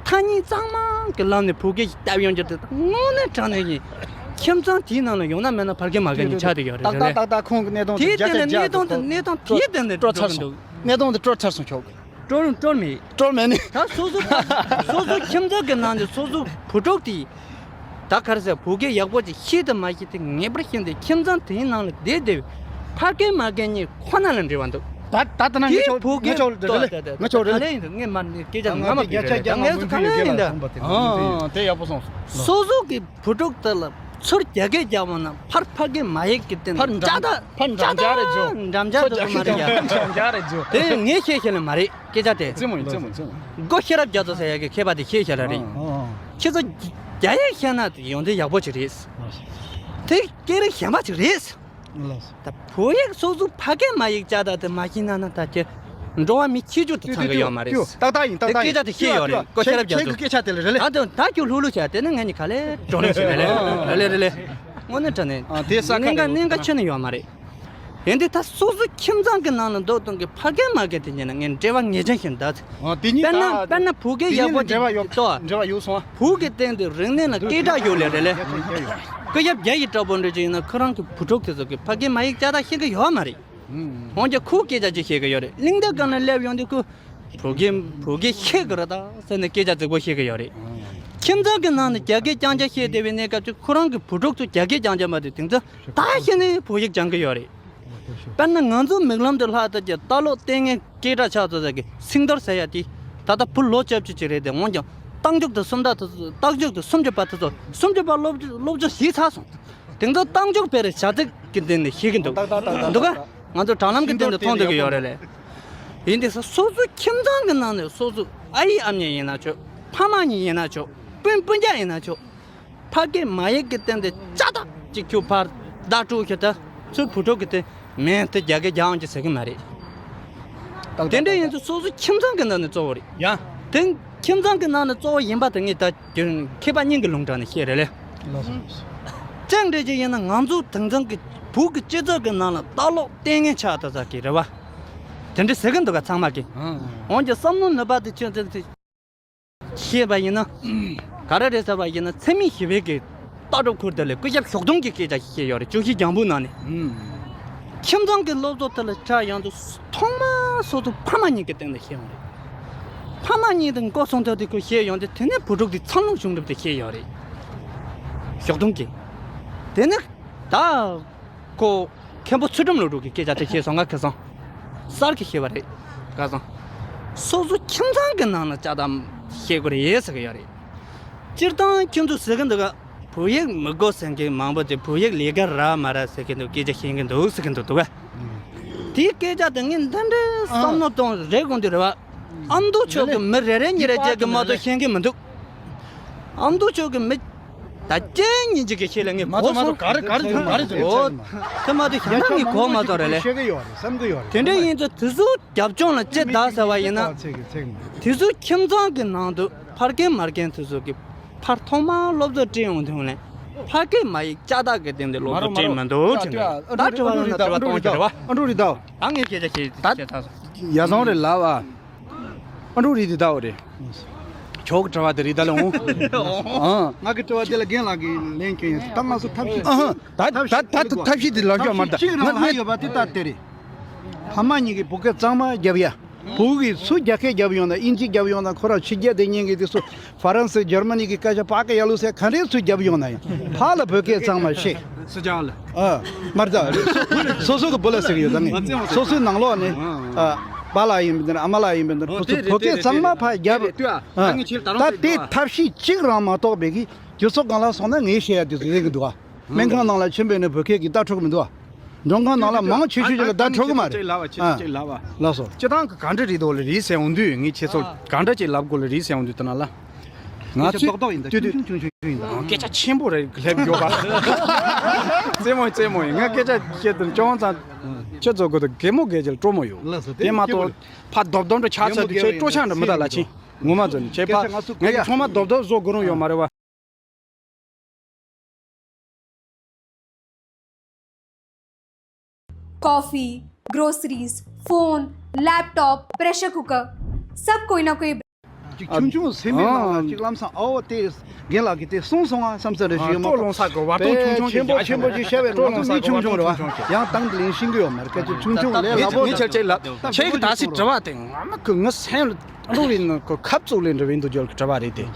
ཐ་སྙད་གཙང་མ་གི་ལམ་ནས་བོད་སྐད་ཞིག་བཏབ་ཡོང་རྒྱུ་དེ་དང་། དངོས་གནས་དྲང་གནས་ཀྱི་ཁྱིམ་ཚང་དེའི་ནང་ལ་ཡོང་ན་མེད་ན་ཕ་རྒན་མ་རྒན་གཉིས་ཆགས་བསྡད་ཡོད་རེད། ཏག་ཏག་ཏག་ཏག་ཁོང་གི་གནས་སྟངས་དེ་རྒྱ་ཆ་རྒྱ་ཐུབ་ཁོང་གི་གནས་སྟངས་དེའི་སྟེང་ནས་སྤྲོ་ཚར་སོང་། གནས་སྟངས་དེ་སྤྲོ་ཚར་སོང་ཁྱོད། སྤྲོ་སྤྲོ་མེད། སྤྲོ་མེད་ནི། ད་སོ་སོ་སོ་སོ་ཁྱིམ་ཚང་གི་ནང་ནས་སོ་སོ་བུ་ཕྲུག་དེ། ད་ག་རེ་ཟེར། བོད་སྐད་ཡག་པོ་ཅིག་ཤེས་དང་མ་ཤེས་དེ་ངེས་པར་ཤེས་ཏེ། ཁྱིམ་ཚང་དེའི་ནང་ལ་བསྡད་བསྡད་ཕ་སྐད་མ་སྐད་གཉིས་ཁོ་ན་ལ་འབྲེལ་བ་འདུག་ད་ད་ལྟ་ན་ངས་ཆོག་ངས་ཆོག་རེད་ལེ། ངས་ཆོག་རེད་ལེ། ངས་མ་ནི་སྐད་ཆ་ངོ་མ་བཤད་རེད། ད་ངས་ཚོ་ག་ལེ་ཡིན་ད། ཨ་དེ་ཡག་པོ་སོང་། སོ་སོ་གི་བུ་ཕྲུག་དེ་ལ་ཚུར་རྒྱ་སྐད་རྒྱག་པ་ན་ཕར་ཕ་སྐད་མ་ཡིག་གི་སྟེང་ཕར་འགྲམ་ལྕགས་ཐག་ཕར་འགྲམ་ལྕགས་རེ་འཇོ། འགྲམ་ལྕགས་དེ་ཚོ་མ་རེད་ཡ། འགྲམ་ལྕགས་རེ་འཇོ། དེ་ངས་བཤད་བཤད་ལེ་མ་རེད། སྐད་ཆ་དེ། རྩེད་མོ་ཡིན། རྩེད་མོ་རྩེད་མོ། མགོ་ཤེས་རབ་རྒྱ་མཚོ་ཟེར་ཡ་གི་མཁས་པ་དེ་བཤད་བཤད་ལ་རེད། ཨ་ཨ། ཁྱེད་ཚོ་རྒྱ་ཡིག་ཤེས་ན་ཡོན་ཏན་ཡག་པོ་ཅིག་རེད། དེ་སྐད་རིགས་གཞན་པ་ཅིག་རེད། ལགས། ད་བོད་ཡིག་སོ་སོ་ཕ་སྐད་མ་ཡིག་ལྕགས་ཐག་དེ་མ་ཤེས་ན་ན། ད་ཁྱེད་འགྲོ་བ་མི་ཁྱེད་ཅུང་དུ་ཚང་གི་ཡོད་མ་རེད། ཏིའུ་ཏིའུ་ཏིའུ། ཏག་ཏག་ཡིན། ཏག་ཏག་ཡིན། དེ་སྐད་ཆ་དེ་བཤད་ཡོད་རེད། མགོ་ཤེས་རབ་རྒྱ་མཚོ། ཁྱེད་ཀྱི་སྐད་ཆ་དེ་ལ་རེད་ལེ། ད་དེ་ད་ཁྱོད་ལྷུག་ལྷུག་བྱས་དེ་ནི་ངས་ནི་ག་ལེ་བགྲོ་གླེང་བྱེད་རེད་ལེ། རེད་ལེ་རེད་ལེ། དངོས་གནས་དྲང་གནས། ཨ་དེ་ས་ཁ་གནད་འགག་གནད་འགག་ཁྱོན་ནས་ཡོད་མ་རེད། ཡིན་དུས་ད་སོ་སོ་ཁྱིམ་ཚང་གི་ནང་ལ་འདུག་སྟངས་ཀྱི་ཕ་སྐད་མ་སྐད་དེ་གཉིས་ན་ངས་འབྲེལ་བ་ངེས་ཅན་ཞིག་འདུག་ཨ་དེ་གཉིས་དཔེར་ན་ད་དཔེར་ན་བོད་སྐད་ཡག་པོ་ཅིག་འབྲེལ་བ་ཡོད། ཏོ། འབྲེལ་བ་ཡོད་སོང་། བོད་ཀྱི་སྟེང་དུ་རིག་གནས་ལ་སྐད་གྲགས་ཡོད་ལེ་རེད་ལེ། སྐུ་ཞབས་རྒྱ་ཡི་དྲག་པོ་འདྲ་ཅིག་ཡིན་ན་ཁོ་རང་གི་བུ་ཕྲུག་དེ་ཚོ་གི་ཕ་སྐད་མ་ཡིག་ལྕགས་ཐག་ཤེས་ཀྱི་ཡོད་མ་རེད། ཨུམ། འོན་ཀྱང་ཁོ་སྐད་ཆ་ཅིག་བཤད་ཀྱི་ཡོད་རེད། གླེང་སྟེགས་སྒང་ལ་སླེབས་ཡོང་དུས་ཁོ། བོད་སྐད་བོད་སྐད་ཤེས་དགོས་རེད་ད་ཟེར་ནས་སྐད་ཆ་རྫིག་པོ་བཤད་གི་ཡོད་རེད། ཁྱིམ་ཚང་གི་ནང་ནས་རྒྱ་སྐད་རྐྱང་རྐྱང་བཤད་བསྡད་པའི་གནས་སྐབས་ཅིག་ཁོ་རང་གི་བུ་ཕྲུག་ཚོ་རྒྱ་སྐད་རྐྱང་རྐྱང་མ་བསྡད་དེང་ཚོ་ད་ཤེས་ནས་བོད་ཡིག་སྦྱང་གི་ཡོད་རེད། དཔེར་ན་ང་ཚོ་མིག་ལམ་དུ་ལྷག་ལྟ་གི་ལྟ་ཀློག་ལྟས་ངན་སྐད་གྲགས་ཆགས་ཚོ་ཟེར་གི་སེང་རྡོར་ཟེར་ཡ་དེ་ད་ལྟ་བུ་ལོ་བཅུ་བཅུ་ཅིག་རེད་དེ་འོན་ཀྱང་རྟགས་འཇུག་ཏུ་སུམ་རྟགས་དུ་རྟགས་འཇུག་ཏུ་སུམ་ཅུ་པ་དེ་ཚོ་སུམ་ཅུ་པ་སློབ་སློབ་སྦྱོང་བྱས་ཚར་སོང་། དེང་སང་རྟགས་འཇུག་སྤེལ་རེས་བྱ་ཚིག་གི་སྟེང་ནས་ཤེས་ཀྱི་འདུག་ཏག་ཏག་ཏག་ཏག་འདུག་ག་ང་ཚོ་དྲ་ལམ་གྱི་སྟེང་དུ་མཐོང་བསྡད་ཀྱི་ཡོད་རེད་ལས། ཡིན་དེ་སོ་སོ་ཚོའི་ཁྱིམ་ཚང་གི་ནང་ནས་སོ་སོ་ཨ་ཡེ་ཨ་མྱེས་ཡིན་ན་ཆོག་ཕ་མ་གཉིས་ཡིན་ན་ཆོག་སྤུན་སྤུན་ཀྱག་ཡིན་ན་ཆོག་ཕ་སྐད་མ་ཡིག་གི་སྟེང་དུ་ལྕགས་ཐག་ཅིག་ཁྱུ་ཕར་བདའ་སྤྲོད་ཤི་ད་ཚོའི་བུ་ཕྲུག་གི་དེ་མིང་དེ་རྒྱ་སྐད་རྒྱག་འོང་གི་ཟེར་གི་མ་རེད། ཏག་ཏག་དེ་འདྲ་ཡིན་ཏག་ཏུ་སོ་སོ་ཁྱིམ་ཚང་གི་ནང་ནས་གཙོ་བོ་རེད། ཡ། དེ་ཁྱིམ་ཚང་གི་ནང་ནས་གཙོ་བོ་ཡིན་པ་དེ་ངས་ད་རྒྱུན་མཁས་པ་སྙིང་གི་ལུང་དྲངས་ནས་བཤད་རེད་ལེ། ལགས་སོ། ཅང་འདྲ་ཅིག་ཡིན་ན་ང་ཚོ་དེང་སང་གི་བོད་ཀྱི་སྤྱི་ཚོགས་ཀྱི་ནང་ལ་ལྟ་ཀློག་ལྟས་ངན་ཆགས་ད་ཟ་གི་རེད་བ། དེ་འདྲ་ཟེར་གི་འདུག་ག་ཚང་མ་གི་འོན་ཀྱང་བསམ་བློ་ནུས་པ་དེ་ཆུང་ཙག་ཙིག་ཤེས་པ་ཡིན་ན། ག་རེ་རེད་ཟེར་བ་ཡིན་ན་འཚེ་མེད་ཞི་བའི་གི་ལྟ་གྲུབ་ཁུར་དེ་ལས་སྐུ་ཞབས་ཞོགས་དུང་གི་སྐད་ཆ་ཞིག་བཤད་ཡོད་རེད་བཅུ་བཞི་རྒྱང་འབུད་ནང་ནས། ཁྱིམ་ཚང་གི་སློབ་གསོ་དེ་ལ་ཆ་ཡང་དུ་ཐོག་མར་སོ་སོ་ཕ་མ་གཉིས་ཀྱི་སྟེང་ནས་བཤད་ཡོང་རེད། ཕ་མ་གཉིས་དང་གོ་སོང་ཐོག་དེ་ཁོས་བཤད་ཡོང་དུས་དེ་ནས་བུ་ཕྲུག་དེ་འཚར་ལོངས་བྱུང་གྲུབ་དེ་བཤད་ཡོད་རེད། ཞོགས་དུང་གི། དེ་ནས་ད། ཁོ། མཁན་པོ་ཚུལ་ཁྲིམས་ལོ་དྲུག་གི་སྐད་ཆ་དེ་བཤད་སོང་ང་ཁ་སང་། གསར་གྱི་བཤད་པ་རེད། ཁ་སང་། སོ་སོ་ཁྱིམ་ཚང་གི་ནང་ལ་ལྕགས་དམ་བཤད་དགོས་རེད་ཟེར་གི་ཡོད་རེད། སྤྱིར་བཏང་ཁྱོད་ཚོ་ཟེར་གི་འདུག་ག་བོད་ཡིག་མི་དགོས་ཟེར་མཁན་མང་པོ་དེ་བོད་ཡིག་ལས་ཀ་རག་མ་རག་ཟེར་གི་འདུག་སྐད་ཆ་བཤད་གི་འདུག་ཟེར་གི་འདུག་འདུག་ག་དེའི་སྐད་ཆ་དེ་ངས་འདི་འདྲའི་བསམ་བློ་གཏོང་རེད་དགོངས་དུས་རེད་བ། ཨ་མདོ་ཕྱོགས་ཀྱི་མི་རེ་རེ་གཉིས་རེ་བརྒྱད་ཀྱིས་མ་གཏོགས་ཤེས་ཀྱི་མི་འདུག་ཨ་མདོ་ཕྱོགས་ཀྱི་མི། ད་ཅན་ཉིན་གཅིག་གི་ཤེས་ལ་ངས་མ་གོ་ཚོ་མ་ཚོ་སོང་། ག་རེ་ག་རེ་ཐུག་མ་རེད་ཟེར། ཨོ། ཚད་མ་དེ་ཤ་ཚ་ངས་གོ་མ་ཚོ་རེད་ལེ། ཤེས་ཀྱི་ཡོད་རེད་བསམ་གྱི་ཡོད་རེད། དེ་འདྲ་ཡིན་ཚེ་དེ་ཚོ་རྒྱབ་ལྗོངས་ལ་ཅི་ད་ཟེར་བ་ཡིན་ན། ཚེ་གི་ཚེ་གི། དེ་ཚོ་ཁྱིམ་ཚང་གི་ནང་དུ་ཕ་རྒན་མ་རྒན་དེ་ཚོ་གི་ཕར་ཐོག་མར་སློབ་གསོ་སྤྲད་ཡོང་དུས་ལ་ཕ་སྐད་མ་ཡིག་ལྕགས་ཐག་གི་སྟེང་དུ་སློབ་གསོ་སྤྲད་མི་འདུག་ཅེས་ད་དྲི་བ་ལ་ན་དྲི་བ་གཏོང་གི་རེད་བ། ཨ་འགྲོ་རེད་ད། ད་ངས་སྐད་ཆ་བཤད་བཤད་ཚར་སོང་། ཡ་བཟང་རེད་ལབ་ཨ། ཨ་འགྲོ་རེད་དེ་ད་འོ་རེད། ཆོག་གི་དྲི་བ་དེ་རེད་ད་ལ་འོང་། ཨ། ང་གི་དྲི་བ་དེ་ལ་རྒན་ལགས་ཀྱིས་ལན་སྐྱོན་ཡོད་ད་ང་ཚོ་ཐབས་ཤེས། ཨ་ཧ། ད་ད་ད་ཐབས་ཤེས་ཐབས་ཤེས་དེ་ལབ་ཤོག་མ་ད་གཅིག་རང་ལ་ཡོད་པ་དེ་ད་དེ་རེད། ཕ་མ་གཉིས་ཀྱིས་བོད་སྐད་གཙང་མ་རྒྱབ་ཡ། བོད་ཀྱིས་སུ་རྒྱ་སྐད་རྒྱབ་ཡོང་ན་ཨིན་ཇི་རྒྱབ་ཡོང་ན་ཁོ་རང་ཕྱི་རྒྱལ་དེ་ཉན་གི་དེ་སུ་ཧྥ་རན་སི་འཇར་མ་ནི་གི་སྐད་ཆ་ཕ་སྐད་ཡ་ལུ་སེ་ག་འདྲས་སུ་རྒྱབ་ཡོང་ན་ཡང་ཕ་ལ་བོད་སྐད་གཙང་མ་བཤད། སུ་ཅང་ལ། ཨ། མར་ད་སོ་སོ་གི་བུ་ལ་ཟེར་གི་ཡོད་ད་ངས་སོ་སོའི་ནང་ལོགས་ནས་ཨ་པ་ལ་ཡིན་པ་འདིར་ཨ་མ་ལ་ཡིན་པ་འདིར་བུ་ཚོ་བོད་སྐད་གཙང་མ་ཕ་རྒྱབ། ཨ། ད་དེ་ཐབས་ཤེས་གཅིག་རང་མ་གཏོགས་པའི་གི་རྒྱུ་ཚོགས་གང་ལ་སོང་ན་ངས་བཤད་ཡ་དེ་ཚོ་ཡིན་གི་འདུག་ཨ། སྨན་ཁང་ནང་ལ་ཕྱིན་པས་ནས་བོད་སྐད་ཀྱི་ལྟ་འཕྲོད་གི་མི་འདུག་ཨ། མགྲོན་ཁང་ནང་ལ་མང་ཆེ་ཤོས་ཅིག་ལ་ལྟ་འཕྲོད་གི་མ་རེད། ཅིག་ལབ་པ་ཅིག་ཨ། ཅིག་ལབ་པ། ལགས་སོ། སྤྱི་བཏང་གི་ག་འདྲ་རེད་འདུག་ལ་རེད་ཟེར་འོང་དུས་ངས་ཁྱེད་ཚོ་ག་འདྲ་ཅིག་ལབ་དགོས་ལ་རེད་ཟེར་འོང་དུས་དེ་ན་ལ། ང་ཚོས་ཏོག་ཏོག་ཡིན་ད་ཏུ་ཏུ་ཆུང་ཆུང་ཆུང་ཆུང་ཡིན་ད། སྐད་ཆ་ཆེན་པོ་རེད་སླེབས་ཡོད་པ། རྩེད་མོ་རྩེད་མོ་ཡིན་ང་སྐད་ཆ་བཤད་དུ་ཅུང་ཙམ་ཁྱེད་ཚོ་གོ་ད་གད་མོ་གད་ཅིག་སྤྲོ་མོ་ཡོད། ལགས་སོ་དེ་དེ་མ་གཏོགས་ཕ་རྡོབ་རྡོབ་འདྲ་ཆགས་ཚར་དུས་ཁྱེད་སྤྲོ་ཆགས་འདྲ་མི་ད་ལ་ཕྱིན་ངོ་མ་ཚོ་ནི་ཁྱེད་ཕ་ངས་ཚང་མ་རྡོབ་རྡོབ་བཟོ་དགོས་རུང་ཡོད་མ་རེད་བ། coffee, groceries, phone, laptop, pressure cooker, सब कोई ना कोई ཅིག་ཆུང་ཆུང་སེམས་པའི་ནང་ལ་ཅིག་ལམ་སང་ཨའོ་དེ་རྒན་ལགས་ཀྱིས་དེ་གསུངས་སོང་ང་བསམ་ས་རེ་ཞིག་ཡོད་མ་གཏོགས་ཆེན་པོ་ཆེན་པོ་ཅིག་བཤད་པའི་ནང་ཚོ་མི་ཆུང་ཆུང་རེད་བ། ཡང་ཏང་གི་ལིང་ཤིང་གི་ཡོད་མ་རེད་ཁ་ཅིག་ཆུང་ཆུང་ལས་སླ་པོ་ངས་ཆེར་ཆེར་ལབ་ཁྱེད་ཀྱི་ད་སི་དྲི་བ་དེ་ང་མ་ཁུ་ངི་སེམས་ལ་འགྲོ་རེད་ནི་ཁུ་ཁབ་བཙུགས་ལེ་འདྲ་བའི་འདུག་རྒྱུ་གི་དྲི་བ་རེད་དེ།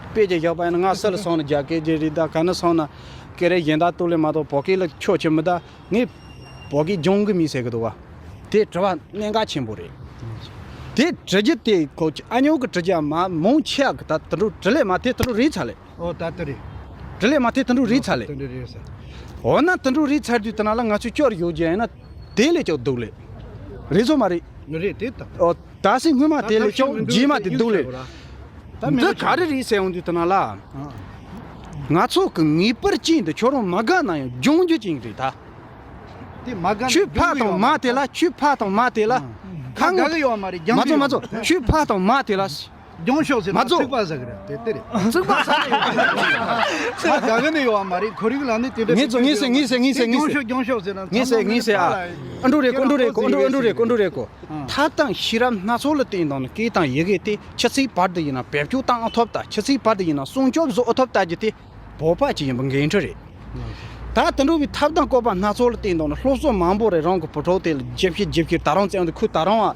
དཔེ་ཅིག་བཞག་པ་ཡིན་ན་ང་སི་ལ་སོང་ན་རྒྱ་སྐད་ཀྱི་རེད་ད་ག་ནི་སོང་ན་སྐད་རེ་གཞན་དག་ཏུ་ལས་མ་གཏོགས་བོད་སྐད་ལ་ཁྱོད་ཆེ་མི་ད། ངས་བོད་སྐད་སྦྱོང་གི་མིན་ཟེར་གི་འདུག་བ། དེ་དྲི་བ་གནད་འགག་ཆེན་པོ་རེད། དེ་དྲི་རྒྱུ་དེ་ཁོ་ཨ་ཉོག་གི་དྲི་རྒྱུ་མ་མང་ཆེ་བ་གི་ད་དུད་འགྲོ་དྲི་ལས་མ་དེ་དུད་འགྲོ་རིག་ཚར་ལེ། ཨོ་ད་དེ་རེད། དྲི་ལས་མ་དེ་དུད་འགྲོ་རིག་ཚར་ལེ། དེ་འདྲ་རེད་ཟེར། འོ་ན་དུད་འགྲོ་རིག་ཚར་དུས་དེ་ན་ལ་ང་ཚོས་སྐྱོར་ཡོད་རྒྱུ་ཡིན་ན་དེ་ལས་ཀྱང་སྡུག་ལེ། རེད་སོ་མ་རེད། རེད་དེ་ད། ཨོ་ད་སྲིད་སྔོན་མ་དེ་ལས་ཀྱང་རྗེས་མ་དེ་སྡུག་ལེ། འདི་ག་རེ་རེད་ཟེར་འོང་དུས་དེ་ན་ལ། ང་ཚོ་གི་ངེས་པར་ཅན་དུ་ཁྱོད་རང་མ་དགའ་ན་ཡང་སྦྱོང་རྒྱུ་ཅན་རེད་ད། དེ་མ་དགའ་ན་ཁྱོད་ཕ་དང་མ་དེ་ལ་ཁྱོད་ཕ་དང་མ་དེ་ལ། ཁ་ངོ་དགའ་གི་ཡོད་མ་རེད་མ་ཚོ་མ་ཚོ་ཁྱོད་ཕ་དང་མ་དེ་ལ། སྦྱོང་ཤོག་ཟེར་ན་མ་ཚོ་ཚིག་པ་ཟ་གི་རེད་དེ་དེ་རེད། ཚིག་པ་ཟ་གི་རེད། ཕ་དགའ་གི་ནི་ཡོད་མ་རེད་ཁོར་ཡུག་ལ་ནི་དེ་འདྲ་ངེས་ཚོ་ངེས་སེ་ངེས་སེ་ངེས་སེ་ངེས་སེ་སྦྱོང་ཤོག་སྦྱོང་ཤོག་ཟེར་ན་ངེས་སེ་ངེས་སེ་ཨ། ཨ་འགྲོ་རེད་གོ་འགྲོ་རེད་གོ་འགྲོ་འགྲོ་རེད་གོ་འགྲོ་རེད་གོ། ཐབས་དང་ཤེས་རབ་སྣ་ཚོགས་ལ་བརྟེན་དང་ནི་སྐད་དང་ཡི་གེ་དེ་ཆུ་ཚོད་བར་དུ་ཡིན་ན་བེད་སྤྱོད་བཏང་ཐོབ་ད་ཆུ་ཚོད་བར་དུ་ཡིན་ན་སྲུང་སྐྱོབ་བཟོ་ཐོབ་ད་རྒྱུ་དེ་བོད་པ་ཅིག་ཡིན་པ་འགན་འཁྲི་རེད། ད་དུད་འགྲོ་བའི་ཐབས་དང་བཀོད་པ་སྣ་ཚོགས་ལ་བརྟེན་དང་ནི་སློབ་གསོ་མང་པོ་རེད་རང་གི་བུ་ཕྲུག་དེ་ལ་རྒྱབ་བཤད་རྒྱབ་བཤད་ད་རུང་བཙན་དུ་ཁུ་ད་རུང་ཨ།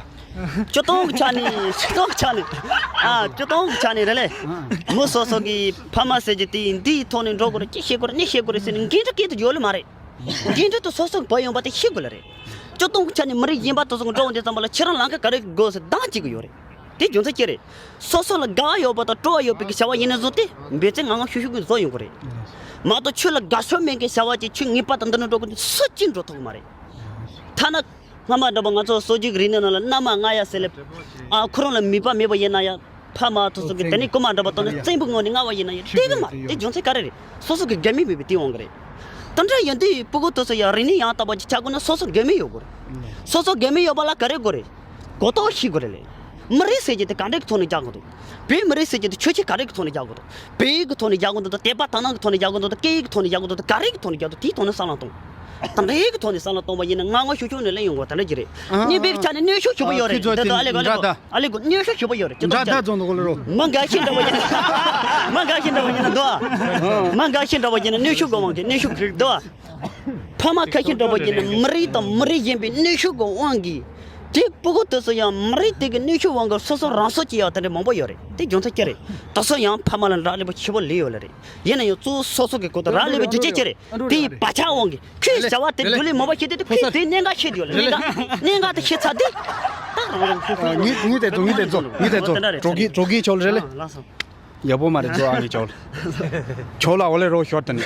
སྤྱིར་བཏང་གི་ཆ་ནས། སྤྱིར་བཏང་གི་ཆ་ནས། ཨ། སྤྱིར་བཏང་གི་ཆ་ནས་རེད་ལེ། མི་སོ་སོ་གི་ཕ་མ་ཟེར་རྒྱུ་དེ་འདིའི་ཐོག་ནས་འགྲོ་དགོས་རེད། ཅི་བྱེད་དགོས་རེད། གཉིས་བྱེད་དགོས་རེད་ཟེར་ནས་འགན་འཁྲི་སྐད་དུ་བརྗོད་ལེ་མ་རེད། འགན་འཁྲི་དེ་སོ་སོ་གི་བབས་ཡོང་པ་དེ་ཤེས་དགོས་ལེ་རེད། སྤྱིར་བཏང་གི་ཆ་ནས་མི་རིགས་གཞན་པ་དེ་ཚོ་གི་འགྲོ་འོང་དེ་ཙམ་པ་ལ་ཁྱེད་རང་ལམ་ཁ་ག་རེ་དགོས་ཟེར་འདང་བྱེད་ཀྱི་ཡོད་རེད། དེ་རྒྱུ་མཚན་ཅི་རེད། སོ་སོ་ལ་དགའ་བ་ཡོད་པ་དང་སྤྲོ་བ་ཡོད་པའི་གི་བྱ་བ་ཡིན་ན་བཟོ་སྟེ་འབད་བརྩོན་ངང་ངམ་ཤུགས་ཤུགས་ཀྱིས་བཟོ་ཡོང་གི་རེད། མ་གཏོགས་ཁྱོད་ལ་དགའ་ཕྱོགས་མེད་མཁན་བྱ་བ་ཅིག་ཁྱོད་ངེས་པར་དུ་འདི་ནས་འགྲོ་དགོས་དེ་སུ་གཅིག་འགྲོ་ཐུབ་ཀྱི་མ་རེད། ཐ་ན། སྔ་མ་འདྲ་པོ་ང་ཚོ་སྲོལ་རྒྱུན་གྱི་རིག་གནས་ནང་ལ་མནའ་མ་རྔ་ཡབ་ཟེར་ལེ། ཨ། ཁོ་རང་ལ་མོས་པ་མེད་པ་ཡིན་ན་ཡང་ཕ་མ་དེ་ཚོ་གིས་དེ་ནས་རྐུན་མ་འདྲ་པོ་བཏང་ནས་བཙན་པོའི་ངང་ནས་མངགས་པ་ཡིན་ན་ཡང་བསྡད་ཀྱི་མ་རེད། དེ་རྒྱུ་མཚན་ག་རེ་རེད། སོ་སོ་གི་དགའ་མོས་མེད་པའི་དེའི་དབང་གིས་རེད། དེ་འདྲ་ཡིན་དུས་སྤུ་གུ་དེ་ཚོ་ཡང་རིག་གནས་ཡང་དག་པ་ཅིག་ཆགས་དགོས་ན་སོ་སོ་དགའ་མོས་ཡོད་དགོས་རེད། སོ་སོ་དགའ་མོས་ཡོད་པ་ལ་ག་རེ་དགོས་རེད། གོ་རྟོགས་ཤེས་དགོས་རེད་ལེ། མི་རིགས་ཟེར་རྒྱུ་དེ་ག་འདྲའི་ཐོག་ནས་རྒྱག་དགོས་འདུག་བོད་མི་རིགས་ཟེར་རྒྱུ་དེ་ཆོས་ཆས་ག་རེ་གི་ཐོག་ནས་རྒྱག་དགོས་འདུག་བོད་ཡིག་གི་ཐོག་ནས་རྒྱག་དགོས་འདུག་དང་། དད་པ་དག་སྣང་གི་ཐོག་ནས་རྒྱག་དགོས་འདུག་དང་། སྐད་ཡིག་གི་ཐོག་ནས་རྒྱག་དགོས་འདུག་དང་། ག་རེ་གི་ཐོག་ནས་རྒྱག་འདུག་དེའི་ཐོག་ནས་བསམ་བློ་གཏོང་། དེ་འདྲའི་གི་ཐོག་ནས་བསམ་བློ་གཏོང་བ་ཡིན་ན་སྔ་ངོ་ཤུགས་ཆུང་ནས་གླེང་ཡོང་གི་བ་དེ་འདྲ་ཅིག་རེད། ཨ། གཉིས་པའི་ཆ་ནས་གནོན་ཤུགས་ཞེ་པོ་ཡོད་རེད། འདི་འདྲ་ཨ་ལེ་གོ་ཨ་ལེ་གོ་ཨ་ལེ་གོ་གནོན་ཤུགས་ཞེ་པོ་ཡོད་རེད། ཅི་འདྲ་འདྲ་རྫོང་དུ་གོ་ལ་རོ། མ་འགའ་ཤས་འདྲ་བ་ཡིན་ན། མ་འགའ་ཤས་འདྲ་བ་ཡིན་ན་འདུག་ཨ། མ་འགའ་ཤས་འདྲ་བ་ཡིན་ན་གནོན་ཤུགས་དགོས་དབང་གིས་གནོན་ཤུགས་འདུག་ཨ། ཕ་མ་ཁ་ཤས་འདྲ་བ་ཡིན་ན་མི་རིགས་དང་མི་རིགས་གཞན་པའི་གནོན་ཤུགས་ཀྱི་དབང་གིས། དེ་སྤུ་གུ་དེ་ཚོ་ཡང་མི་རིགས་དེ་གི་གནོན་ཤུགས་དབང་གིས་སོ་སོ་རང་སྲོག་བཅད་ཡག་དེ་འདྲ་མང་པོ་ཡོད་རེད། དེ་རྒྱུ་མཚན་ཅི་རེད། དེ་ཚོ་ཡང་ཕ་མ་ལ་རག་ལས་པ་ཆེ་པོ་ལས་ཡོད་ལ་རེད། ཡིན་ན་ཡང་གཙོ་བོ་སོ་སོ་གི་གོ་ཐོས་རག་ལས་པའི་རྒྱུ་རྐྱེན་ཅི་རེད། དེའི་བག་ཆགས་དབང་གིས་ཁོས་བྱ་བ་དེ་རྒྱུན་ལས་མང་པོ་བྱས་ཏེ། ཁོས་དེའི་གནད་འགག་ཤེས་དུས་ལ། གནད་འགག་གནད་འགག་དེ་ཤེས་ཚར་དུས། ད་རང་རང་སོ་སོ། ངའི་ངའི་དེ་ཚོ་ངའི་དེ་ཚོ་ངའི་དེ་ཚོ་དེ་འདྲ་རེད། གྲོགས་ཀྱི་གྲོགས་ཀྱི་ཆོག་རེད་ལེ། ཡག་པོ་མ་རེད། ཚོ་ཨ་ནི་ཆོག་ལེ། ཆོག་ལ་འོ་ལེ་རོ་ཤོར་དེ་ནི།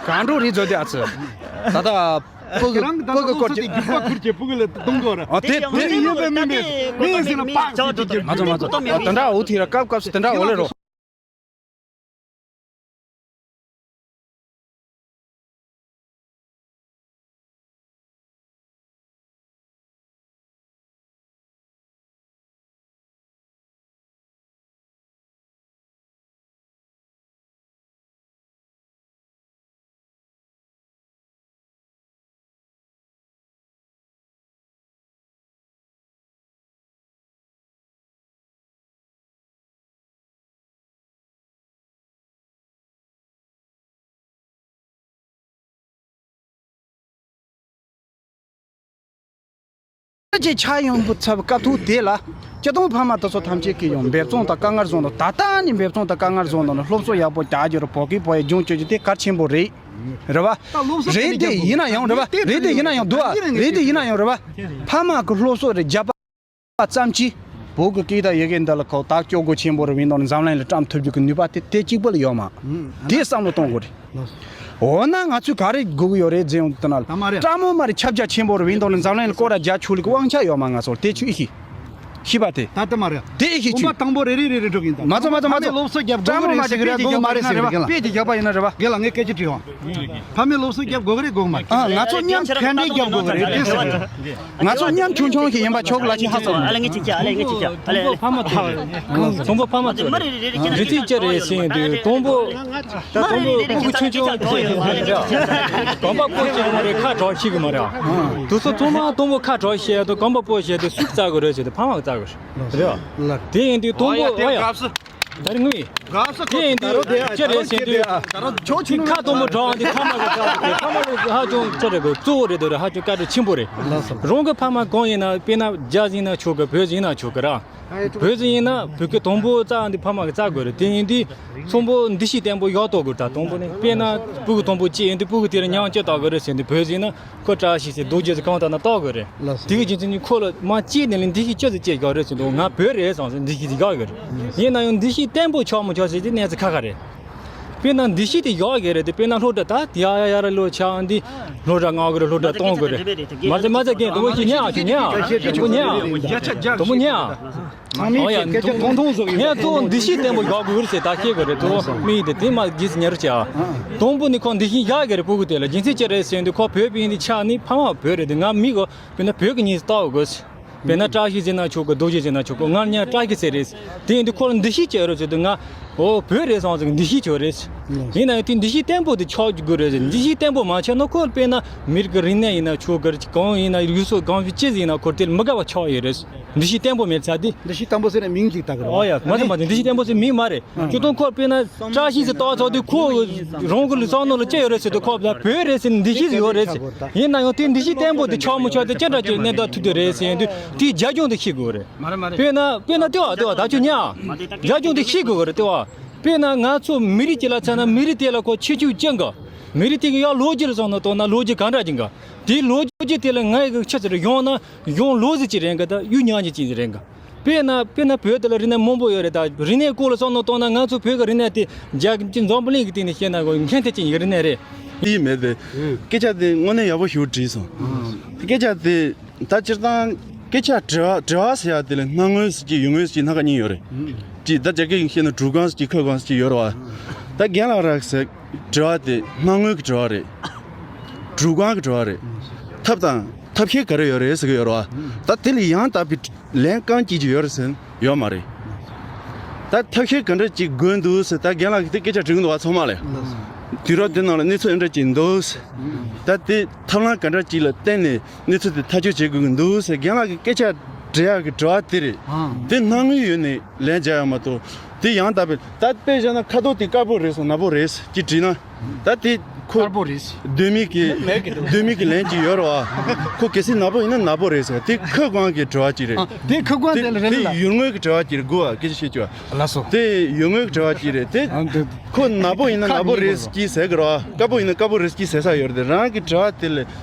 གང་འགྲོ་རེད་ཚོ་དེ་ཨ་ཙི། ད་ད་སྤུ་གུ་སྤུ་གུ་སྐོར་གྱི་རྒྱུག་པ་ཁུར་གྱི་སྤུ་གུ་ལ་གཏོང་དགོས་ར། ཨ་དེ་དེ་ཡིན་པའི་མི་མི་མི་ཟིན་ན་པགས་ཅིག་ཅིག་ཅིག་མ་ཚོ་མ་ཚོ་དེ་འདྲ་འུ་ཐི་ར་སྐབས་སྐབས་སུ་དེ་འདྲ་འོ་ལེ་རོ། ཅེས་ཆགས་ཡོང་བུ་ཚབ་སྐབས་ཐོག་དེ་ལ། སྤྱིར་བཏང་ཕ་མ་དེ་ཚོ་ཐམས་ཅད་ཀྱིས་ཡང་འབད་བརྩོན་དང་དཀའ་ངལ་བཟོ་འདུག་ད་ལྟ་ནས་འབད་བརྩོན་དང་དཀའ་ངལ་བཟོ་འདུག་ན་སློབ་གསོ་ཡག་པོ་རྒྱག་རྒྱུ་རུ་བོད་སྐད་བོད་ཡིག་སྦྱོང་བཅོས་རྒྱུ་དེ་གལ་ཆེན་པོ་རེད། རེད་བ། རེད་དེ་ཡིན་ན་ཡང་རེད་བ། རེད་དེ་ཡིན་ན་ཡང་འདུག་བ། རེད་དེ་ཡིན་ན་ཡང་རེད་བ། ཕ་མ་གི་སློབ་གསོ་རེ་བརྒྱབ་པ་ཙམ་གྱིས་བོད་ཀྱི་སྐད་དང་ཡི་གེ་འདི་ལ་ཁོ་ཐག་གཅོད་དགོས་ཆེན་པོ་རེད། བིན་དོ་ནི་འཛམ་གླིང་ལ་བཀྲམ་ཐུབ་རྒྱུ་གི་ནུས་པ་དེ་དེ་གཅིག་པུ་ལ་ཡོད་མ། དེ་བསམ་བློ་གཏོང་དགོས་རེད། འོ་ན་ང་ཚོས་ག་རེ་དགོས་ཀྱི་ཡོད་རེད་ཟེར་ཡོང་དུས་ན། ད་མ་རེད། བཀྲ་མོ་མ་རེད། ཁྱབ་རྒྱ་ཆེན་པོ་རེད། བིན་དོ་ནི་འཛམ་གླིང་ལ་སྐོར་ར་རྒྱ་ཆོག་ལུགས་ཀྱི་དབང་ཆ་ཡོད་མ། ང་ཚོར་དེ་ཆུ་ཨི་ཤི། ཤི་བ་དེ། ད་ལྟ་མ་རེད། དེ་ཨི་ཤི་ཆུ། གོམ་པ་དང་པོ་རེ་རེ་རེ་རེ་འགྲོ་གི་ཡིན་ད། མ་ཚོ་མ་ཚོ་མ་ཚོ། བཀྲ་མོ་མ་རེད་ཟེར་གི་རེད། དགོས་མ་རེད་ཟེར་གི་རེད། དཔེ་དེ་རྒྱག་པ་ཡིན་ན་རེད་བ། དཔེ་དེ་རྒྱག་པ་ཡིན་ན་རེད་བ། རྒན་ལགས་ངས་སྐད་ཆ་དྲིས་ཡོང་། ཕ་མས་སློབ་གསོ་རྒྱབ་དགོས་ཀྱི་རེད། དགོས་མ་རེད། ཨ། ང་ཚོ་མཉམ་ཕན་འབྲས་རྒྱབ་དགོས་ཀྱི་རེད། དེ་ཟེར་གི་རེད། ང་ཚོ་མཉམ་ཆུང་ཆུང་ཞིག་ཡིན་པ་ཆོག་ལ་ཆེ་ཧ་སོང་། ཨ་ལེ་ངས་ཅིག་བྱ། ཨ་ལེ་ངས་ཅིག་བྱ། ཨ་ལེ། ཨ་ལེ། དང་པོ་ཕ་མ་ཚོ། དང་པོ་ཕ་མ་ཚོ། རེ་ཚིག་ཅི་རེད་ཟེར་དུས། དང་པོ། ད་དང་པོ་སྤུ་གུ་ཆུང་ཆུང་དེ་རེད། གོམ་པ་སྤོ་ཆེན་མོ་རེད། ཁ་གྲག་ཤེས་གི་མ་རེད། དུས་ཚོད་ཚང་མ་དང་པོ་ཁ་གྲག་ཤེས་དང་གོམ་པ་སྤོ་ཤེས་དེ་སུས་བཙལ་དགོས་རེད་ཟེར་དུས་ཕ་མ་གིས་བཙལ་དགོས་རེད། རེད་བ། དེ་ཡིན་དུས་དང་པོ། ཨོ་ཡ། ད་རེས་ངུས། དེ་ཡིན་དུས་ཅི་རེད་ཟེར་དུས། ཁ་དང་པོ་གྲག་དེ་ཕ་མ་གིས་བཙལ་དགོས་རེད། ཕ་མ་ལ་ཧ་ཅང་ཅི་རེད་གོ། གཙོ་བོ་རེད་དོ་རེད། ཧ་ཅང་བཀའ་དྲིན་ཆེན་པོ་རེད། རང་གི་ཕ་མ་གང་ཡིན་ན། དཔེར་ན་རྒྱ་ཡིན་ན་ཆོག་གི། བོད་ཡིན་ན་ཆོག་གི་ར། བོད་ཡིན་ན་བོད་སྐད་དང་པོ་བཙལ་འདི་ཕ་མ་གིས་བཙལ་དགོས་རེད། དེ་ཡིན་དུས་ཚང་པོ་འདུ་ཤེས་བརྟན་པོ་ཡག་གཏོང་དགོས་རེད། ད་དང་པོ་ནས་དཔེར་ན་སྤུ་གུ་དང་པོ་སྐྱེས་ཡིན་དུས་སྤུ་གུ་དེ་ལ་མྱིང་ཅི་བཏགས་དགོས་རེད་ཟེར་དུས། བོད་ཡིན་ན་ཁོ་བཀྲ་ཤིས་ཟེར། རྡོ་རྗེ་ཟེར། གང་བཏགས་ན་བཏགས་དགོས་རེད། ལགས་སོ། དེ་གི་རྒྱུ་མཚན་ནི་ཁོ་ལ་མ་སྐྱེས་ནས་ལས་འདུ་ཤེས་ཅི་ཟིག་སྐྱེ་དགོས་རེད་ཟེར་དུས། ང་བོད་རེད་བསམ་ཟེར་འདུ་ཤེས་དེ་ཡག་གི་རེད། ཡིན་ན་ཡང་འདུ་ཤེས་བརྟན་པོ་ཆགས་མི་ཆགས་ཟེར་དེ་གནས་ཚུལ་ཁ་ཁ་རེད། དཔེར་ན་འདུ་ཤེས་དེ་ཡག་གི་རེད་དེ། དཔེར་ན་སློབ་གྲྭ་ད་དེ་ཡ་ཡ་ཡ་ར་ལོ་ཆགས་འདི་སློབ་གྲྭ་མངགས་གི་རེད། སློབ་གྲྭ་གཏོང་དགོས་རེད། མ་ཚད་མ་ཚད་རྒན་དུ་མོ་ཞིག་ཉན་ཨ། ཞིག་ཉན་ཨ། དུ་མོ་ཉན་ཨ། ཚང་མས་ཨོ་ཡ། སྐད་ཆ་ཐུང་ཐུང་བཟོ་གི་ཡོད། ངས་གཙོ་བོ་འདུ་ཤེས་བརྟན་པོ་ཡག་དགོས་རེད་ཟེར་ད་ཤེས་དགོས་རེད། གཙོ་བོ་མི་ཡིན་དེ་དེ་མ་རྒྱུས་ཉེ་རུ་བྱ། དང་པོ་ནི་ཁོ་འདུ་ཤེས་ཡག་གི་རེད། སྤུ་གུ་དེ་ལ་རྒྱུ་མཚན་ཅི་རེད་ཟེར་དུས། ཁོ་བོད་པ་ཡིན་དུས་ཆགས་ནི་ཕ་མ་བོད་རེད་དེ། ང་མི་གོ། དཔེར་ན་བོད་ཀྱི་མིང་ཞིག་བཏགས་དགོས། དཔེར་ན་བཀྲ་ཤིས་ཟེར་ན་ཆོག་གི། རྡོ་རྗེ་ཟེར་ན་ཆོག་གི། ང་མྱིང་བཀྲ་ཤིས་ཟེར་རེད། དེ་ཡིན་དུས་ཁོ་ལ་འདུ་ཤེས་ཅི་ཡོད་རེད་ཟེར་དུས། ང་ཨོ་བོད་རེད་བསམ་ཟེར་གི་འདུ་ཤེས་ཅི་ཡོད་རེད། ཡིན་ན་ཡང་དེ་འདུ་ཤེས་བརྟན་པོ་དེ་ཆགས་དགོས་རེད། འདུ་ཤེས་བརྟན་པོ་མ་ཆགས་ན་ཁོ་དཔེར་ན་མི་རིགས་ཀྱི་རིག་གནས་ཡིན་ན་ཆོག་གི་རེད། གང་ཡིན་ན་ཡུལ་སྲོལ་གང་ཞིག་ཅི་ཡིན་ན་ཁོ་དེ་ལ་མི་དགའ་བ་ཆགས་ཡོད་རེད། འདུ་ཤེས་བརྟན་པོ་མེད་ཚར་དེ། འདུ་ཤེས་བརྟན་པོ་ཟེར་ནས་མིང་ཅིག་བཏགས་གི་རེད་བ། ཨོ་ཡ། མ་ཟེར་མ་ཟེར། འདུ་ཤེས་བརྟན་པོ་ཟེར་མིང་མ་རེད། ཁྱོད་དང་ཁོ་དཔེར་ན་བཀྲ་ཤིས་ཟེར་བཏགས་ཚར་དུས་ཁོ་རང་གི་ལུས་བསམ་ནང་ལ་ཅི་ཡོད་རེད་ཟེར་དུས་ཁོ་ལ་བོད་རེད་ཟེར་ནས་འདུ་ཤེས་ཡོད་རེད་ཟེར། ཡིན་ན་ཡང་དེ་འདུ་ཤེས་བརྟན་པོ་དེ་ཆགས་མི་ཆགས་དེ་ཅི་འདྲ་ཅིག་གནས་སྟངས་ཐུག་དུས་རེད་ཟེར་དུས་དེའི་རྒྱབ་ལྗོངས་དེ་ཤེས་དགོས་རེད། དཔེར་ན་དཔེར་ན་ལྟེ་བ་ལྟེ་བ་ད་ཁྱོད་ཉན་ཨ། རྒྱབ་ལྗོངས་དེ་ཤེས་དགོས་རེད་ལྟེ་བ། དཔེར་ན་ང་ཚོ་མི་རིགས་ཅིག་ལ་མཚོན་ན་མི་རིགས་དེ་ལ་ཁོ་ཁྱད་ཆོས་ཅི་འགའ། མི་རིགས་དེ་གི་ཡང་ལོ་རྒྱུས་ལ་སོང་ན་ལྟོས་ན་ལོ་རྒྱུས་ག་འདྲ་ཅིག་འགའ། དེའི་ལོ་རྒྱུས་དེ་ལ་ང་ཡི་གི་ཆི་ཟེར་གཞུང་ན་གཞུང་ལུགས་ཟེར་ཅིག་རེད་འགའ། ད་ཡུལ་ཉག་ཉིག་ཅིག་རེད་འགའ། དཔེར་ན་དཔེར་ན་བོད་དེ་ལ་རིག་གནས་མང་པོ་ཡོད་རེད། ད་རིག་གནས་སྐོར་ལ་བསམ་བློ་བཏང་ན་ང་ཚོ་བོད་ཀྱི་རིག་གནས་དེ་རྒྱ་གི་འཛམ་བུ་གླིང་གི་སྟེང་ནས་བཤད་ན་གོ་མཁན་ཐད་ཅན་གྱི་རིག་གནས་རེད། ཡིན་མེད་པས། སྐད་ཆ་དེ་དངོས་གནས་ཡག་པོ་ཞིག་དྲིས་སོང་། སྐད་ཆ་དེ་ད་སྤྱིར་བཏང་སྐད་ཆ་དྲི་བ་དྲི་བ་ཟེར་ཡ་དེ་ལ་སྣང་ངོ་ཟེར་གྱི་ཡུལ་ངོ་ཟེར་གྱི་སྣ་ཁ་གཉིས་ཡོད་རེད། ཅིག་ད་རྒྱ་སྐད་ཡིན་བཤད་ན་ཌུའུ་ཀང་ཟེར་གྱི་ཁུའུ་ཀང་ཟེར་གྱི་ཡོད་རེད་བ། ད་རྒན་ལགས་རང་ཟེར་དྲི་བ་དེ་སྣང་ངོ་གི་དྲི་བ་རེད། ཌུའུ་ཀང་གི་དྲི་བ་རེད། ཐབས་དང་ཐབས་ཤེས་ག་རེ་ཡོད་རེད་ཟེར་གྱི་ཡོད་རེད་བ། ད་དེ་ལ་ཡང་དག་པའི་ལན་རྐང་གཅིག་ཅིག་ཡོད་རེད་ཟེར་ན་ཡོད་མ་རེད། ད་ཐབས་ཤེས་ག་འདྲ་ཅིག་དགོས་འདུག་ཟེར་ད་རྒན་ལགས་ཀྱིས་དེ་སྐད་ཆ་དྲི་གི་འདུག་བ་ཚང་མ་ལ། དུས་རབས་འདི་ནང་ལ་གནས་ཚུལ་འདི་འདྲ་ཅིག་འདུག་ཟེར། ད་དེ་ཐབས་ལམ་ག་འདྲ་ཅིག་ལ་བརྟེན་ནས་གནས་ཚུལ་དེ་ཐག་གཅོད་བྱེད་དགོས་ཀྱི་འདུག་ཟེར་རྒན་ལགས་ཀྱིས་སྐད་ཆ་དྲི་ཡག་གི་དྲི་བ་དེ་རེད། དེ་སྣང་ངོའི་ཡུལ་ནས་ལན་རྒྱག་ཡག་མ་གཏོགས་དེ་ཡང་དག་པའི་ད་དཔེ་བཞག་ན་ཁ་དོག་དེ་དཀར་པོ་རེད་ཟེར་ནག་པོ་རེད་ཟེར་ཅིག་དྲིས་ན། ད་དེ་ཁོ་དཀར་པོ་རེད། ཟློས་མིག་གི་མེད་ཀྱི་འདུག་ཟློས་མིག་གི་ལན་ཅིག་ཡོད་རེད་བ། ཁོ་གལ་སྲིད་ནག་པོ་ཡིན་ན་ནག་པོ་རེད་ཟེར་དེ་ཁུའུ་ཀང་གི་དྲི་བ་ཅིག་རེད། ཨ། དེ་ཁུའུ་ཀང་དེ་ལ་རེད་དེ་ལ། ཡུལ་དངོས་ཀྱི་དྲི་བ་ཅིག་རེད་དགོས་བ་སྐད་ཆ་བཤད་རྒྱུ་བ། ལགས་སོ། དེ་ཡུལ་དངོས་ཀྱི་དྲི་བ་ཅིག་རེད་དེ། ཨ། འདི་ཁོ་ནག་པོ་ཡིན་ན་ཁ་ནག་པོ་ཉན་རེད་དགོས་ཟེར་གྱིས་ཟེར་གི་རེད་བ། དཀར་པོ་ཡིན་ན་དཀར་པོ་རེད་ཟེར་གྱིས་ཟེར་ས་ཡོད་རེད་དེ་རང་གི་དྲི་བ་དེ་ལ་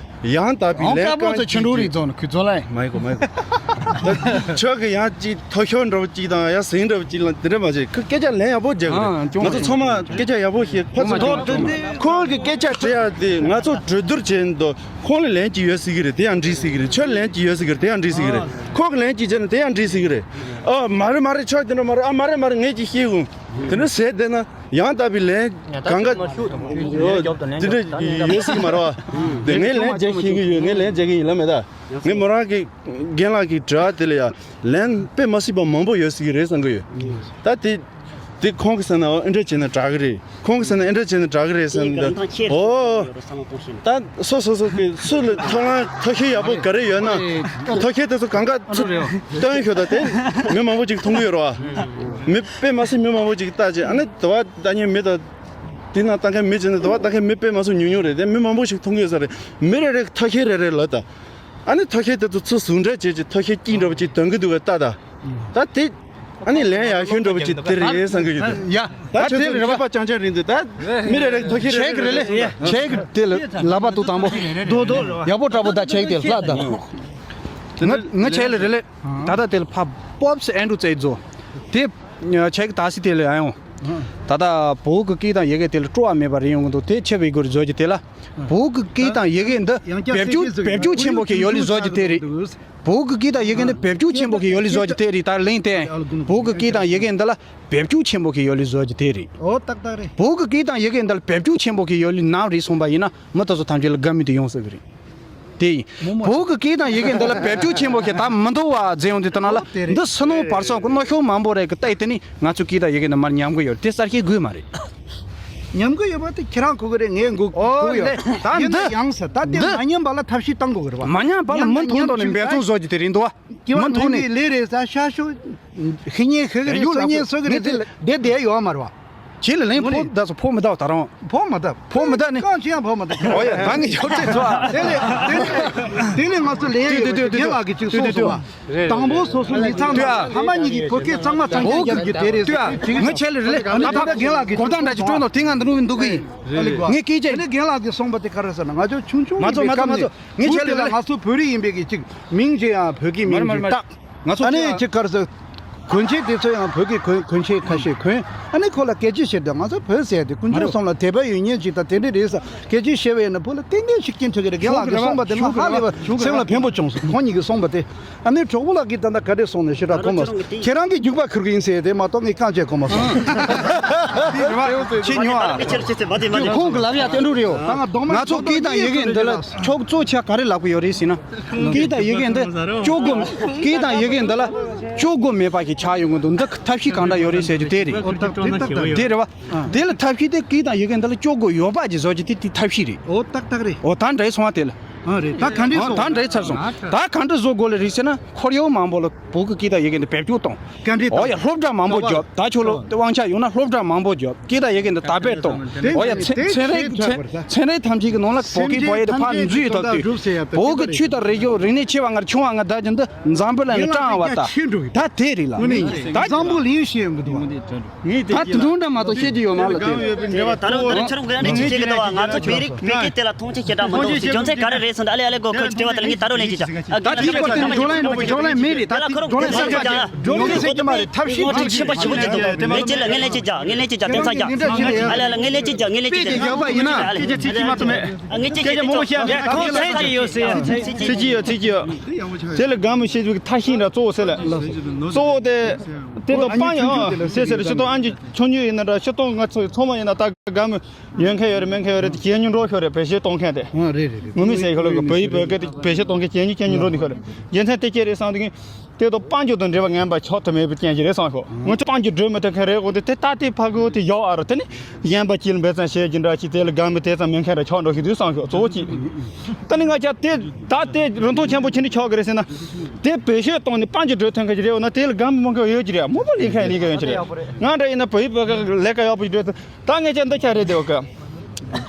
ཡང་དག་པའི་ཨང་ལན་དཀར་པོ་རྐང་ཚོ་ཆུ་གཅིག་འབྲུག་རིག་ཅིག་རྫོང་ནས་ཁུལ་ཚོ་ལ་ཡིན། མ་ཡིན་གོ་མ་ཡིན་གོ། ཁྱོད་ཀྱི་ཡང་ཅིག་མཐོ་ཤོས་འདྲ་བོ་ཅིག་དང་ཡང་ཟིང་འདྲ་བོ་ཅིག་ལ་དེ་འདྲ་མ་བྱེད་ཁོ་སྐད་ཆ་ལན་ཡག་པོ་རྒྱག་གི་རེད། ང་ཚོ་ཚང་མ་སྐད་ཆ་ཡག་པོ་བཤད་ཕར་ཚུར་ཁོང་གི་སྐད་ཆ་དྲི་ཡག་དེ་ང་ཚོ་གྲོས་བསྡུར་བྱས་འདུག་ཁོང་ལ་ལན་གཅིག་ཡོད་སྲིད་ཀྱི་རེད། དེ་ཡང་འགྲིག་སྲིད་ཀྱི་རེད། ཁྱོད་ལན་གཅིག་ཡོད་སྲིད་ཀྱི་རེད། དེ་ཡང་འགྲིག་སྲིད་ཀྱི་རེད། ཁོ་གི་ལན་གཅིག་བྱས་ན་དེ་ཡང་འགྲིག་སྲིད་ཀྱི་རེད། ཨ་མ་རེད་མ་རེད་ཁྱོད་དེ་འདྲ་མ་རེད། ཨ་མ་རེད་མ་རེད་ངས་ཅིག་ཤེས་འོང་། དེ་འདྲ་ཟེར་བསྡད་ན་ཡང་དག་པའི་ལན་གང་ག་དེ་འདྲ་ཡོད་སྲིད་ཀྱི་མ་རེད་བ། དེ་ངས་ལན་རྒྱག་ཤེས་ཀྱི་ཡོད། ངས་ལན་རྒྱག་གི་ཡིན་ལབ་མེད་ད། ངས་མོ་རང་གི་རྒན་ལགས་ཀྱི་དྲི་བ་དེ་ལ་ཡང་ལན་དཔེ་མ་སྲིད་པ་མང་པོ་ཡོད་སྲིད་ཀྱི་རེད་བསམ་གྱི་ཡོད། ད་དེ་དེ་ཁོང་གིས་ཟེར་ན་འོ་འདི་འདྲ་བྱས་ན་དྲག་གི་རེད། ཁོང་གིས་ཟེར་ན་འདི་འདྲ་བྱས་ན་དྲག་གི་རེད་ཟེར་ན་འདི་འོ། ད་སོ་སོ་སོ་གི་སུ་ལ་ཐབས་ལམ་ཐབས་ཤེས་ཡག་པོ་ག་རེ་ཡོད་ན་ཐབས་ཤེས་དེ་ཚོ་གང་ག་ཚུར་སྟོན་ཤོག་ད་དེ་མི་མང་པོ་ཅིག་མཐོང་གི་ཡོད་རེད་བ། མི་དཔེ་མ་སྲིད་མི་མང་པོ་ཅིག་ལྟ་ཅིག་ཨ་ནི་དུ་བ་ལྟ་མཁན་མི་དང་དེ་ན་ལྟ་མཁན་མི་བྱས་ན་དུ་བ་ལྟ་མཁན་མི་དཔེ་མ་སྲིད་ཉུང་ཉུང་རེད། དེ་མི་མང་པོ་ཞིག་མཐོང་གི་ཡོད་ས་རེད། མི་རེ་རེ་ཐབས་ཤེས་རེ་རེ་ལ་ད། ཨ་ནི་ཐབས་ཤེས་དེ་ཚོ་ཚུར་ཟུང་འབྲེལ་བྱས་ཀྱི་ཐབས་ཤེས་གཅིག་འདྲ་བོ་ཅིག་འདོན་གི་འདུག་ག་ལྟ་ད། ད་དེ་ཨ་ནི་ལན་ཡག་ཤོས་འདྲ་བོ་ཅིག་དེ་རེད་བསམ་གི་ཡོད་དེ། ཡ། ད་ད་ཁྱོད་དེ་ཚོ་རེད་བ། མཁས་པ་རྐྱང་རྐྱང་རེད་འདུག་ད་མི་རེ་རེ་ཐབས་ཤེས་ཆེ་གི་རེད་ལེ། ཆེ་གི་དེ་ལ་ལབ་པ་འདུག་དང་པོ། དོ་དོ། ཡག་པོ་དྲག་པོ་ད་ཆེ་གི་དེ་ལ་ད། ང་ང་ཆེ་ལེ་རེད་ལེ། ད་ད་དེ་ལ་ཕ་པོབ་སི་ཨན་ཌྲུ་ཙེ་ཛོ། དེ་ཆེ་གི་ད་སི་དེ་ལ་ཡང་ཡོང་། ད་ད་བོད་ཀྱི་སྐད་དང་ཡི་གེ་དེ་ལ་སྤྲོ་བ་མེད་པ་རེད་ཡོང་གི་འདུག་དེ་ཆེ་བའི་སྒོ་རུ་བཟོ་རྒྱུ་དེ་ལ། བོད་ཀྱི་སྐད་དང་ཡི་གེ་འདི་ཡང་བསྐྱར་བེད་སྤྱོད་གསལ་བཤད་བེད་སྤྱོད་ཆེན་པོ་གི་ཡོད་ལི་བཟོ་རྒྱུ་དེ་རེད། བོད་ཀྱི་སྐད་དང་ཡི་གེ་འདི་བེད་སྤྱོད་ཆེན་པོ་གི་ཡོད་ལི་བཟོ་རྒྱུ་དེ་རེད། ད་གླེང་སྟེ། བོད་ཀྱི་སྐད་དང་ཡི་གེ་འདི་ལ་བེད་སྤྱོད་ཆེན་པོ་གི་ཡོད་ལི་བཟོ་རྒྱུ་དེ་རེད། ཨོ་ཏག་ཏག་རེད། བོད་ཀྱི་སྐད་དང་ཡི་གེ་འདི་ལ་བེད་སྤྱོད་ཆེན་པོ་གི་ཡོད་ལི་ནང་རེད་སོང་པ་ཡིན་ན་མི་དེ་ཚོ་ཐམས་ཅད་ལ་དགའ་མི་དེ་ཡོང་ས་གི་རེད། དེ་ཡིན། བོད་ཀྱི་སྐད་དང་ཡི་གེ་འདི་ལ་བེད་སྤྱོད་ཆེན་པོ་གི་ད་མི་འདུག་བ་མཛད་ཡོང་དུས་ད་ན་ལ་འདི་ཕྱི་ནང་བར་གསུམ་གི་རྣོ་ཤོས་མང་པོ་རེད་གི་ལྟ་ཡི་དེ་ནི་ང་ཚོའི་སྐད་དང་ཡི་གེ་འདི་མར་ཉམས་གི་ཡོད་རེད། དེ་གསར་ཤེས་དགོས་མ་རེད། ཉམས་གི་ཡོད་པ་དེ་ཁྱེད་རང་གོ་གི་རེད། ངས་གོ་ཨོ་གོ་ཡོད། ལེ་ད་ཡིན་འདི་ན་ཡང་ཟེར་ད་དེ་འདི་མ་ཉམས་པ་ལ་ཐབས་ཤེས་བཏང་དགོས་གི་རེད་བ། མ་ཉམས་པ་ལ་མུ་མཐུད་ཐོག་ནས་འབད་བརྩོན་བཟོ་རྒྱུ་དེ་རེད་འདུག་བ། སྐྱེ་བ་མུ་མཐུད་ནས་ནི་ལས་རེད་ས་ཤ་ཤོ་ཤི་ཉེ་ཤི་གི་རེད། ཡོད་སོ་ལ་ཉེ་སོ་གི་རེད། ངས་དེ་ལ་དེ་དེ་ཡོད་མ་རེད་བ། ཁྱེད་ལ་ལན་ཕོ་ད་སོ་ཕོ་མི་ད་ད་རང་། ཕོ་མ་ད། ཕོ་མི་ད་ནི། གང་ཅི་ཡང་ཕོ་མ་ད། ཨོ་ཡ་ད་ངས་ཆོག་ཚེ་ཚོ་ཨ། དེ་ལས་དེ་ལས་དེ་ལས་ང་ཚོ་ལས་ཡོད་དུས་དུས་རྒན་ལགས་ཀྱིས་ཅིག་གསུངས་སོང་བ། དུས་དུས་དུས། དང་པོ་སོ་སོ་མི་ཚང་དུས་ཨ། ཕ་མ་གཉིས་ཀྱི་བོད་སྐད་གཙང་མ་གཙང་རྐྱང་རྒྱབ་རྒྱུ་དེ་རེད། དུས་ཨ། ངས་ཆེད་ལ་རེད་ལེ། ད་ད་ད་རྒན་ལགས་ཀྱིས་གོ་བརྡ་འདྲ་ཅིག་སྤྲོད་ནོ་དེ་ང་འདི་རུ་འདུག་གི་ཡིན། ངས་སྐད་ཆ། དེ་ལས་རྒན་ལགས་ཀྱིས་གསུངས་པ་དེ་ག་རེ་ཟེར་ན་ང་ཚོ་ཆུང་ཆུང་མ་གི་ཚོ་མ་ཚོ་སྐབས་མ་ཚོ་ནས་མ་ཚོ། ངས་བོད་ཆེད་ལ་དེ་ལ་རེད་ལེ། ང་ཚོ་བོད་རིགས་ཡིན་པའི་གི་ཅིག་མིང་ཅིག་ཡང་བོད་ཀྱི་མིང་ཅིག་བཏགས། ང་ཚོ་ཨ་ནི་ཅི་ག་རེ་ཟེར། གོན་ཆས་དེ་ཚོ་ཡང་བོད་ཀྱི་གོན་གོན་ཆས་ཁ་ཤས་གོན། ཨ་ནི་ཁོ་ལ་སྐད་ཆ་བཤད་དུས་ང་ཚོ་བོད་ཟེར་དེ་དཀོན་མཆོག་གསུམ་ལ་དད་པ་ཡོད་མཁན་ཅིག་དང་དེ་འདྲ་རེད་ཟེར་སྐད་ཆ་བཤད་པ་ཡིན་ན་བོད་ལ་ཏན་ཏན་ཞིག་སྐྱིན་ཐུབ་ཀྱི་རེད། རྒན་ལགས་ཀྱིས་གསུངས་པ་དེ་ང་ཧ་ལས་པ་སེམས་ལ་ཕན་པོ་བྱུང་སོང་། ཁོང་གཉིས་ཀྱིས་གསུངས་པ་དེ། ཨ་ནི་གྲོགས་པོ་ལགས་ཀྱིས་ད་ལྟ་ག་རེ་གསུངས་ནས་ཞེ་དྲག་གོ་མ་སོང་། ཁྱེད་རང་གིས་རྒྱུག་པ་ཁུར་གི་ཡིན་ཟེར་དེ་མ་གཏོགས་ངས་རྐང་བཅད་གོ་མ་སོང་། ཆེས་ཉུང་བ། ཁོང་གི་ལབ་ཡ་དེ་འདྲ་རེད་ཡོ། ང་ཚོ་སྐད་དང་ཡི་གེ་འདི་ལ་ཕྱོགས་གཙོ་ཆེ་ག་རེ་ལབ་གི་ཡོད་རེད་ཟེར་ན། སྐད་དང་ཡི་གེ་འདི་སྐྱོ་དགོས། སྐད་དང་ཡི་གེ་འདི་ལ་སྐྱོ་དགོས་མེད་པ་ཞིག་ཆགས་ཡོང་གི་འདུག་འདི་གི་ཐབས་ཤེས་གང་འདྲ་ཡོད་རེད་ཟེར་རྒྱུ་དེ་རེད། དེ་རེད་བ། དེ་ལ་ཐབས་ཤེས་དེ་སྐད་དང་ཡི་གེ་འདི་ལ་སྐྱོ་དགོས་ཡོད་པ་ཅིག་བཟོ་རྒྱུ་དེ་དེ་ཐབས་ཤེས་རེད། འོ་ཏག་ཏག་རེད། འོ་ད་འདྲ་སོང་བ་དེ་ལ། ཨ་རེད། ད་ག་འདྲས་བཟོ། ད་འདྲ་ཚར་སོང་། ད་ག་འདྲ་བཟོ་དགོས་ལེ་རེད་ཟེར་ན། ཁོར་ཡུག་མང་པོ་ལ་བོད་ཀྱི་སྐད་དང་ཡི་གེ་འདི་བེད་སྤྱོད་གཏོང་། ག་འདྲས་འོ་ཡ། སློབ་གྲྭ་མང་པོ་རྒྱོབ། ད་ཁྱོད་ལོ་དབང་ཆ་ཡོད་ན་སློབ་གྲྭ་མང་པོ་རྒྱོབ། སྐད་དང་ཡི་གེ་འདི་དར་སྤེལ་གཏོང་། འོ་ཡ། ཚན་རིག་ཚན་རིག་ཐམས་ཅད་ཀྱི་ནང་ལ་བོད་སྐད་བོད་ཡིག་དེ་ཕར་འཛུལ་ཡོད་ཐབས་དུས། བོད་ཀྱི་ཆོས་དང་རིག་གཞུང་རིག་གནས་ཆེ་བ་ང་ཆུང་བ་ང་བདག་ཀྱི་འདི་འཛམ་བུ་གླིང་ལ་སྤྲང་བ་ད། ད་དེ་རེད་ལ། ད་འཛམ་བུ་གླིང་ཞེས་ཡོང་གི་འདུག་བ། ད་དུང་འདྲ་མ་གཏོགས་བཤད་རྒྱུ་ཡོད་མ་ལ་དེ། ད་རུང་ད་རུང་ཁྱེད་རང་གི་ཡང་ནས་ཅི་བྱེད་ཀྱི་འདུག་བ། ང་ཚོ་བོད་རིགས་བོད་སྐད་དེ་ལ་མཐོང་ཆེན་ཞེ་དྲག་མི་འདུག་ཟེར། རྒྱུ་མཚན་ག་རེ་རེད་ཟེར་ན། ཨ་ལེ་ཨ་ལེ་གོ་ཁོ་ཅི་དྲི་བ་དེ་ལ་ངས་ད་རུང་ལན་ཅིག་བྱ། ད་དེའི་སྐོར་དེ་ནི་བགྲོ་གླེང་བགྲོ་གླེང་མེད་རེད། ད་དེ་བགྲོ་གླེང་གསར་བརྗེ་བགྲོ་གླེང་གསར་བརྗེ་བྱེད་ཀྱི་མ་རེད། ཐབས་ཤེས་ཐབས་ཤེས་ཤེས་པ་ཞིག་བྱེད་ཀྱི་འདུག་ངས་ཅི་ལ་ངས་ལན་ཅིག་བྱ། ངས་ལན་ཅིག་བྱ། བསྟན་འཛིན་ལགས། ཨ་ལེ་ཨ་ལེ་ངས་ལན་ཅིག་བྱ། ངས་ལན་ཅིག་བྱ། སྐད་ཆ་མང་པོ་བཤད། ངས་ཅི་ལན་ཅིག་བྱ། ཁོང་ཚད་ཅིག་ཡོད་ཟེར་ཡ། ཚད་ཅིག་ཡོད། ཚད་ཅིག་ཡོད། དེ་ལ་དགའ་མོས་བཤད་རྒྱུ་གི་ཐབས་ཤེས་འདྲ་གཙོ་བོ་ཟེར་ལ། གཙོ་བོ་དེ། དེ་དང་སྤང་ཡང་ཟེར་ཟེར་ཤི་ཏོང་ཨན་ཅི་ཆུང་ཉུང་ཡིན་ན་འདྲ། ཤི་ཏོང་ང་ཚོ་ཚང་མ་ཡིན་ན་ད་དགའ་མོས་ཡོད་མཁན་ཡོད་རེད་མེད་མཁན་ཡོད་རེད། དེ་གྱེན་ཉུང་འགྲོ་ཤོར་རེད། བེད་སྤྱོད་གཏོང་མཁན་དེ། ཨ་རེད་རེད་རེད། ངོ་མི་ཟེར་ཤོར་ལ་གི་བོད་ཡིག་བོད་སྐད་དེ་བེད་སྤྱོད་གཏོང་མཁན་གྱེན་ཉུང་གྱེན་ཉུང་འགྲོ་ནི་ཤོར་རེད། རྒྱུ་མཚན་དེ་སྐྱེ་རེད་བསམ་དུས་དེ་དང་སྤང་རྒྱུ་དང་འབྲེལ་བ་ངན་པ་ཕྱོགས་དུ་མེད་པའི་རྐྱེན་གྱིས་རེད་བསམ་ཤོག་ང་ཚོ་སྤང་རྒྱུ་འགྲོ་མི་ཐུབ་མཁན་རེད། འོ་དེ་དེ་ད་དེ་ཕ་གི་འོ་དེ་ཡག་ཨ་རོ། དེ་ནི་གཞན་པ་གྱིས་འབད་བརྩོན་བྱེད་ཀྱི་འདྲ་ཅིག་དེ་ལ་དགའ་མོས་དེ་ཙམ་མེད་མཁན་རེད། ཆགས་འགྲོ་ཤི་དུས་བསམ་ཤོག་གཙོ་བོ་གཅིག་ད་ནི་ང་ཅག་དེ་ད་དེ་རིན་ཐང་ཆེན་པོ་ཅི་འདྲ་ཆགས་ཀྱི་རེད་ཟེར་ན། དེ་བེད་སྤྱོད་བཏང་ནས་སྤང་རྒྱུ་འགྲོ་ཐོན་མཁན་ཅིག་རེད། འོ་ན་དེ་ལ་དགའ་མོས་མང་གི་ཡོད་ཀྱི་རེད། མང་པོ་ལེན་མཁན་ལེན་གི་ཡོད་ཀྱི་རེད། ང་འདྲ་ཡིན་ན་བོད་ཡིག་བོད་སྐད་ལས་ཀ་ཡག་པོ་ཞིག་འགྲོ་ཐུབ། ད་ངས་ཀྱང་འདི་ཆ་རེད་དེ། འོ་ཀ་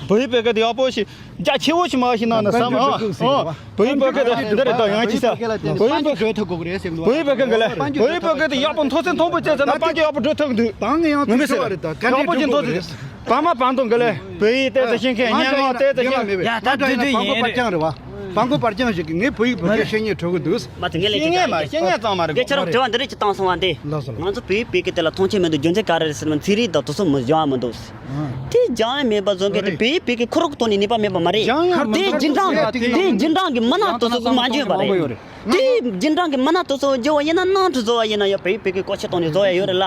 བོད་ཡིག་བོད་སྐད་དེ་ཡག་པོ་ཞིག་རྒྱ་ཆེ་བོ་ཞིག་མ་ཞིག་གནང་ན་བསམ། ཨ་ཨ་བོད་ཡིག་བོད་སྐད་དེ་འདི་རེད། ད་ཡང་ཅི་ཟེར། བོད་ཡིག་བོད་སྐད་བོད་ཡིག་བོད་སྐད་འགི་ལས། བོད་ཡིག་བོད་སྐད་དེ་ཡག་པོ་མཐོ་ཚད་མཐོན་པོ་བྱས་ཚར་ན་སྤང་རྒྱུ་ཡག་པོ་འགྲོ་ཐུབ་འདུག་ད་ངས་ཡང་ངོ་མི་ཟེར་བ་རེད། ད་ཡག་པོ་ཅིག་མཐོ་ཚད་བར་མ་བར་དུ་འགི་ལས། བོད་ཡིག་བལྟས་ཚེ་ཤེས་མཁན། སྙན་ངག་བལྟས་ཚེ་ཤེས། ཡ་ད་དུས་དུས་ཡིན་རེད། བང་གོ་པར་རྐྱང་རེད་བ། བང་གོ་པར་རྐྱང་ཞིག་གིས་ངས་བོད་ཡིག་བོད་སྐད་ཤེས་ཉེན་ཁྲོད་གི་འདུག་མ་དེ་ངས་ལས་ཀྱི་ཤེས་ཉེན་མ་ཤེས་ཉེན་གཙང་མ་རེད། སྐད་ཆ་རོགས་དྲི་བ་འདི་རིགས་ཅིག་བཏང་སོང་བ་འདི། ལགས་སོ་ལགས། ང་ཚོ་བོད་ཡིག་བོད་སྐད་དེ་ལ་མཐོང་ཆེན་མི་འདུག་རྒྱུ་མཚན་ག་རེ་རེད་ཟེར་ན། ཚན་རིག་དང་དེ་ཚོ་མི་སྦྱང་བ་མི་འདུག་དེ་སྦྱང་ཡ་མེད་པ་བཟོ་མཁན་དེ་བོད་ཡིག་བོད་སྐད་ཁོ་རང་གི་ཐོག་ནས་ནུས་པ་མེད་པ་མ་རེད། དེ་རྒྱུན་གྲངས་དེ་རྒྱུན་གྲངས་ཀྱི་མི་སྣ་དེ་ཚོ་མ་འཇོན་པ་རེད། དེ་རྒྱུན་གྲངས་ཀྱི་མི་སྣ་དེ་ཚོ་འཇོན་བ་ཡིན་ན་ནང་དུ་བཟོ་བ་ཡིན་ན་ཡང་བོད་ཡིག་བོད་སྐད་གོ་ཆོད་གཏོང་ནས་བཟོ་ཡ་ཡོད་རེད་ལ།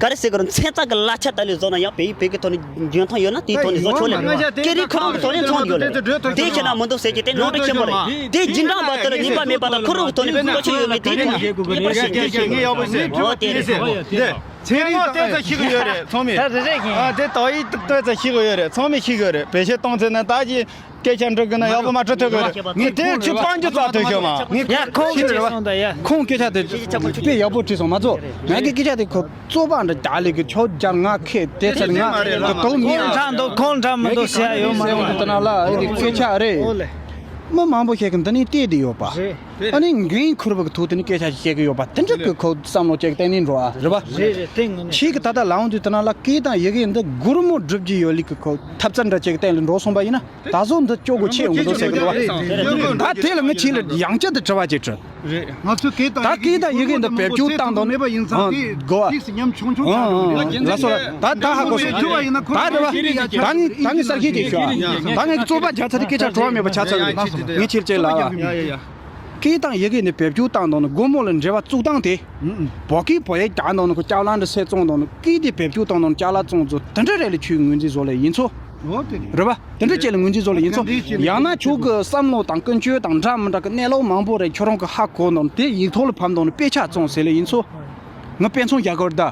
ག་རེ་ཟེར་དགོས་རེད། ཚན་རྩལ་གྱི་གླ་ཆ་དག་ལས་བཟོ་ན་ཡང་བོད་ཡིག་བོད་སྐད་ཐོག་ནས་འཇོན་ཐང་ཡོད་ན་དེའི་ཐོག་ནས་བཟོ་ཆོག་ལེ། སྐད་རིགས་ཁོ་རང་གི་ཐོག་ནས་མཚོན་ཡོད་ལེ། དེ་བྱས་ན་མི་འདུག་ཟེར་གྱི་དེ་ནོར་འཁྲུལ་ཆེན་པོ་རེད། དེ་རྒྱུན་གྲངས་པ་དེ་ལ་ནུས་པ་མེད་པ་དང་ཁོ་རང་གི་ཐོག་ནས་གོ་ཆོད་ཡོད་མེད་དེའི་ཐོག་ནས་ངེས་པར་ཞིག་ངས་ཡག་པོ་ཟེར། འོ་དེ་རེད། ཚན་རིག་ལྟོས་ཚ་ཤེས་གི་ཡོད་རེད་ཚང་མས། ཨ་དེ་ཏོག་དབྱིབས་ལྟོས་ཚ་ཤེས་གི་ཡོད་རེད། ཚང་མས་ཤེས་གི་ཡོད་རེད། བེད་སྤྱོད་གཏོང་ཚེ་ན་ད་ཅི། སྐད་ཆ་འགྲོ་གི་ན་ཡག་པོ་མ་འགྲོ་ཐུབ་གི་རེད། ངས་དེར་ཆུ་སྤང་རྒྱུ་རྩ་ཐོས་ཤོག་མ། ངས་ཡ་ཁོང་ཁྱེད་རེད་བ། ཁོང་སྐད་ཆ་དེ་དཔེ་ཡག་པོ་དྲིས་སོང་མ་གཏོགས། ང་གི་སྐད་ཆ་དེ་ཁོ་རྩོད་པ་འདྲ་རྒྱག་ལེ་གི་ཆོག་རྒྱག་ང་ཁེ་དེ་ཚར་ང་དོག་མི་ཁོང་འདྲ་འདུག་ཁོང་འདྲ་མི་འདུག་ཟེར་ཡ་ཡོད་མ་རེད། དེ་ན་ལ་ཨེ་རིག་སྐད་ཆ་རེད། མི་མང་པོ་ཞིག་གི་འདི་ནས་བལྟས་བསྡད་ཡོད་པ། ཨ་ནི་འགན་འཁུར་བ་གི་ཐོག་དེ་ནས་སྐད་ཆ་ཞིག་བཤད་གི་ཡོད་པ་དེ་འདྲ་གི་ཁོ་བསམ་བློ་ཅིག་གཏན་ནས་འགྲོ་ཨ་རེད་བ། ཁྱེད་ཀྱི་ད་ལྟ་ལའང་དུས་དེ་ན་ལ་སྐད་དང་ཡི་གེ་འདི་སྒོར་མོ་སྒྲུབ་རྒྱུ་ཡོད་ལེ་གི་ཁོ་ཐབས་རྩལ་འདྲ་ཅིག་གཏན་ལ་འགྲོ་སོང་པ་ཡིན་ན། ད་གཟོད་འདི་སྐྱོ་དགོས་ཆེ་ཡོང་གི་འདུག་ཟེར་གི་འདུག་བ། ད་དེ་ལ་ངས་ཁྱེད་ལ་ཡང་བསྐྱར་དུ་དྲི་བ་ཅིག་དྲི། ང་ཚོས་སྐད་དང་ད་སྐད་དང་ཡི་གེ་འདི་བེད་སྤྱོད་བཏང་དང་མེད་པ་ཡིན་ཙང་དེ་དགོས་བ། ལགས་སོ། ད་ད་ཧ་གོ་སོང་། ད་རེད་བ། ད་ངས་ད་ངས་གསར་ཤེས་ཅིག་ཞུ་ཨ། ད་ངས་རྩོད་པ་རྒྱག་ཚར་དེ་སྐད་ཆ་བྲོ་བ་མེད་པ་ཆགས་ཚར་གི་འདུག་ངས་ཁྱེད་ཅིག་ལ། སྐད་དང་ཡི་གེ་འདི་བེད་སྤྱོད་བཏང་དང་ནི་སྒོར་མོ་ལ་འབྲེལ་བ་བཙུགས་སྟངས་དེ། བོད་སྐད་བོད་ཡིག་རྒྱག་དང་ནི་ཁོ་ལྕགས་ལམ་འདྲ་སེ་བཙོང་དང་ནི་སྐད་དེ་བེད་སྤྱོད་བཏང་དང་ནི་ལྕགས་ལམ་བཙོང་ཚོ་དེ་འདྲ་རེད་ལ་ཆུའི་ངོས་འཛིན་བཟོ་ལ་ཡིན་ཚོ། རེད་བ། དེ་འདྲ་བྱས་ལ་ངོས་འཛིན་བཟོ་ལ་ཡིན་ཚོ། ཡང་ན་ཁྱོད་ཀྱི་བསམ་བློ་དང་ཀུན་སྤྱོད་དང་འདྲ་མི་འདྲ་གི་གནས་ལུགས་མང་པོ་རེད། ཁྱོད་རང་གི་ཧ་གོ་འདུག་དེ་ཡིག་ཐོག་ལ་ཕབ་འདུག་ནི་དཔེ་ཆ་བཙོང་ཟེར་ལ་ཡིན་ཚོ། ང་དཔེ་མཚོན་རྒྱག་གི་རེད་ད།